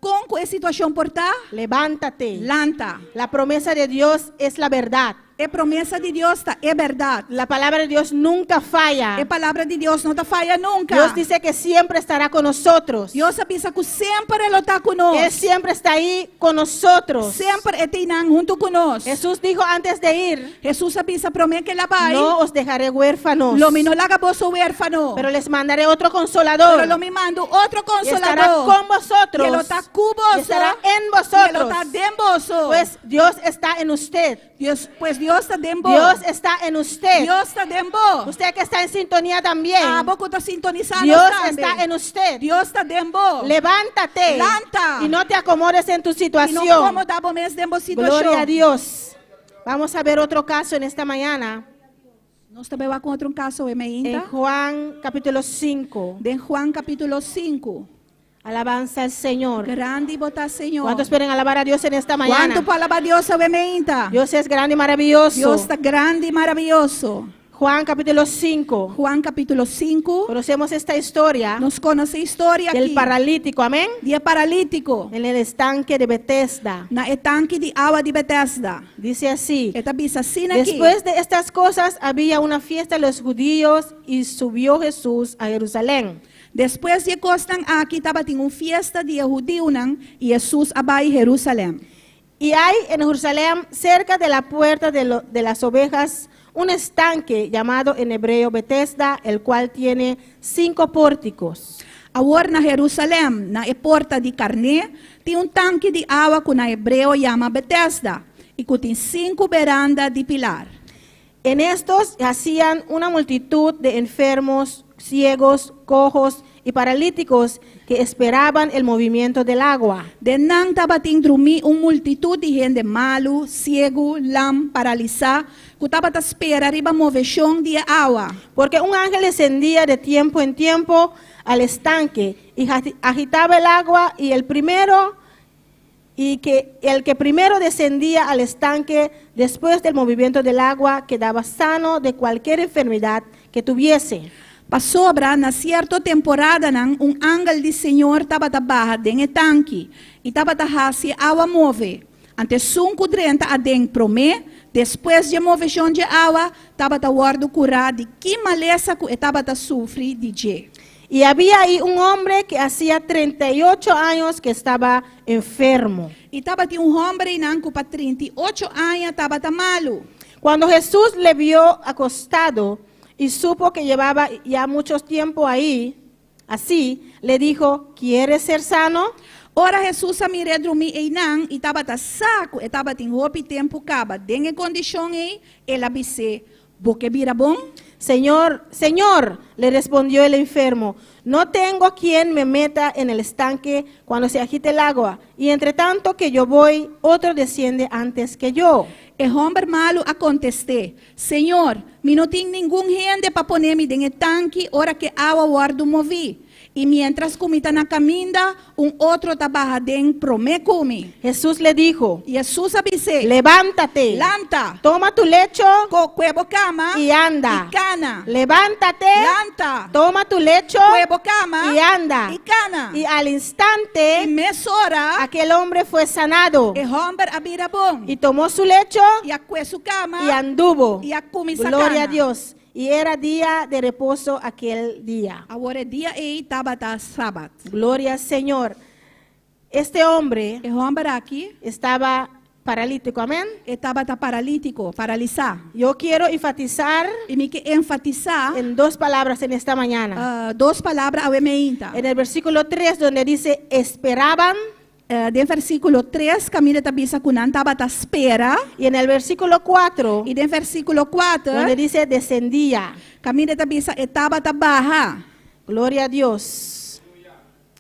Kon ku e situashon por ta, levántate. Lanta. La promesa de Dios es la verdad. E promesa di Dios ta e bèrdat. La palabra de Dios nunca falla. E palabra di Dios no ta faya nunka. Dios dice que siempre estará con nosotros. Dios a bisa ku semper e lo ta ku nos. Él siempre está ahí con nosotros. Semper e t'einan huntu ku nos. Jesús dijo antes de ir, Hesus a bisa promé ku el a bai, no os dejaré huérfanos, Lo mi no laga boso huérfano, pero les mandaré otro consolador. pero lo mi manda otro Y estará konsoladó. con vosotros. I e lo ta ku boso. Y estará en I e lo vosotros. ta den boso. Pues Dios está en usted. Dios, pues Dios ta den bo. Dios está en usted. Dios ta den bo. Usted que está en sintonía también. Abo ku ta sintonisá Dios tambe. está en usted. Dios ta den bo. Levántate. Lanta. Y no te acomodes en tu I no situación. akomodá bo mes den bo situashon. Gloria a Dios. Vamos a ver otro caso en esta mañana. Nos ta bai wak otro kaso En mainta. Juan capítulo 5. Den Juan kapítulo 5. Alabanza al Señor. Grandi bo ta, Señor. ¿Cuántos pueden alabar a Dios en esta mañana? Kuantu por alabá Dios awe mainta? Dios es grande y maravilloso. Dios ta grandi i maravioso. Juan capítulo 5. Juan kapítulo 5. Conocemos esta historia Nos konosé e historia del aki. paralítico, amén. Di e paralítiko. En el estanque de Bethesda. Na e tanki di awa di Bethesda. Dice así. E ta bisa asina aki. Después de estas cosas había una fiesta de los judíos y subió Jesús a Jerusalén. Despues di e kosnan aki tabatin un fiesta di e hudiunan i Hesus a bai Herusalèm. Y hay en Jerusalén, cerca de la puerta de, lo- de las ovejas, un estanque llamado en hebreo Bethesda, el cual tiene cinco pórticos. Awor na Herusalèm, na e porta di karné, tin un tanki di awa ku na hebreo yama Betesda i ku tin sinku beranda di pilar. En estos yacían una multitud de enfermos, ciegos, cojos y paralíticos que esperaban el movimiento del agua. Den nan tabatin drumí un multitut di hende malu, siegu, lam, paralisá, ku tabata spera riba moveshon di e awa. Porque un ángel descendía de tiempo en tiempo al estanque y agitaba el agua y el primero y que el que primero descendía al estanque después del movimiento del agua quedaba sano de cualquier enfermedad que tuviese. Pasobra na sierto temporadanan un angel di Señor tabata baha den e tanki i tabata hasi e awa move. Anto esun ku drenta aden promé, despues dje moveshon dje awa, tabata wòrdu kurá di ki malesa ku e tabata sufri di dje. Y había ahí un hombre que hacía 38 años que estaba enfermo. I tabatin un hòmber einan ku pa 38 aña tabata malu. Cuando Jesús le vio acostado y supo que llevaba ya mucho tiempo ahí, así, le dijo, ¿quieres ser sano? Ora Hesus a mir'é drumí einan i tabata sa ku e tabatin hopi tempu kaba den e kondishon ei, el a bis'é, Bo ke bira bon? Señor, Señor, le respondió el enfermo, no tengo quien me meta en el estanque cuando se agite el agua, y entre tanto que yo voy, otro desciende antes que yo. E hòmber malu a kontest'é, Señor, mi no tin ningun hende pa pone mi den e tanki ora ku e awa wòrdu moví. I miéntras ku mi ta na kaminda, un otro ta baha den promé ku mi. Jesús le dijo, I Hesus a bis'é, Levántate, Lanta, toma tu lecho Ko, kue bo kama y anda. i kana. Levántate, Lanta, toma tu lecho kue bo kama y anda. i kana. Y al instante, I mesora, aquel hombre fue sanado e hòmber a bira bon. y tomó su lecho I a kue su kama y anduvo. i a kuminsá Gloria a kana. Dios. Y era día de reposo aquel día. Awor e dia ei tabata sabat. Gloria al Señor. Este hombre E hòmber aki estaba paralítico. Amén. e tabata paralítiko, paralisá. Yo quiero enfatizar I mi ke enfatisá en dos palabras en esta mañana. dos palabra awe mainta. En el versículo 3 donde dice esperaban Den versíkulo 3 kaminda ta bisa ku nan tabata spera. y en el versículo 4 I den versíkulo donde 4 dice descendía. kaminda ta bisa e tabata baha. Gloria a Dios.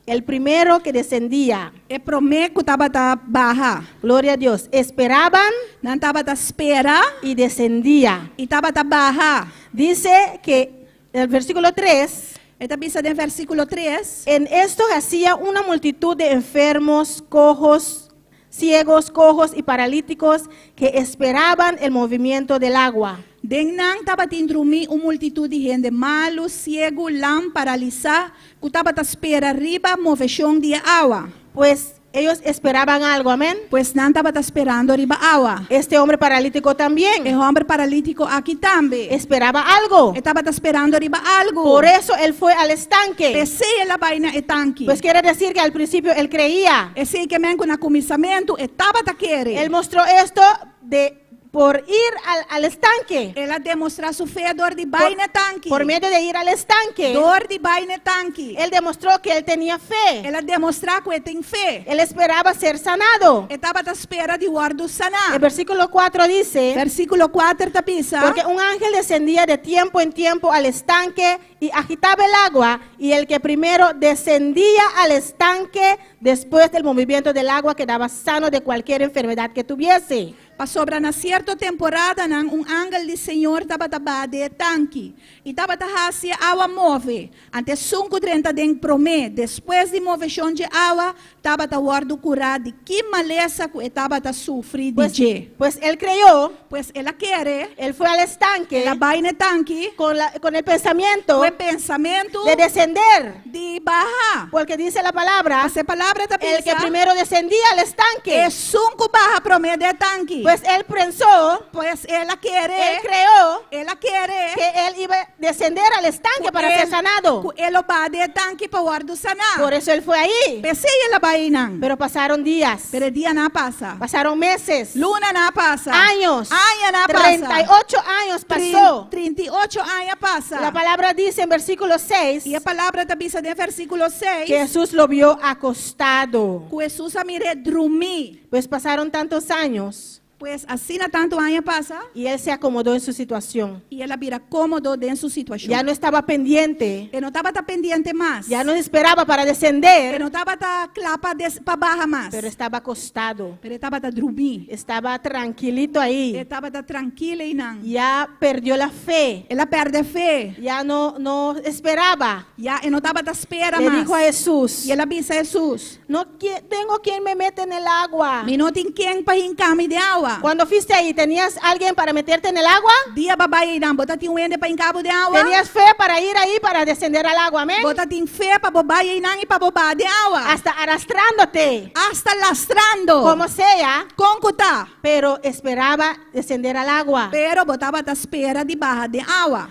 El primero que descendía. E promé ku tabata baha. Gloria a Dios. Esperaban Nan tabata spera y descendía. i tabata baha. Dice que el versículo 3, E ta bisa den versíkulo 3. en esto yacía una multitud de enfermos, cojos, ciegos, cojos y paralíticos que esperaban el movimiento del agua. Den nan tabatin drumí un multitut di hende malu, siegu, lam, paralisá, ku tabata spera riba moveshon di e awa. Pues Ellos esperaban algo, amén. Pues nan tabata sperando riba awa. Este hombre paralítico E también hòmber paralítiko aki tambe. esperaba algo. E tabata sperando riba algu. Por eso él fue al estanque. P'esei el a bai na e tanki. Pues quiere decir que al principio él creía. Esei ke men ku na kuminsamentu e tabata kere. Él mostró esto de por ir al estanque. El a demostrá su fe dor di bai na e tanki. Por medio de ir al estanque. Dor di bai na e tanki. Él demostró que él tenía fe. El a demostrá ku e tin fe. Él esperaba ser sanado. E tabata spera di wòrdu saná. El versículo 4 dice, Versíkulo 4 ta bisa. Porque un ángel descendía de tiempo en tiempo al estanque y agitaba el agua, y el que primero descendía al estanque después del movimiento del agua quedaba sano de cualquier enfermedad que tuviese. Pasobra na sierto temporadanan un angel di Señor tabata baha den e tanki, i tabata hasi e awa move. Anto esun ku drenta aden promé, despues di moveshon dje awa, tabata wòrdu kurá di ki malesa ku e tabata sufri di Pues, dje. pues él creyó, Pues el a kere, él fue al estanque el a bai na e tanki con el pensamiento ku e pensamentu de descender, di baha. porque dice la palabra, Pasobra e palabra ta el que bisa, primero descendía al estanque, esun ku baha promé den e tanki. Pues él pensó, Pues el a kere, él creyó el a kere que él iba a descender al estanque para ser sanado. Ku e lo baha den e tanki pa wòrdu saná. Por eso él fue ahí. P'esei el a bai einan. Pero pasaron días, Pero dianan a pasa. pasaron meses, Lunanan a pasa. años, Añanan a pasa. 38 años pasó. 38 aña a pasa. La palabra dice en versículo 6 I e palabra ta bisa den versíkulo 6 que Jesús lo vio acostado. ku Hesus a mir'é drumí. Pues pasaron tantos años Pues asina tantu aña a pasa y él se acomodó en su situación. i el a bira kómodo den su situashon. Ya no estaba pendiente, E no tabata pendiente mas. ya no esperaba para E descender, no tabata kla pa des pa baha mas. pero estaba acostado, Pero e tabata drumí. estaba tranquilito ahí. E tabata trankil einan. Ya perdió la fe, El a pèrdè fe. ya no esperaba. Ya e no tabata spera Le mas. dijo a Jesús, I el a bisa Hesus. no tengo quien me mete en el agua. Mi no tin ken pa hinka mi den awa. Cuando fuiste ahí, ¿tenías alguien para meterte en el agua? Dia b'a bai einan, bo tatin un hende pa hinka bo den awa. ¿Tenías fe para ir ahí para descender al agua? Amén. Bo tatin fe pa bo bai einan i pa bo baha den awa. Hasta arrastrándote, Asta lastrando. como sea, Kon ku ta. pero esperaba descender al agua. Pero bo tabata spera di baha den awa.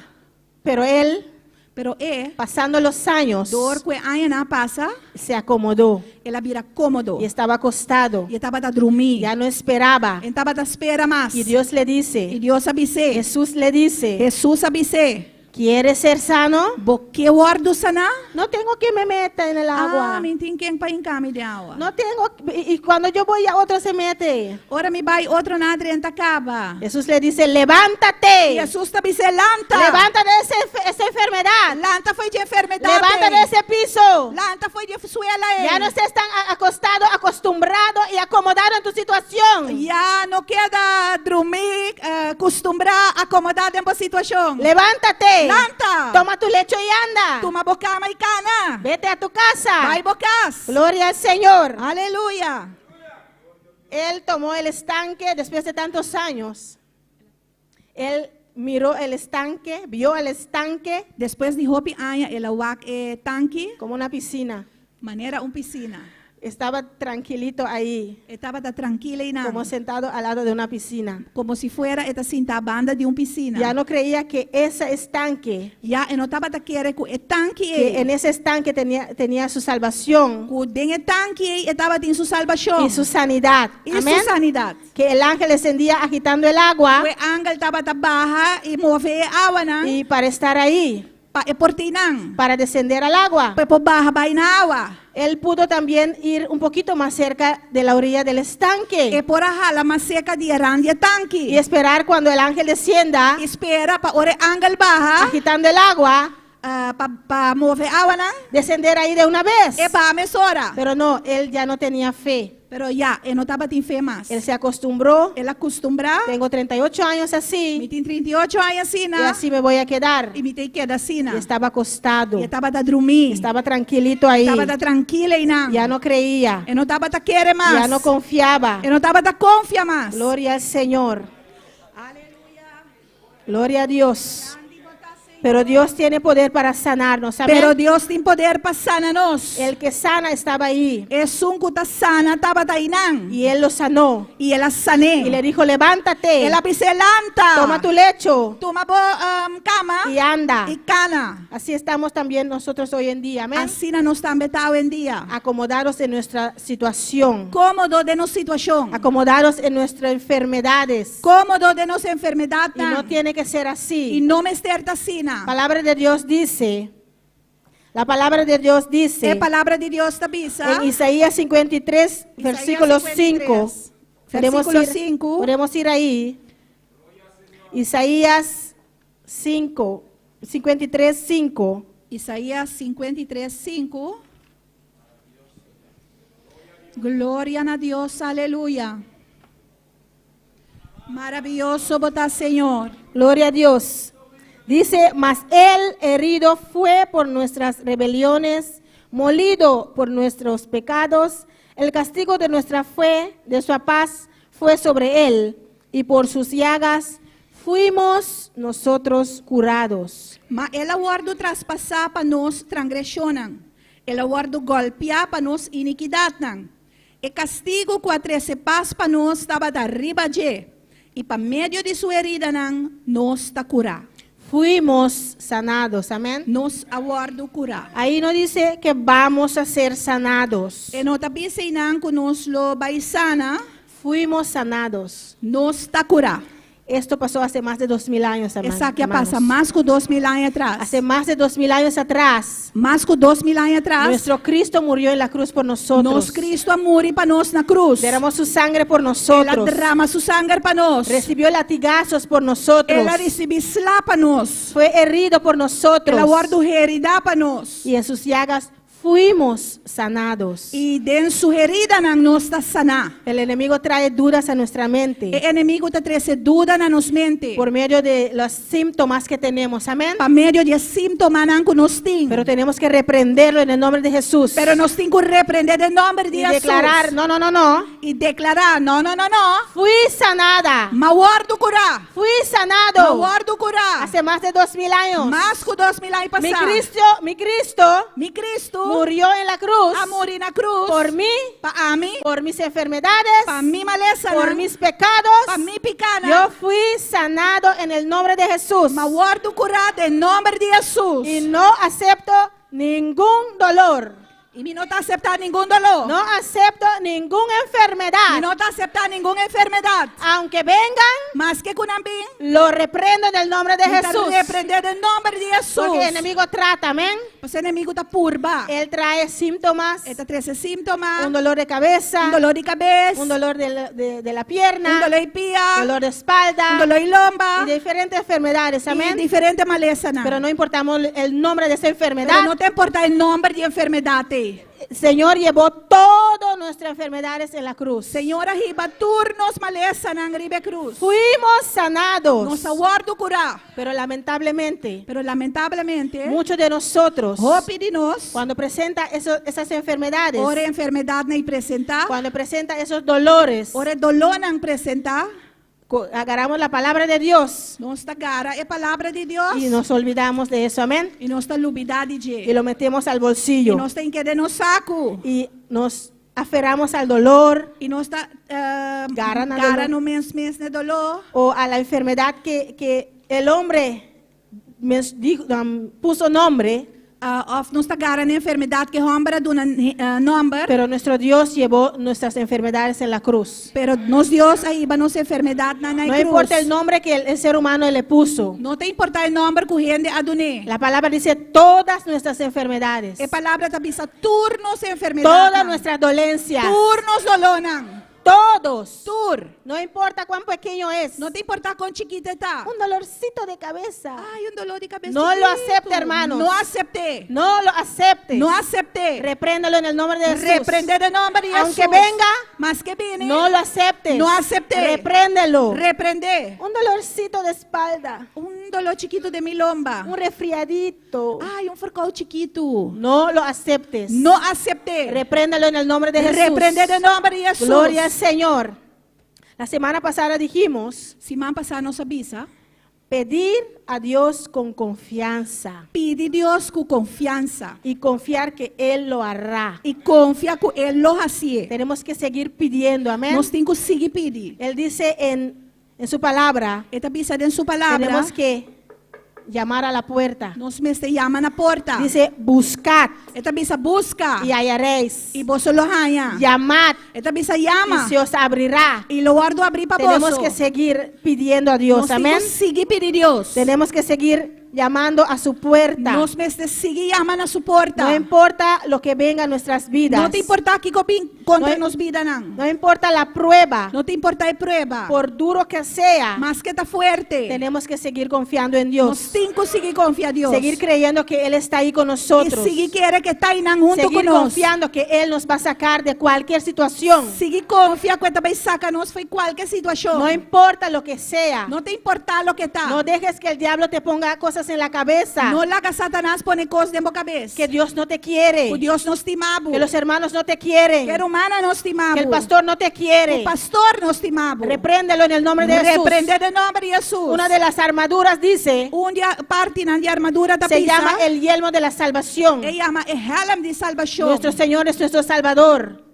Pero él, Pero e, pasando los años, dor ku e añanan a pasa, se acomodó el a bira kómodo. y estaba acostado. I e tabata drumí. Ya no esperaba. E n' tabata spera mas. Y Dios le I dice, Dios a bis'é. Jesús le dice, Hesus a bis'é. ¿quieres ser sano? Bo ke wòrdu saná? No tengo quien me meta en el agua. Ah, mi n' tin ken pa hinka mi den awa. No tengo, y cuando yo voy a otro se mete. Ora mi bai otronan a drenta kaba. Jesús le dice, levántate. Hesus ta bis'é lanta. Levántate de esa enfermedad. Lanta for di e enfermedat. Levántate de ese piso. Lanta for di e suela ei. Ya no estés tan acostado, acostumbrado y acomodado en tu situación. Ya no keda drumí, kustumbrá, akomodá den bo situashon. Levántate. Lanta. Toma tu lecho y anda. Tuma bo kama i kana. Vete a tu casa. Bai bo kas. Gloria al Señor. Aleluya. Él tomó el estanque después de tantos años. Él miró el estanque, vio el estanque Despues di hopi aña, el a wak e tanki, como una piscina. manera un pisina. Estaba tranquilito ahí, E tabata trankil einan. como sentado al lado de una piscina. Komo si fuera e ta sintá banda di un pisina. Ya no creía que ese estanque, Ya e no tabata kere ku e tanki que en ese estanque tenía su salvación Ku den e tanki ei e tabatin su salbashon. y su sanidad. I Amén. su sanidat. Que el ángel descendía agitando el agua Ku e angel tabata baha i move e awanan. y para estar ahí, Pa e por ta einan. para descender al agua. Pa e por baha bai na awa. Él pudo también ir un poquito más cerca de la orilla del estanque. E por a hala mas serka di e rant di e tanki. Y esperar cuando el ángel descienda, I spera pa ora e angel baha, agitando el agua, pa, pa move e awanan, descender ahí de una vez. E baha mesora. Pero no, él ya no tenía fe. Pero ya, e no tabatin fe mas. Él se acostumbró. El a kustumbrá. Tengo 38 años así. Mi tin 38 aña asina. Y así me voy a quedar. I mi ta keda asina. Y estaba acostado. I e tabata drumí. Estaba tranquilito ahí. Tabata trankil einan. Ya no creía. E no tabata kere mas. Ya no confiaba. E no tabata konfia mas. Gloria al Señor. Aleluya. Gloria a Dios. Pero Dios tiene poder para sanarnos. Amén. Pero Dios tin poder pa sana nos. El que sana estaba ahí. Esun ku ta sana tabata einan. Y él lo sanó. I el a san'é. Y le dijo, levántate, El a bis'é lanta. toma tu lecho Tuma bo kama. y anda. I kana. Así estamos también nosotros hoy en día. Amén. Asina nos tambe ta awendia. Acomodados en nuestra situación. Kómodo den nos situashon. Acomodados en nuestras enfermedades. Kómodo den nos enfermedat. Y no tiene que ser I así. no mester ta asina. La palabra de Dios dice, la palabra de Dios dice E palabra di Dios ta bisa. en Isaías 53, versículo 5. 53, Podemos versíkulo ir, 5. podemos ir ahí. Isaías 5, 53, 5. Isaías 53, 5. Gloria na Dios, aleluya. Maravioso bo ta, Señor. Gloria a Dios. Dice, mas él herido fue por nuestras rebeliones, molido por nuestros pecados. El castigo de nuestra fe, de su paz, fue sobre él, y por sus llagas fuimos nosotros curados. Ma el a wòrdu traspasá pa nos transgreshonnan. El a wòrdu gòlpiá pa nos inikidatnan. E kastigu ku a trese pas pa nos tabata riba dje. I pa medio di su heridanan nos ta kurá. Fuimos sanados, amén. Nos a wòrdu kurá. Ahí no dice que vamos a ser sanados. E no ta bisa einan ku nos lo bai sana, Fuimos sanados. nos ta kurá. Esto pasó hace más de 2000 años, hermano- Esaki a hermanos. pasa mas ku 2000 aña atras. Hace más de 2000 años atrás. Mas ku 2000 aña atras. Nuestro Cristo murió en la cruz por nosotros. Nos Kristu a muri pa nos na krus. Derramó su sangre por El a nosotros. drama su sanger pa nos. Recibió latigazos por nosotros. El a risibí sla pa nos. Fue herido por nosotros. El a wòrdu heridá pa nos. Y en sus llagas fuimos sanados. I den su heridanan nos ta saná. El enemigo trae dudas a nuestra mente E enemigu ta trese duda na nos mente. por medio de los síntomas que tenemos. Amén. Pa medio di síntomanan ku nos tin. Pero tenemos que reprenderlo en el nombre de Jesús. Pero nos tin ku reprendé den nòmber di Y Hesus. declarar, no, no, no, no. I deklará, no, no, no, no. Fui sanada. M'a wòrdu kurá. Fui Ma sanado. wòrdu kurá. Hace más de 2000 años. Mas ku 2000 aña Mi pasá. Cristo, mi Cristo Mi Kristu murió en la cruz a muri na krus. por mí, Pa ami. por mis enfermedades, Pa mi malesa. por mis pecados. Pa mi pikánan. Yo fui sanado en el nombre de Jesús. M'a wòrdu kurá den nòmber di Hesus. Y no acepto ningún dolor. I mi no ta aseptá ningun doló. No acepto ninguna Mi enfermedad. no ta aseptá ningun enfermedat. Aunque vengan, Maske ku nan bin, lo reprendo en el nombre de mi ta Jesús. reprendé den nòmber di Hesus. Porque el enemigo trata, amén. Pasobra enemigu ta purba. Él trae síntomas, E ta trese síntoma, un dolor de cabeza, un doló di kabes, un dolor de la pierna, un doló di pia, dolor de espalda un doló di lomba, y de diferentes enfermedades, i amén. diferente malesanan. Pero no importamos el nombre de esa enfermedad. Pero no ta importá e nòmber di enfermedat. Señor llevó todas nuestras enfermedades en la cruz. Señor a hiba tur nos malesanan riba krus. Fuimos sanados. Nos a wòrdu kurá. Pero lamentablemente, Pero lamentablemente, muchos de nosotros, hopi di nos, cuando presenta esas enfermedades, ora enfermedatnan presentá, cuando presenta esos dolores, ora dolónan presentá, agarramos la palabra de Dios nos ta gara e palabra di Dios y nos olvidamos de eso, amén. i nos ta lubidá di Y dje. lo metemos al I bolsillo nos ta hink'é den nos saku. y nos aferramos al dolor I nos ta Gara na gara doló. nos mes mes na doló. o a la enfermedad que el hombre puso nombre, Òf nos ta gara na enfermedat ku hòmber a duna nòmber. pero nuestro Dios llevó nuestras enfermedades en la cruz. Pero nos Dios a hiba nos enfermedatnan na No krus. importa el nombre que el ser humano le puso. No ta importá e nòmber ku hende a dun'é. La palabra dice todas nuestras enfermedades, E palabra ta bisa tur nos enfermedat. todas nuestras dolencias, Tur nos dolónan. todos. Tur. No importa cuán pequeño es, No ta importá kon chikitu e ta. un dolorcito de cabeza. Ai, un doló di kabes. No lo chikitu. acepte, hermanos. No asept'é. No lo aceptes. No asept'é. Repréndelo en el nombre de Jesús. Reprendé den nòmber di Hesus. Aunque venga, Maske bini. No lo aceptes. No asept'é. Repréndelo. Reprendé. Un dolorcito de espalda. Un doló chikitu den mi lomba. Un resfriadito. Ai, un verkoud chikitu. No lo aceptes. No asept'é. Repréndelo en el nombre de Jesús. Reprendé den nòmber di Hesus. Gloria al Señor. La semana pasada dijimos, Siman pasá nos a bisa. Pedir a Dios con confianza Pidi Dios ku konfiansa. y confiar que Él lo hará. I konfia ku E lo hasié. Tenemos que seguir pidiendo, amén. Nos tin ku sigui pidi. Él dice en su palabra, E ta bisa den su palabra. tenemos que llamar a la puerta. Nos mester yama na porta. Dice, buscad E ta bisa buska. y hallaréis. I boso lo haña. Llamad E ta bisa y yama. se os abrirá. I lo wòrdu habrí pa Tenemos boso. que seguir pidiendo a Dios, Nos amén. tin ku sigui pidi Dios. Tenemos que seguir llamando a su puerta. Nos mester sigui yama na su porta. No importa lo que venga a nuestras vidas. No ta importá kiko bin kontra No- nos bidanan. No importa la prueba, No ta importá e prueba. por duro que sea, Maske ta fuerte. tenemos que seguir confiando en Nos Dios. tin ku sigui konfia Dios. Seguir creyendo que Él está ahí con I nosotros. sigui kere ku E ta einan huntu Seguir ku nos. confiando que Él nos va a sacar de cualquier situación. Sigui konfia ku E ta bai saka nos for di kualke situashon. No importa lo que sea. No ta importá loke ta. No dejes que el diablo te ponga cosas en la cabeza. No laga Satanas pone kos den bo kabes. Que Dios no te quiere. Ku Dios no stima bo. Que los hermanos no te quieren. Ku rumannan no stima bo. Que el pastor no te quiere. E pastor no stima bo. Repréndelo en el nombre de Jesús. Reprendé den nòmber di Hesus. Una de las armaduras dice, Un di e partinan di armadura ta se bisa. llama el yelmo de la salvación. E yama e hèlm di salbashon. Nuestro Señor es nuestro Salvador.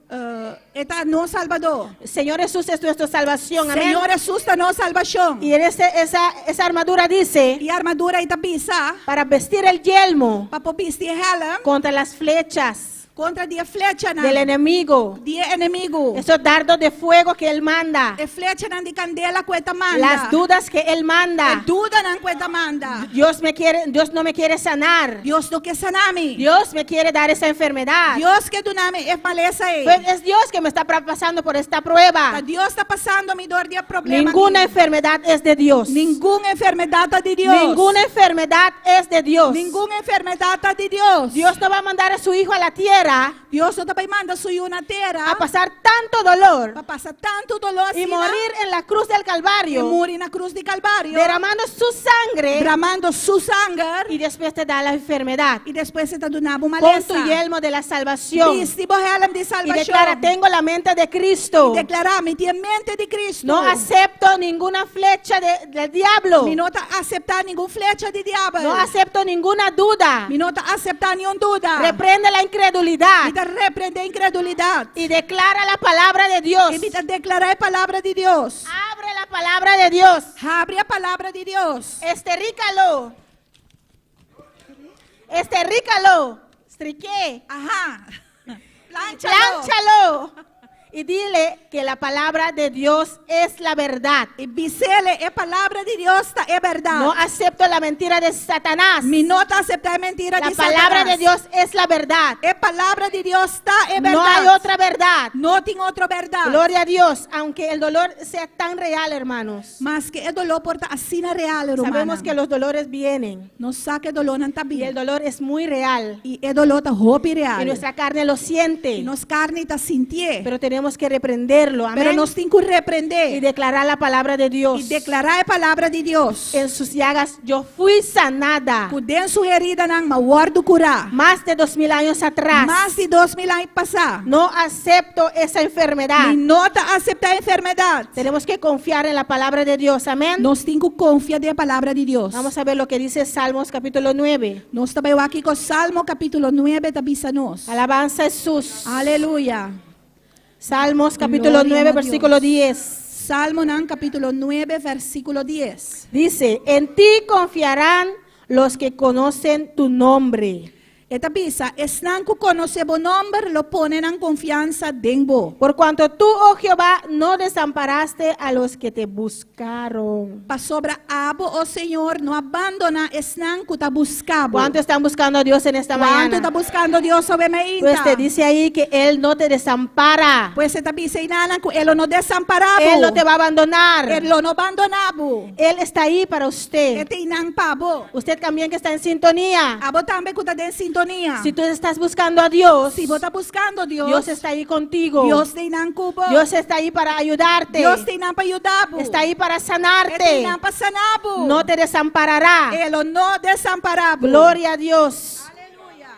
E ta nos Salbador. Señor Jesús es nuestra salvación. Amén. Señor Hesus ta nos salbashon. Y en esa armadura dice, E armadura ei ta bisa. para vestir el yelmo Pa por bisti e hèlm contra las flechas kontra di e flechanan. del enemigo. Di enemigu. Esos dardos de fuego que él manda. E flechanan di kandela ku e ta manda. Las dudas que él E manda. dudanan ku e ta manda. Dios me quiere, Dios no me quiere sanar. Dios no ke sana mi. Dios me quiere dar esa enfermedad. Dios ke duna mi e malesa ei. Pues es Dios que me está pasando por esta prueba. Dios ta pasando mi dor di problema. Ninguna enfermedad es de Dios. Ningun enfermedat ta di Dios. Ninguna enfermedad es de Dios. Ningun enfermedat ta di Dios. Dios no va a mandar a su hijo a la tierra Dios no ta bai manda su yu na tera a pasar tanto dolor pa pasa tantu doló y asina, morir en la cruz del i Calvario, muri na krus di Kalvario, derramando su sangre dramando su sanger y después te da la enfermedad. i despues e ta duna bo Pon malesa. tu yelmo de la salvación Bisti bo hèlm di y salbashon. declara, tengo la mente de Cristo. Deklará, mi tin mente di Kristu. No acepto ninguna flecha del diablo. Mi no ta aseptá ningun flecha di diabel. No acepto ninguna duda. Mi no ta aseptá ningun duda. Reprende la incredulidad Mi ta reprendé inkredulidat. y declara la palabra de Dios. I mi ta deklará e palabra di Dios. Abre la palabra de Dios. Habri e palabra di Dios. Esterrícalo. Esterrícalo. Estriqué. Ajá. Plánchalo. Plánchalo. Y dile que la palabra de Dios es la verdad. I bis'é e palabra di Dios ta e bèrdat. No acepto la mentira de Satanás. Mi no ta aseptá mentira La di palabra Satanas. de Dios es la verdad. E palabra di Dios ta e bèrdat. No hay otra verdad. No tin otro bèrdat. Gloria a Dios, aunque el dolor sea tan real, hermanos. Maske e doló por ta asina real, ruman. Sabemos que los dolores vienen Nos sa ku e dolónan ta y el bin. dolor es muy real I e doló ta hopi real. y nuestra carne lo siente, I nos karni ta sintié. pero tenemos que reprenderlo, amén. Pero nos tin ku reprendé. Y declarar la palabra de Dios. I deklará e palabra di Dios. En sus llagas yo fui sanada. Ku den su heridanan m'a wòrdu kurá. Más de 2000 años atrás. Mas di 2000 aña pasá. No acepto esa enfermedad. Mi no ta aseptá e enfermedat. Tenemos que confiar en la palabra de Dios. Amén. Nos tin ku konfia den e palabra di Dios. Vamos a ver lo que dice Salmos capítulo 9. Nos ta bai wak kiko Salmo kapítulo 9 ta bisa nos. Alabanza a Jesús. Aleluya. Salmos capítulo Gloria 9, a versículo Dios. 10. Salmonan kapítulo 9, versíkulo 10. Dice, en ti confiarán los que conocen tu nombre. E ta bisa, esnan ku konosé bo nòmber, lo pone nan konfiansa den bo. Por cuanto tú, oh Jehová, no desamparaste a los que te buscaron. Pasobra abo, o Señor, no a bandoná esnan ku ta buska bo. ¿Cuánto están buscando a Dios en esta ¿Kuantu mañana? ta buskando Dios awe mainta? Pues te dice ahí que Él no te desampara. Pues e ta bisa einan ku E lo no desampará bo. Él no te va a abandonar. E lo no bandoná bo. Él está ahí para usted. E t'einan pa bo. Usted también que está en sintonía. Abo tambe ku ta den sintonia. Si tú estás buscando a Dios, Si bo ta buskando Dios, Dios está ahí contigo. Dios t'einan ku bo. Dios está ahí para ayudarte. Dios t'einan pa yuda bo. Está ahí para E sanarte. t'einan pa sana bo. No te desamparará. E lo no desampará bo. Gloria a Dios. Aleluya.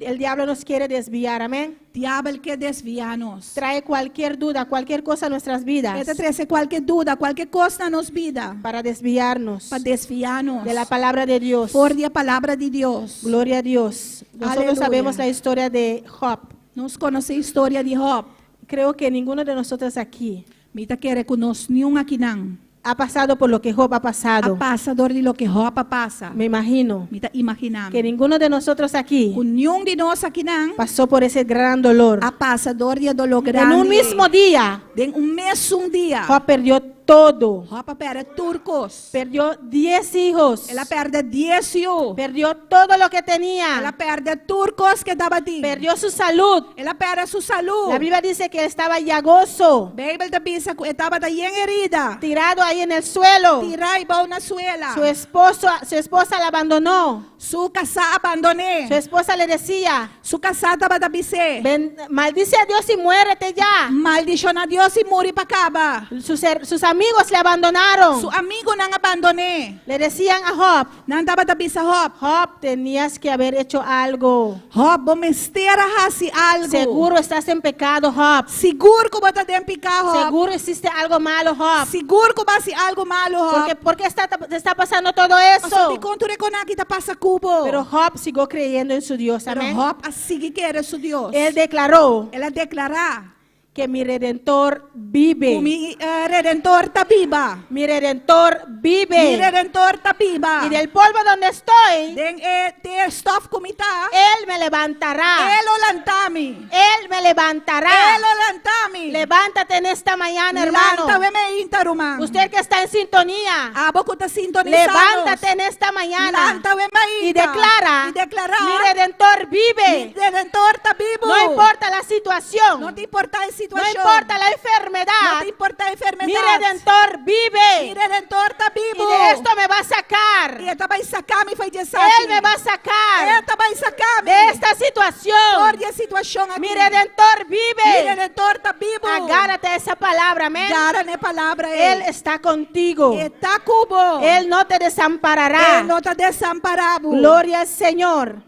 El diablo nos quiere desviar, amén. Diabel ke desviá nos. Trae cualquier duda, cualquier cosa a nuestras E vidas ta trese kualke duda, kualke kos na nos bida. para desviarnos Pa desviá nos. de la palabra de Dios. For di e palabra di Dios. Gloria a Dios. Nosotros Aleluya. sabemos la historia de Job. Nos konosé e historia di Job. Creo que ninguno de nosotros aquí Mi ta kere ku nos niun akinan. ha pasado por lo que Job ha A pasado. pasa dor di loke Job a pasa. Me imagino Mi ta imaginá. que ninguno de nosotros aquí Ku niun di nos akinan pasó por ese gran dolor. a pasa dor di e doló En grandi. un mismo día, Den un mesun dia. Job perdió todo. Job a pèrdè tur kos. Perdió 10 hijos. El a pèrdè 10 yu. Perdió todo lo que El a tenía. pèrdè tur kos ku e tabatin. Perdió su salud. El a pèrdè su salú. La Biblia dice que él estaba llagoso, Beibel ta bisa ku e tabata yen herida. tirado ahí en el suelo. Tirá abou na suela. Su esposo, su esposa la abandonó. Su kasá a bandon'é. Su esposa le decía, Su kasá tabata bis'é. "Ven, maldice a Dios y muérete ya. Maldishoná Dios i muri pa kaba. Sus amigos le abandonaron. Su amigunan a bandon'é. Le decían a Job, Nan tabata bisa Job. Job, tenías que haber hecho algo. Job, bo mester a hasi algu. Seguro estás en pecado, Job. Sigur ku bo ta den piká, Job. Seguro hiciste algo malo, Job. Sigur ku bo a hasi algu malu, Job. Porque, ¿Por qué te está pasando todo Paso eso? dikon tur e kosnan aki ta pasa ku bo. Pero Job siguió creyendo en su Dios. Pero Amén. Job a sigui kere su Dios. Él declaró El a deklará. que mi redentor vive. Ku mi redentor ta biba. Mi redentor vive. Mi redentor ta biba. Y del polvo donde estoy, Den e te stof ku mi ta. Él me levantará. E lo lanta mi. Él me levantará. E lo lanta mi. Levántate en esta mañana, hermano. Lanta awe mainta, ruman. Usted que está en sintonía, Abo ku ta sintonisá. levántate en esta mañana Lanta awe mainta. y declara, I deklará. mi redentor vive. Mi redentor ta bibu. No importa la situación, No ta importá e no situashon. importa la enfermedad, No ta importá e enfermedat. mi redentor vive. Mi redentor ta Y bibu. de esto me va a sacar. I e ta bai saka mi for di esaki. Él me va a sacar E ta bai saka mi. de esta situación. For di e situashon aki. Mi redentor Mi vive. redentor ta bibu. Agárrate a esa palabra, amén. Gara na e palabra. Él está contigo. E ta ku bo. Él no te desamparará. E no ta desampará bo. Gloria al Señor.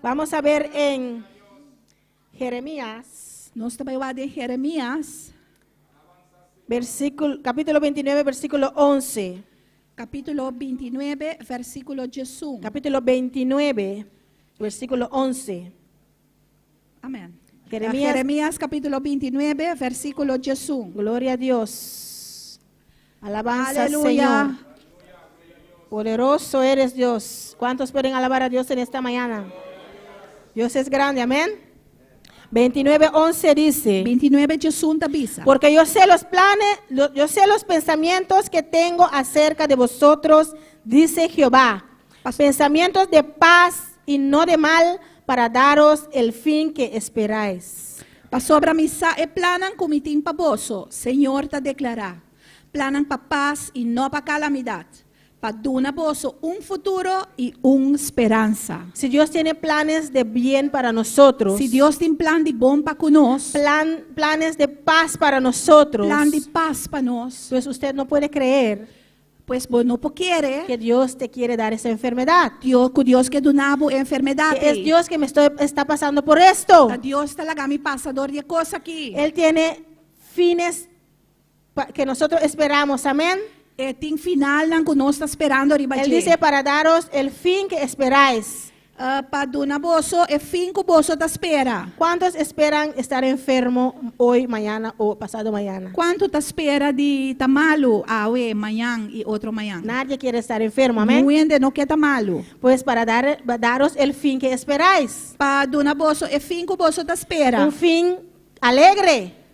Vamos a ver en Jeremías, Nos ta bai wak den Jeremias, versículo, capítulo 29, versículo 11. kapítulo 29, versíkulo 11. Capítulo 29, versículo 11. Amèn. Jeremías- Jeremias kapítulo 29, versíkulo 11. Gloria a Dios. Alabanza al Aleluya. Señor. Poderoso eres Dios. ¿Cuántos pueden alabar a Dios en esta mañana? Dios es grande, amén. 29, 11 dice. 29, 11 ta bisa. Porque yo sé los planes, yo sé los pensamientos que tengo acerca de vosotros, dice Jehová. Pensamientos de paz y no de mal, para daros el fin que esperáis. Pasobra mi sa e plannan ku mi tin pa boso, Señor ta deklará. Plannan pa pas i no pa kalamidat. Pa duna boso un futuro i un speransa. Si Dios tiene planes de bien para nosotros, Si Dios tin plan di bon pa ku nos, planes de paz para nosotros, plan di pas pa nos, pues usted no puede creer pues bo no por kere que Dios te quiere dar esa enfermedad. Dios, ku Dios ke duna bo enfermedat. Que es Dios que me está pasando por esto. Ta Dios ta laga mi pasa dor di e kos aki. Él tiene fines que nosotros esperamos. Amén. E tin finalnan ku nos ta sperando riba Él dice para daros el fin que esperáis. Pa duna boso e fin ku boso ta spera. ¿Cuántos esperan estar enfermo hoy, mañana o pasado mañana? Kuantu ta spera di ta malu, awe, mañan i otro mañan? Nadie quiere estar enfermo, amén. Ningun hende no ke ta malu. Pues para daros el fin que esperáis. Pa duna boso e fin ku boso ta spera. Un fin alegre,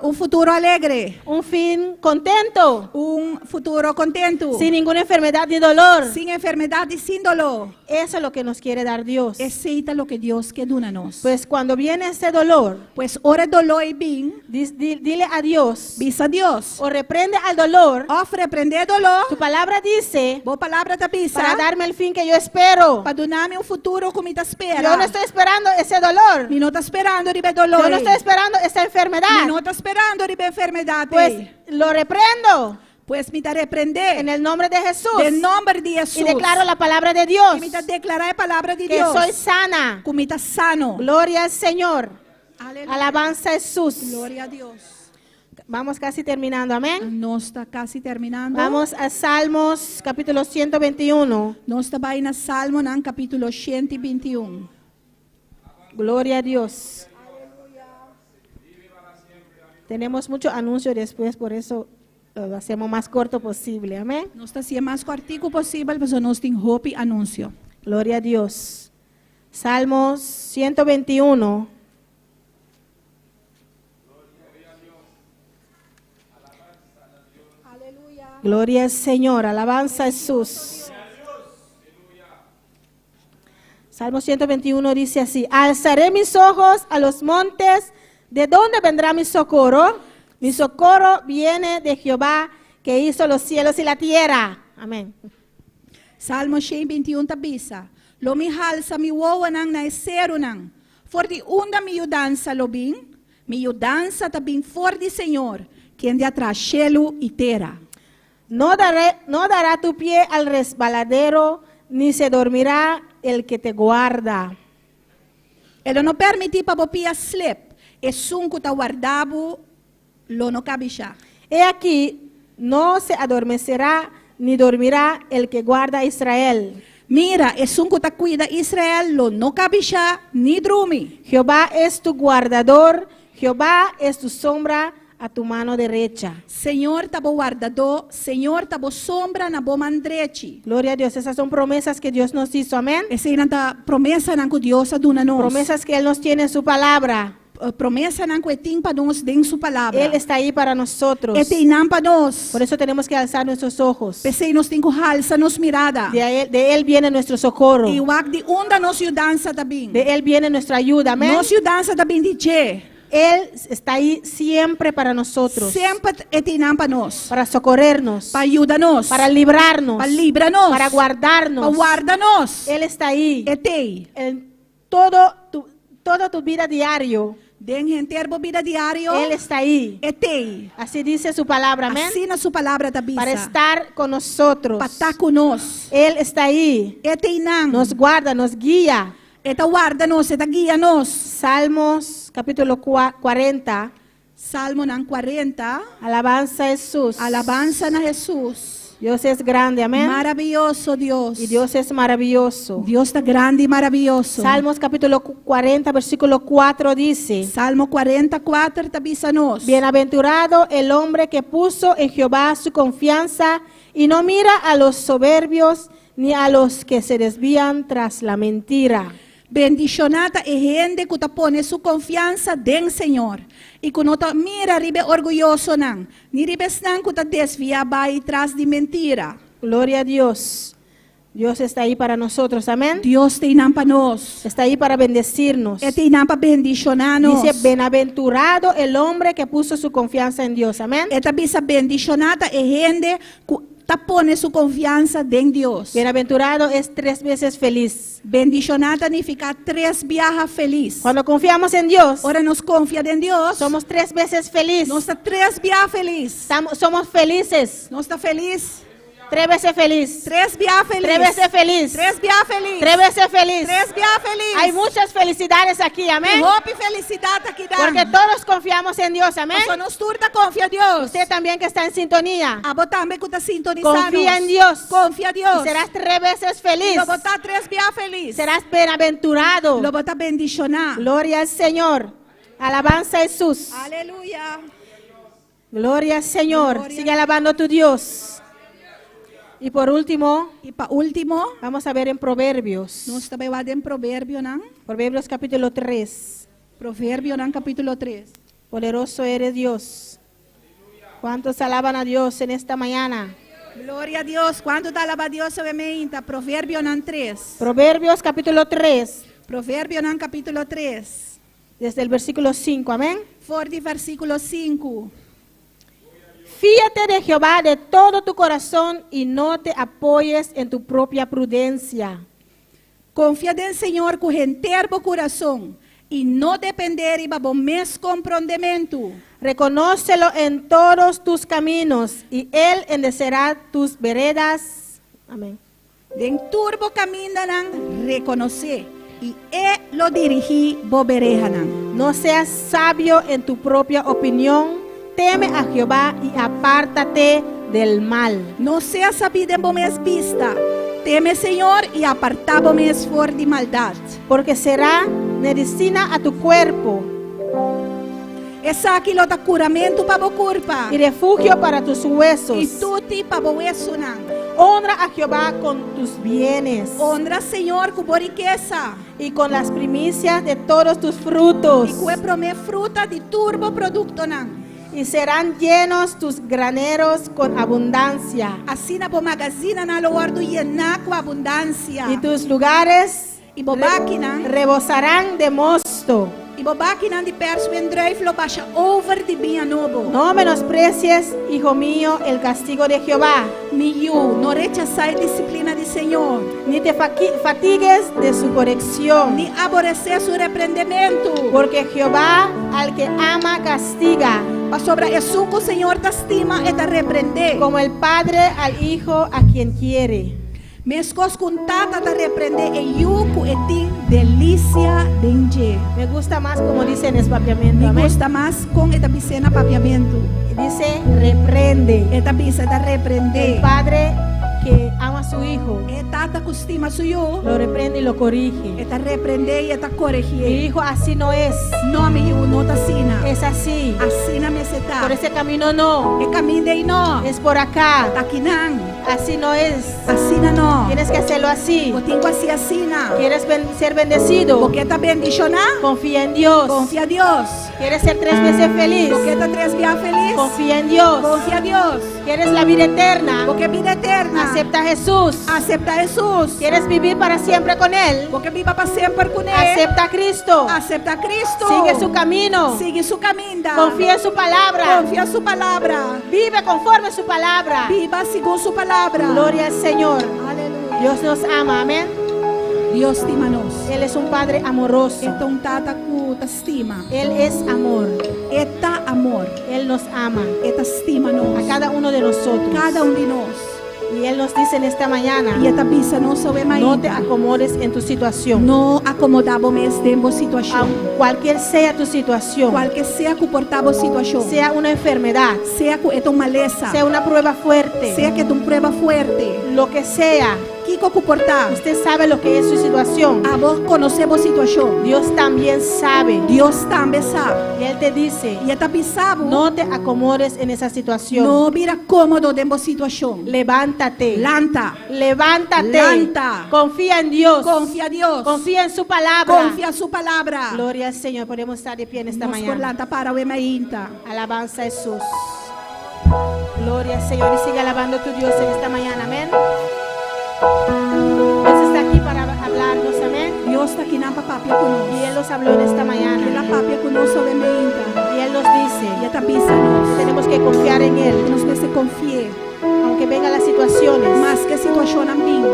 Un futuro alegre. un fin contento, Un futuro kontentu. sin ninguna enfermedad ni dolor. Sin enfermedat i sin doló. Eso es lo que nos quiere dar Dios. Esei ta loke Dios ke duna nos. Pues cuando viene ese dolor, Pues ora e doló ei bin, dile a Dios bisa Dios. o reprende al dolor. Òf reprendé doló. Tu palabra dice Bo palabra ta bisa. para darme el fin que yo espero. Pa duna mi un futuro ku mi ta spera. Yo no estoy esperando ese dolor. Mi no ta sperando riba e doló. Yo no estoy esperando esa enfermedad. Mi no ta sperando riba e enfermedat. Pues lo reprendo. Pues mi ta reprendé. En el nombre de Jesús. Den nòmber di Hesus. Y declaro la palabra de Dios. I mi ta deklará e palabra di Que Dios. soy sana. Ku mi ta sano. Gloria al Señor. Aleluya. Alabanza a Jesús. Gloria a Dios. Vamos casi terminando, amén. Nos ta kasi terminando. Vamos a Salmos capítulo 121. Nos ta bai na Salmonan kapítulo 121. Gloria a Dios. Tenemos mucho anuncio después, por eso lo hacemos más corto posible. Amén. Nos ta hasié mas kòrtiku posibel, pasobra nos tin hopi anunsio. Gloria a Dios. Salmos 121. Gloria al Señor, alabanza a Jesús. Salmo 121 dice así, alzaré mis ojos a los montes, ¿de dónde vendrá mi socorro? Mi socorro viene de Jehová que hizo los cielos y la tierra. Amén. Salmo 121 ta bisa, Lo mi halsa mi wowonan na e serunan, for di unda mi yudansa lo bin? Mi yudansa ta bin for di Señor, kende a traha shelu i tera. No daré, no dará tu pie al resbaladero, ni se dormirá el que te guarda. E lo no permití pa bo pia slep, esun ku ta warda bo lo no kabishá. He aquí, no se adormecerá ni dormirá el que guarda a Israel. Mira, esun ku ta kuida Israel lo no kabishá ni drumi. Jehová es tu guardador, Jehová es tu sombra a tu mano derecha. Señor ta bo wardadó, Señor ta bo sombra na bo man drechi. Gloria a Dios, esas son promesas que Dios nos hizo, amén. Eseinan ta promesanan ku Dios a duna nos. Promesas que Él nos tiene en su palabra. Promesanan ku e tin pa nos den su palabra. Él está ahí para nosotros. E t'einan pa nos. Por eso tenemos que alzar nuestros ojos. P'esei nos tin ku halsa nos mirada. De él, de él viene nuestro socorro. I wak di unda nos yudansa ta bin. De Él viene nuestra ayuda. Amén. Nos yudansa ta bin di dje. Él está ahí siempre para nosotros. Semper e t'einan pa nos. Para socorrernos. Pa yuda nos. Para librarnos. Pa libra nos. Para guardarnos. Pa warda nos. Él está ahí. E t'ei. En todo tu, toda tu vida diario. Den henter bo bida diario. Él está ahí. E t'ei. Así dice su palabra. Amén. Asina su palabra ta bisa. Para estar con nosotros. Pa ta ku nos. Él está ahí. E t'einan. Nos guarda, nos guía. E ta warda nos, e ta guia nos. Salmos capítulo 40. Salmonan 40. Alabanza a Jesús. Alabansa na Hesus. Dios es grande, amén. Maravioso Dios. Y Dios es maravilloso. Dios ta grandi i maravioso. Salmos capítulo 40, versículo 4 dice: Salmo 44 ta bisa nos. Bienaventurado el hombre que puso en Jehová su confianza y no mira a los soberbios ni a los que se desvían tras la mentira. Bendishoná ta e hende ku ta pone su konfiansa den Señor, i ku no ta mira riba e orguyosonan, ni riba esnan ku ta desviá bai tras di mentira. Gloria a Dios. Dios está ahí para nosotros, amén. Dios ta einan pa nos. Está ahí para bendecirnos. E ta einan pa bendishoná nos. Dice, bienaventurado el hombre que puso su confianza en Dios, amén. E ta bisa bendishoná ta e hende ku Ta pone su konfiansa den Dios. Bienaventurado es tres veces feliz. Bendishoná ta nifiká tres biaha felis. Cuando confiamos en Dios, Ora nos konfia den Dios, somos tres veces feliz. nos ta tres biaha felis. Somos felices. Nos ta felis. Tres veces feliz. Tres biaha felis. Tres veces feliz. Tres biaha felis. Tres veces feliz. Tres biaha felis. Hay muchas felicidades aquí, amén. Hopi felisidat akinan. Porque todos confiamos en Dios, amén. Paso nos tur ta konfia Dios. Usted también que está en sintonía. Abo tambe ku ta sintonisá nos. Confía en Dios. Konfia Dios. Y serás tres veces feliz. Lo bo ta tres biaha felis. Serás bienaventurado. Lo bo ta bendishoná. Gloria al Señor. Alabanza a Jesús. Aleluya. Gloria al Señor. Gloria. Sigue alabando a tu Dios. Y por último, I pa último, vamos a ver en Proverbios. nos ta bai wak den Proverbionan. Proverbios capítulo 3. Proverbionan capítulo 3. Poderoso eres Dios. ¿Cuántos alaban a Dios en esta mañana? Gloria a Dios. Kuantu ta alabá Dios awe meinta? Proverbionan 3. Proverbios capítulo 3, Proverbionan capítulo 3. desde el versículo 5. Amén. For di versíkulo 5. Fíate de Jehová de todo tu corazón y no te apoyes en tu propia prudencia. Konfia den Señor ku henter bo kurason. I no dependé riba bo mes komprondementu. Reconócelo en todos tus caminos y Él enderezará tus veredas. Amén. Den tur bo kamindanan rekonos'é, i E lo dirigí bo berehanan. No seas sabio en tu propia opinión, teme a Jehová y apártate del mal. No sea sabí den bo mes bista, teme Señor i apartá bo mes for di maldat. Porque será medicina a tu cuerpo. Esaki lo ta kuramentu pa bo kurpa. I refugio para tus huesos. I tuti pa bo wesunan. Honra a Jehová con tus bienes. Honra Señor ku bo rikesa. I con las primicias de todos tus frutos. I ku e promé fruta di tur bo produktonan. I serán llenos tus graneros con abundancia. Asina bo magazinanan lo wòrdu yená ku abundansia. I tus lugares I bo bakinan. Rebosarán de mosto. I bo bakinan di pèrs wendrùif lo basha over di biña nobo. No menosprecies, hijo mío, el castigo de Jehová. Mi yu, no rechasá e disiplina di Señor. Ni te fatigues de su corrección. Ni aboresé su reprendementu. Porque Jehová al que ama castiga. Pasobra esun ku Señor ta stima, e ta reprendé. Como el padre al hijo a quien quiere. Meskos ku un tata ta reprendé e yu ku e tin delisia den dje. Me gusta mas como dice en es papiamento. Mi Amén. gusta mas kon e ta bis'é na papiamentu. Dice reprende. E ta bisa e ta reprendé. El padre que ama a su hijo. E tata ku stima su yu. Lo reprende y lo corrige. E ta reprendé i e ta koregié. Mi hijo así no es. No, mi yu, no ta asina. Es así. Asina mester ta. Por ese camino no. E kaminda ei no. Es por acá. Ta akinan. Así no es. Asina no. Tienes que hacerlo así. Bo tin ku hasi asina. ¿Quieres ser bendecido? Bo ke ta bendishoná? Confía en Dios. Konfia Dios. ¿Quieres ser tres veces feliz? Bo ke ta tres bia felis? Confía en Dios. Konfia Dios. ¿Quieres la vida eterna? Bo ke bida eterna? Acepta a Jesús. Aseptá Hesus. ¿Quieres vivir para siempre con Él? Bo ke biba pa semper kuné? Acepta a Cristo. Aseptá Cristo. Sigue su camino. Sigui su kaminda. Confía en su palabra. Konfia su palabra. Vive conforme a su palabra. Biba segun su palabra. Gloria al Señor. Aleluya. Dios nos ama, amén. Dios stima nos. Él es un Padre amoroso. E ta un Tata ku ta stima. Él es amor. E ta amor. Él nos ama. E ta stima nos. A cada uno de nosotros. Kada un di nos. Y Él nos dice en esta mañana, I e ta bisa nos awe mainta. No te acomodes en tu situación. No akomodá bo mes den bo situashon. Cualquier sea tu situación. Kualke sea ku por ta bo situashon. Sea una enfermedad. Sea ku e ta un malesa. Sea una prueba fuerte. Sea ku e ta un prueba fuerte. Lo que sea. Kiko ku por ta. Usted sabe lo que es su situación. Abo konosé bo situashon. Dios también sabe. Dios tambe sa. Y Él te dice. I e ta bisa bo. No te acomodes en esa situación. No bira kómodo den bo situashon. Levántate. Lanta. Levántate. Lanta. Confía en Dios. Konfia Dios. Confía en su palabra. Konfia su palabra. Gloria al Señor. Podemos estar de pie en esta Nos por mañana. lanta para awe mainta. Alabanza a Jesús. Gloria al Señor. Y sigue alabando a tu Dios en esta mañana. Amén. Dios está aquí para hablarnos. Amén. Dios ta akinan pa papia ku nos. Y Él nos habló en esta mañana. El a papia ku nos awe mainta. Y Él nos dice. I e ta bisa nos. Tenemos que confiar en Él. Nos mester konfi'é. Aunque vengan las situaciones. Maske situashonnan bin.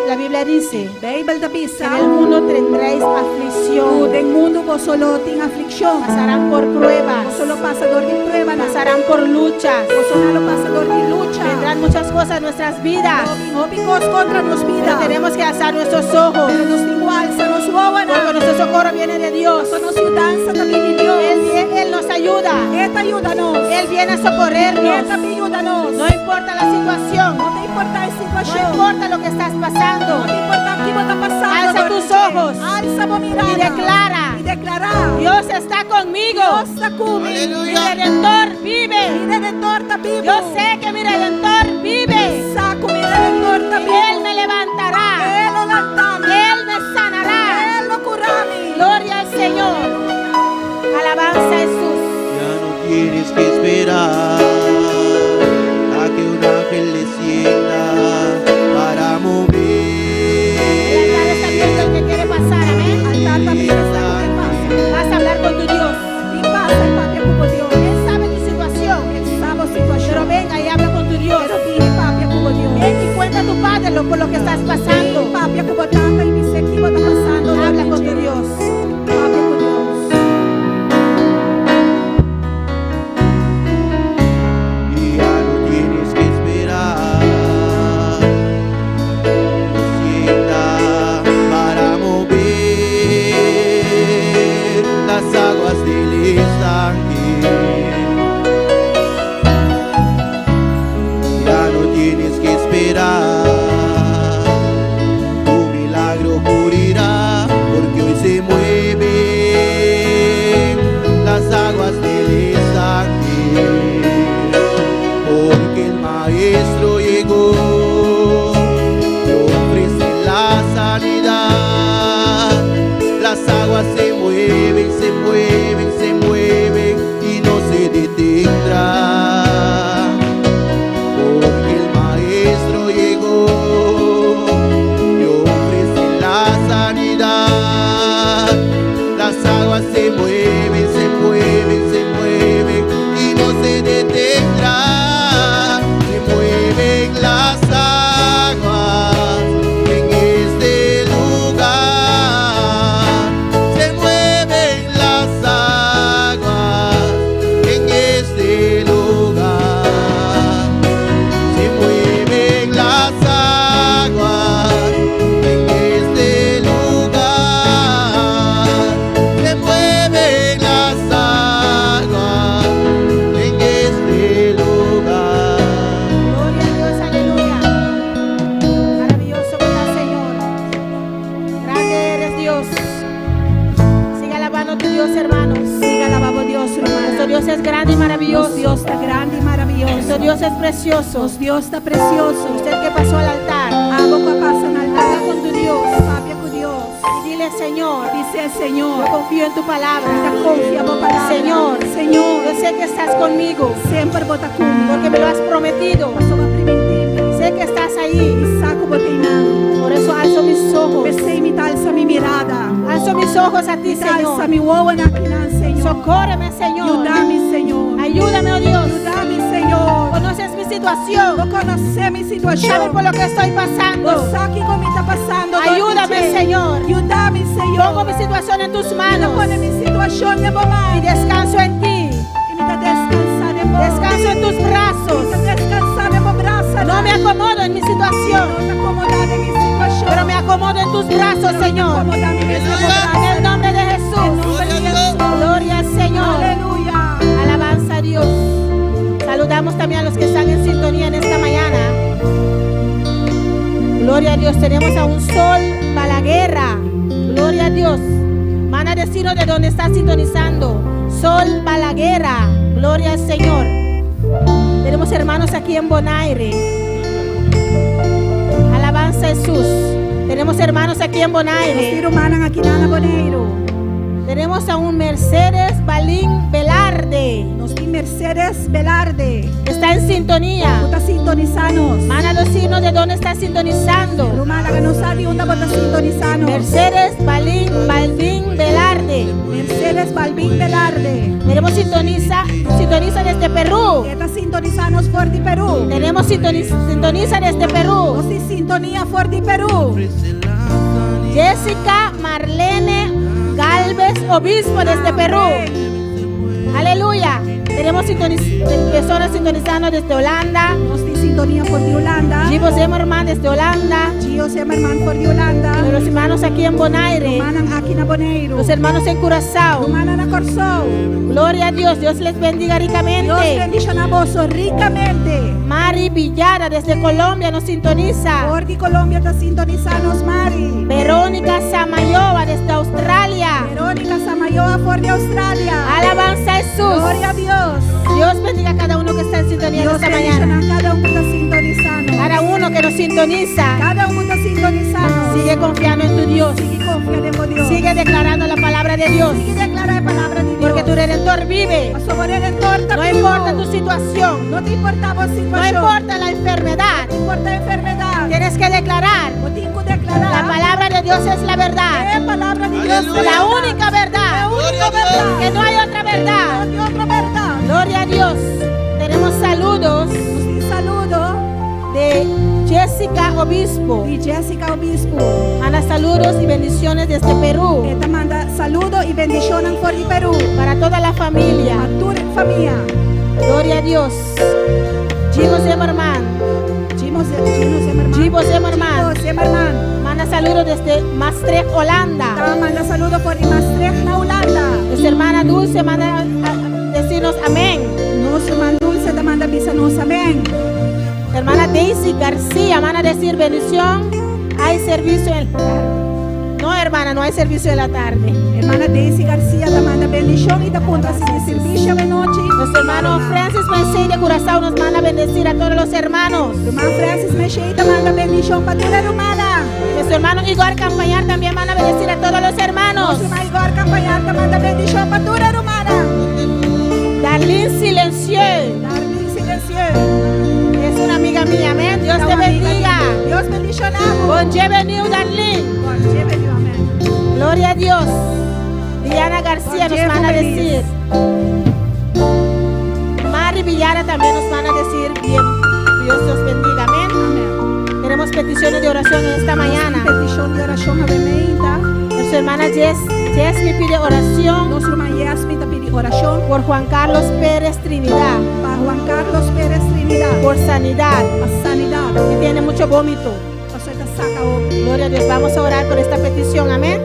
La Biblia dice. Beibel ta bisa. En el mundo tendréis aflicción. Ku den mundu boso lo tin aflikshon. Pasarán por pruebas. Boso lo pasa dor di pruebanan. Pasarán por luchas. Boso lo pasa dor di lucha. Vendrán muchas cosas en nuestras vidas. Lo bin hopi kos kontra nos bida. Pero tenemos que alzar nuestros ojos. Pero nos tin ku alsa nos wowonan. Porque nuestro socorro viene de Dios. Paso nos yudansa ta bin di Dios. Él nos ayuda. E ta yuda nos. Él viene a socorrernos. E ta bin yuda nos. No importa la situación. No ta importá e situashon. No importa lo que estás pasando. No ta importá kiko bo ta pasando. Alza tus ojos. Alsa bo mirada. Y declara. I deklará. Dios está conmigo. Dios ta ku mi. Mi redentor vive. Mi redentor ta bibu. Yo sé que mi redentor vive. Mi sa ku mi redentor ta bibu. Él me levantará. E lo lanta mi. Él me sanará. E lo kura mi. Gloria al Señor. Alabanza a Jesús. Ya no tienes que esperar a que un ángel descienda para mover. El altar está abierto el que quiere pasar, amén. Altar ta habrí esun ku ke pasa. Vas a hablar con tu Dios. Bin pasa i papia ku bo Dios. Él sabe tu situación. E sa bo situashon. Pero venga y habla con tu Dios. Pero bin i papia ku bo Dios. Ven y cuenta a tu padre lo por lo que estás pasando. Bin papia ku bo tata i bis'é kiko bo ta pasando. Habla con tu Dios. Papia ku Dios. Dios es precioso. Nos Dios ta presioso. Usted que pasó al altar, Abo ku a pasa na habla altar. con tu Dios Papia ku Dios. y dile, Señor, Bis'é Señor. yo confío en tu palabra. Mi ta konfia bo palabra. Señor, Señor. Yo sé que estás conmigo Semper bo ta ku mi. porque me lo has prometido. Paso b'a primintí mi. Sé que estás ahí. Mi sa ku bo t'einan. Por eso alzo mis ojos. P'esei mi ta alsa mi mirada. Alzo mis ojos a ti, Mi ta alsa Señor. mi wowonan akinan, Señor. Socórreme, Señor. Yuda mi, Señor. Ayúdame, oh Dios. Yuda mi, Señor. Conoces mi situación. Bo konosé mi situashon. Sabes por lo que estoy pasando. Bo sa kiko mi ta pasando. Ayúdame, Señor. Yuda mi, Señor. Pongo mi situación en tus Mi ta manos pone mi situashon den bo man. y descanso en ti. I mi ta deskansá den bo. Descanso en tus brazos. Mi ta deskansá den bo brasa. No me acomodo en mi situación, No ta akomodá den mi situashon. pero me acomodo en tus brazos, Señor. Akomodá mi mes den bo brasa. En el nombre de Jesús. Gloria al Señor. Aleluya. Alabanza a Dios. Saludamos también a los que están en sintonía en esta mañana. Gloria a Dios. Tenemos a un Sol Balaguerra. Gloria a Dios. Van a decirnos de dónde está sintonizando. Sol Balaguerra. Gloria al Señor. Tenemos hermanos aquí en Bonaire. Alabanza a Jesús. Tenemos hermanos aquí en Nos Bonaire. tin rumannan aki na Boneiru. Tenemos a un Mercedes Balín Velarde. Nos tin Mercedes Velarde. Está en sintonía. Ku ta sintonisá nos. Van a decirnos de dónde está sintonizando. Ruman, laga nos sa di unda bo ta sintonisá nos. Mercedes Balín Balvin Velarde. Mercedes Balvin Velarde. Tenemos sintoniza, sintoniza desde Perú. E ta sintonisá nos for di Perú. Tenemos sintoniza, sintoniza desde Perú. Nos tin sintonia for di Perú. Jessica Marlene Galvez Obispo desde Perú. Aleluya. Tenemos sintoniz- personas sintonizando desde Holanda. Nos tin sintonia for di Hulanda. Givo Zimmerman desde Holanda. Gio Zimmerman for di Hulanda. Los hermanos aquí en Bonaire. Rumannan aki na Boneiru. Los hermanos en Curazao. Rumannan na Kòrsou. Gloria a Dios. Dios les bendiga Dios ricamente. bendishoná boso rikamente. Mari Villada desde Colombia nos sintoniza. For di Colombia ta sintonisá nos Mari. Verónica Samayoa desde Australia. Verónica Samayoa for di Australia. Alabanza a Jesús. Gloria a Dios. Dios bendiga a cada uno que está en sintonía en Dios esta mañana. bendishoná kada un ku ta sintonisá nos. Cada uno que nos sintoniza. Kada un ku ta sintonisá nos. Sigue confiando en tu Dios. Sigui konfia den bo Dios. Sigue declarando la palabra de Dios. Sigui deklará e palabra di Dios. Porque tu redentor vive. Paso bo Redentor ta No bibu. importa tu situación. No ta importá bo No situashon. importa la enfermedad. No ta importá enfermedat. Tienes que declarar. Bo tin ku deklará. La palabra de Dios es la verdad. E palabra di Dios. La única verdad. E úniko berdat. Que no hay otra verdad. No tin otro berdat. Gloria a Dios. Tenemos saludos Nos tin saludo de Jessica Obispo. di Jessica Obispo. Manda saludos y bendiciones desde Perú E ta manda saludo i bendishon for di Perú. para toda la familia. Pa tur famia. Gloria a Dios. Gino Zimmerman. Gino Gino Zimmerman. Gibo Zimmerman. Gino Zimmerman. Manda saludos desde Maastricht, Holanda. Ta manda saludo for di Maastricht na Hulanda. Nuestra hermana Dulce manda a decirnos amén. Nos ruman Dulce ta manda bisa nos amèn. Hermana Daisy García manda a decir bendición. Hay servicio en la tarde. No, hermana, no hay servicio en la tarde. Hermana Daisy Garcia ta manda bendishon i ta puntra si tin servisio anochi. Nuestro hermano Francis Mensei de Curazao nos manda a bendecir a todos los hermanos. Ruman Francis Meshei ta manda bendishon pa tur rumannan. Nuestro hermano Igor Campañar también manda a bendecir a todos los hermanos. Nos ruman Igor Campañar ta manda bendishon pa tur rumannan. Darlene Silencieux Darlene Silencieux. es una amiga mía, amén. Dios te bendiga. Dios bendishoná bo. Bon bienvenido, Darlene. Bon bienvenido, amèn. Gloria a Dios. Diana García nos manda a decir. Mari Villara también nos van a decir bien. Dios los bendiga, amén. Amèn. Tenemos peticiones de oración en esta mañana. Petishon di orashon awe mainta. Nuestra hermana Jess, Jess me pide oración Nos ruman Yasmin ta pidi orashon por Juan Carlos Pérez Trinidad, pa Juan Carlos Pérez Trinidad. por sanidad, Pa sanidat. que tiene mucho vómito. Paso e ta saka hopi. Gloria a Dios. Vamos a orar por esta petición, amén.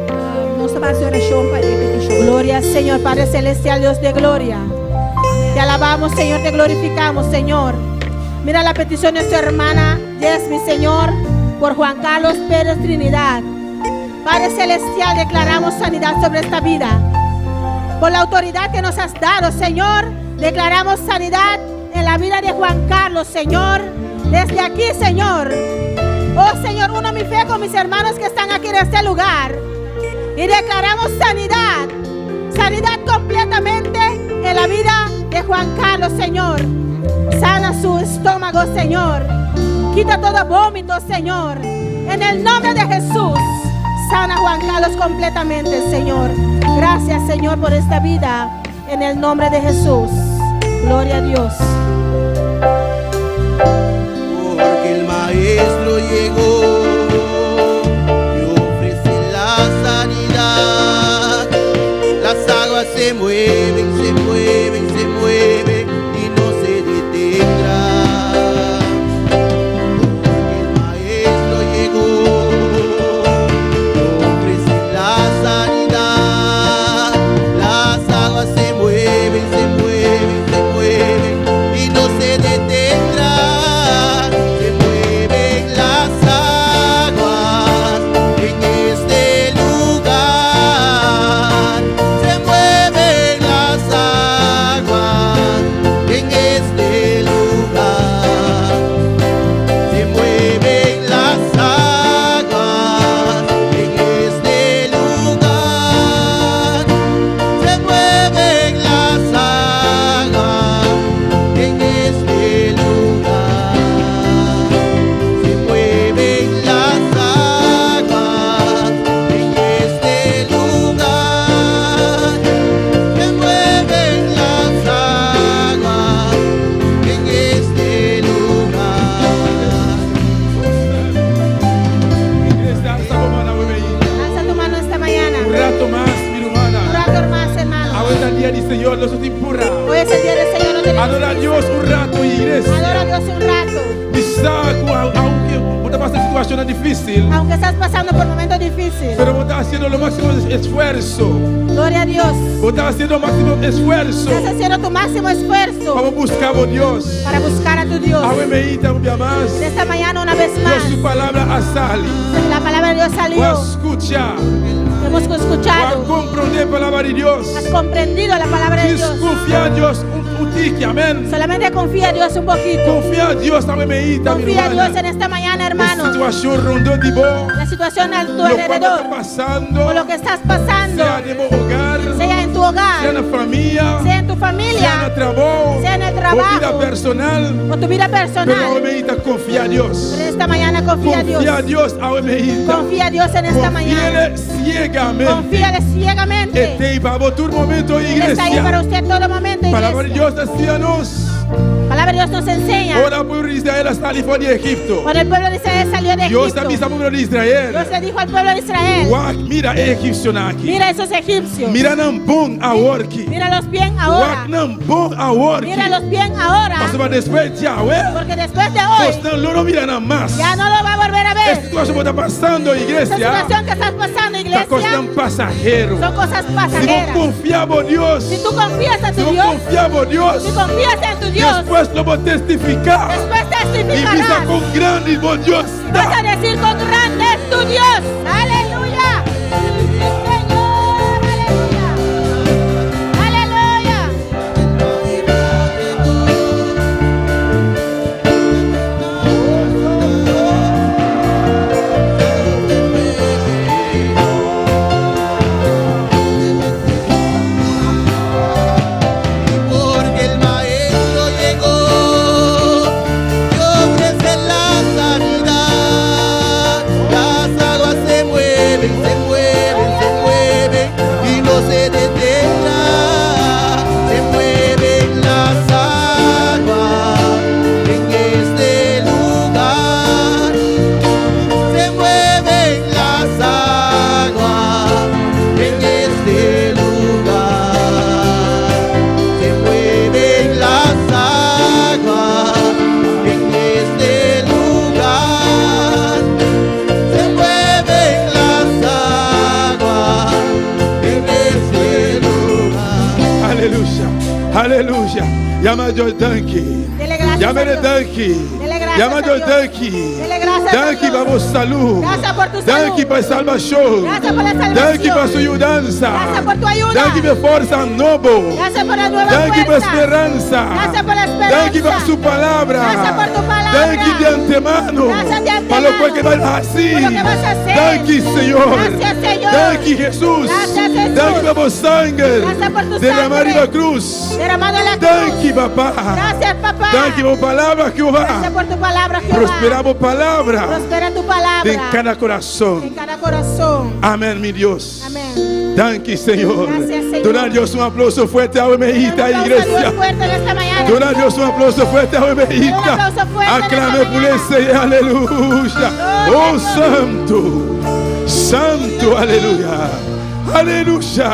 Nos ta bai hasi orashon pa e petishon. Gloria al Señor, Padre Celestial, Dios de gloria. Te alabamos, Señor, te glorificamos, Señor. Mira la petición de nuestra hermana Yes, mi Señor, por Juan Carlos Pérez Trinidad. Padre Celestial, declaramos sanidad sobre esta vida. Por la autoridad que nos has dado, Señor, declaramos sanidad en en la vida de Juan Carlos, Señor. Desde aquí, Señor. Oh Señor, uno mi fe con mis hermanos que están aquí en este lugar. Y declaramos sanidad. Sanidad completamente en la vida de Juan Carlos, Señor. Sana su estómago, Señor. Quita todo vómito, Señor. En el nombre de Jesús. Sana a Juan Carlos completamente, Señor. Gracias, Señor, por esta vida. En el nombre de Jesús. Gloria a Dios. Porque el maestro llegó y ofrece la sanidad. Las aguas se mueven, se mueven, se mueven y no se detendrán. Porque el maestro llegó y ofrece la sanidad. Las aguas se mueven, se mueven, se mueven y no se detendrán. Se mueven las aguas en este lugar. Se mueven las aguas en este lugar. Se mueven las aguas en este lugar. Se mueven las aguas en este lugar. Se mueven las aguas en este lugar. Se mueven las aguas en este lugar. Iglesia, alsa bo man awe mainta. Alza tu mano esta mañana. Un rato mas, mi Un ruman. rato mas, hermano. Awe ta dia di Señor, nos no tin purá. Hoy es el día del Señor. No tenemos Adora prisa. Dios un rato, iglesia. Adora a Dios un rato. Mi sa ku aunke bo ta pasa situashon difísil, Aunque estás pasando por momentos difíciles. pero bo ta hasiendo e máksimo esfuerso. Gloria a Dios. Bo ta hasiendo e máksimo esfuerso Estás haciendo tu máximo esfuerzo pa buska Dios. para buscar a tu Dios. Awe mainta un bia mas. En esta mañana una vez Dios más, su palabra a sali. la palabra de Dios salió. Bo a skucha. Hemos Bo a escuchado. komprondé e palabra di Dios. Has comprendido la palabra de Dios. Konfia Dios un tiki, amèn. Solamente confía a Dios un poquito. Konfia Dios awe mainta, mi Confía a ruman. Dios en esta mañana, hermano. Situashon rondó di bo. La situación a tu Lo kual alrededor ta pasando, o lo que estás pasando, sea den bo hogar, sea en tu sea hogar, na famia, sea en tu sea familia na trabou, sea en el o trabajo, bida personal. o tu vida Pero personal. awe mainta konfia Dios. Pero esta mañana confía a Dios. Konfia Dios awe mainta. Confía a Dios en esta mañana. Konfi'é siegamente. Confíale ciegamente. E t'ei pa bo tur momento, Él está ahí para iglesia. usted todo momento, Palabra di iglesia. Dios ta siña nos. Palabra de Dios nos enseña. Ora pueblo di Israel a sali for di Egipto. Cuando el pueblo de Israel salió de Dios Egipto, a bisa pueblo di Israel. Dios le dijo al pueblo de Israel, Wak, mira e egipsionan aki. mira esos egipcios, Mira nan bon awor aki. míralos bien ahora, Wak nan bon awor aki. míralos bien ahora, Pasobra despues di awe. porque después de hoy Boso lo no mira nan mas. ya no lo va a volver a E ver. situashon ku ta pasando, Esa iglesia. situación que estás pasando, Ta kos iglesia, pasahero. son cosas Si bo pasajeras. konfia Dios. Si tú confías en Si tu bo Dios, konfia Dios. si confías en tu Dios, Despues lo bo testifiká. después I bisa testificarás. kon grandi bo Dios Vas a ta. decir con grande es tu Dios. Aleluya. Sí, Señor, aleluya. Aleluya. Porque el maestro llegó y ofrece la sanidad. Las aguas se mueven, se mueven, se mueven y no se detendrán. Se mueven las aguas en este lugar. Se mueven las aguas en este lugar. Se mueven las aguas en este lugar. Se mueven las aguas en este lugar. Aleluya. Aleluya. Yama Dios danki. Dele gracias Yama a de Dios. danki. Dele gracias Yama a Dios Dios. danki. Dele gracias Danki pa bo salú. Gracias por tu salud. Danki pa e salbashon. Gracias por la salvación. Danki pa su yudansa. Gracias por tu ayuda. Danki pa e forsa nobo. Gracias por la nueva Danki pa fuerza. speransa. Gracias por la esperanza. Danki pa su palabra. Gracias por tu palabra. Danki di antemano. Gracias de Pa loke antemano. ku bo ta hasi. Por lo que vas a hacer. Danki, Señor. Gracias, Señor. Danki, Jesus. Gracias, Jesús. Danki pa bo sanger. Gracias por tu Derramá sangre. riba krus. Derramado en la cruz. Danki, Papa. Gracias, papá. Danki pa bo palabra, Jehová. Gracias por tu palabra, Jehová. Prosperá bo palabra. Prospera tu palabra. Den kada kurason. En cada corazón. Amèn, mi Dios. Amén. Danki, Señor. Gracias, Señor. Duna Dios un aplouso fuerte, Un awe aplauso a iglesia. Dios fuerte en esta mañana. Duna Dios un aplouso fuerte, Un awe aplauso fuerte en esta Aclame por mañana. ese, aleluya. Oh, Santo. Santo, aleluya. Aleluya.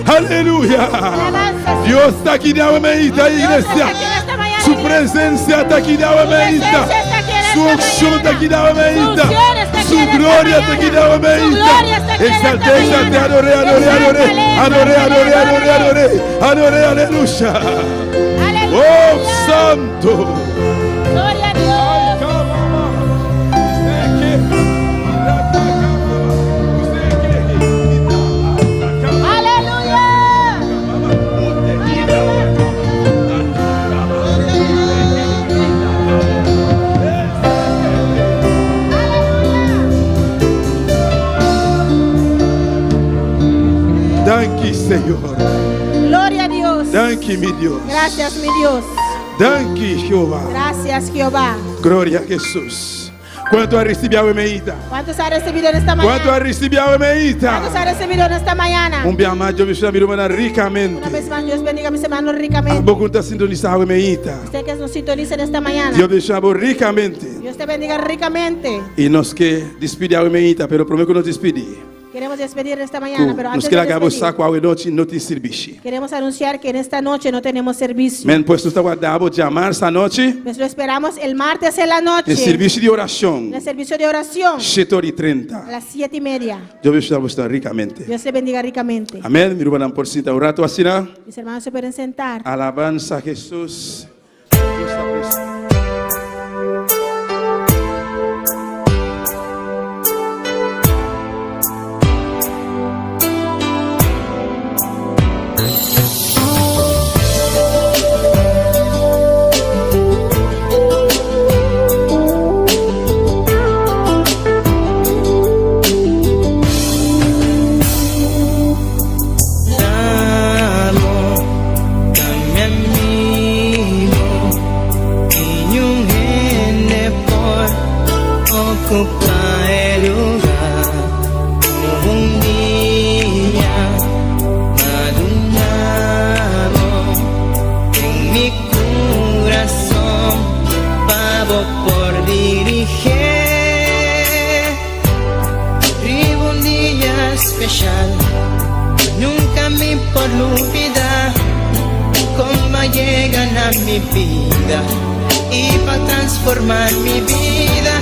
Aleluya. Alabanza. Dios ta aki awe mainta, Dios iglesia. está aquí en esta mañana, Su iglesia. presensia ta aki awe Su mainta. presencia está aquí en Su esta unshon ta aki mañana. awe mainta. Su unción está aquí Su en esta gloria ta mañana. aki awe Su mainta. gloria está aquí en esta Exalté, exalté, mañana. adoré, adoré, adoré. Exáltale, Adoré, adoré, exáltale, adoré, adórale. adoré. Adoré, aleluya. Aleluya. Oh, Santo. Gloria a Dios. Aleluya. Danki, Señor. Gloria a Dios. Danki, mi Dios. Gracias, mi Dios. Danki, Jehová. Gracias, Jehová. Gloria a Jesus. Kuantu a risibí awe mainta? ¿Cuántos ha recibido en esta Kuantu a mañana? risibí awe mainta? ¿Cuántos ha recibido en esta mañana? Un bia mas, Dios bendishoná mi rumannan Una rikamente. vez más, Dios bendiga a mis hermanos ricamente. Abo ku ta sintonisá awe mainta. Usted que nos sintoniza en esta mañana. Dios bendishoná bo rikamente. Dios te bendiga ricamente. I nos ke despedí awe mainta, pero promé ku nos despedí. Queremos despedir en esta mañana, pero Nos antes ke de laga bo despedir, sa ku awe nochi no tin servisio. queremos anunciar que en esta noche no tenemos servicio. Men, pues nos ta warda bo djamars anochi. Pues lo esperamos el martes en la noche. Den servisio di orashon. En el servicio de oración. 7:30. A las 7:30. Dios bendishoná bo rikamente. Dios te bendiga ricamente. Amèn. Mi rumannan por sinta un ratu asina. Mis hermanos se pueden sentar. Alabansa a Jesus. Dios ta presente. Amo, mi amigo, y un hende por ocupar el lugar. Un día, madunamo en mi corazón, pavo por dirigir. Riba un dia espesial. Nunka mi por lubidá kon b'a yega na mi bida i pa transformá mi bida.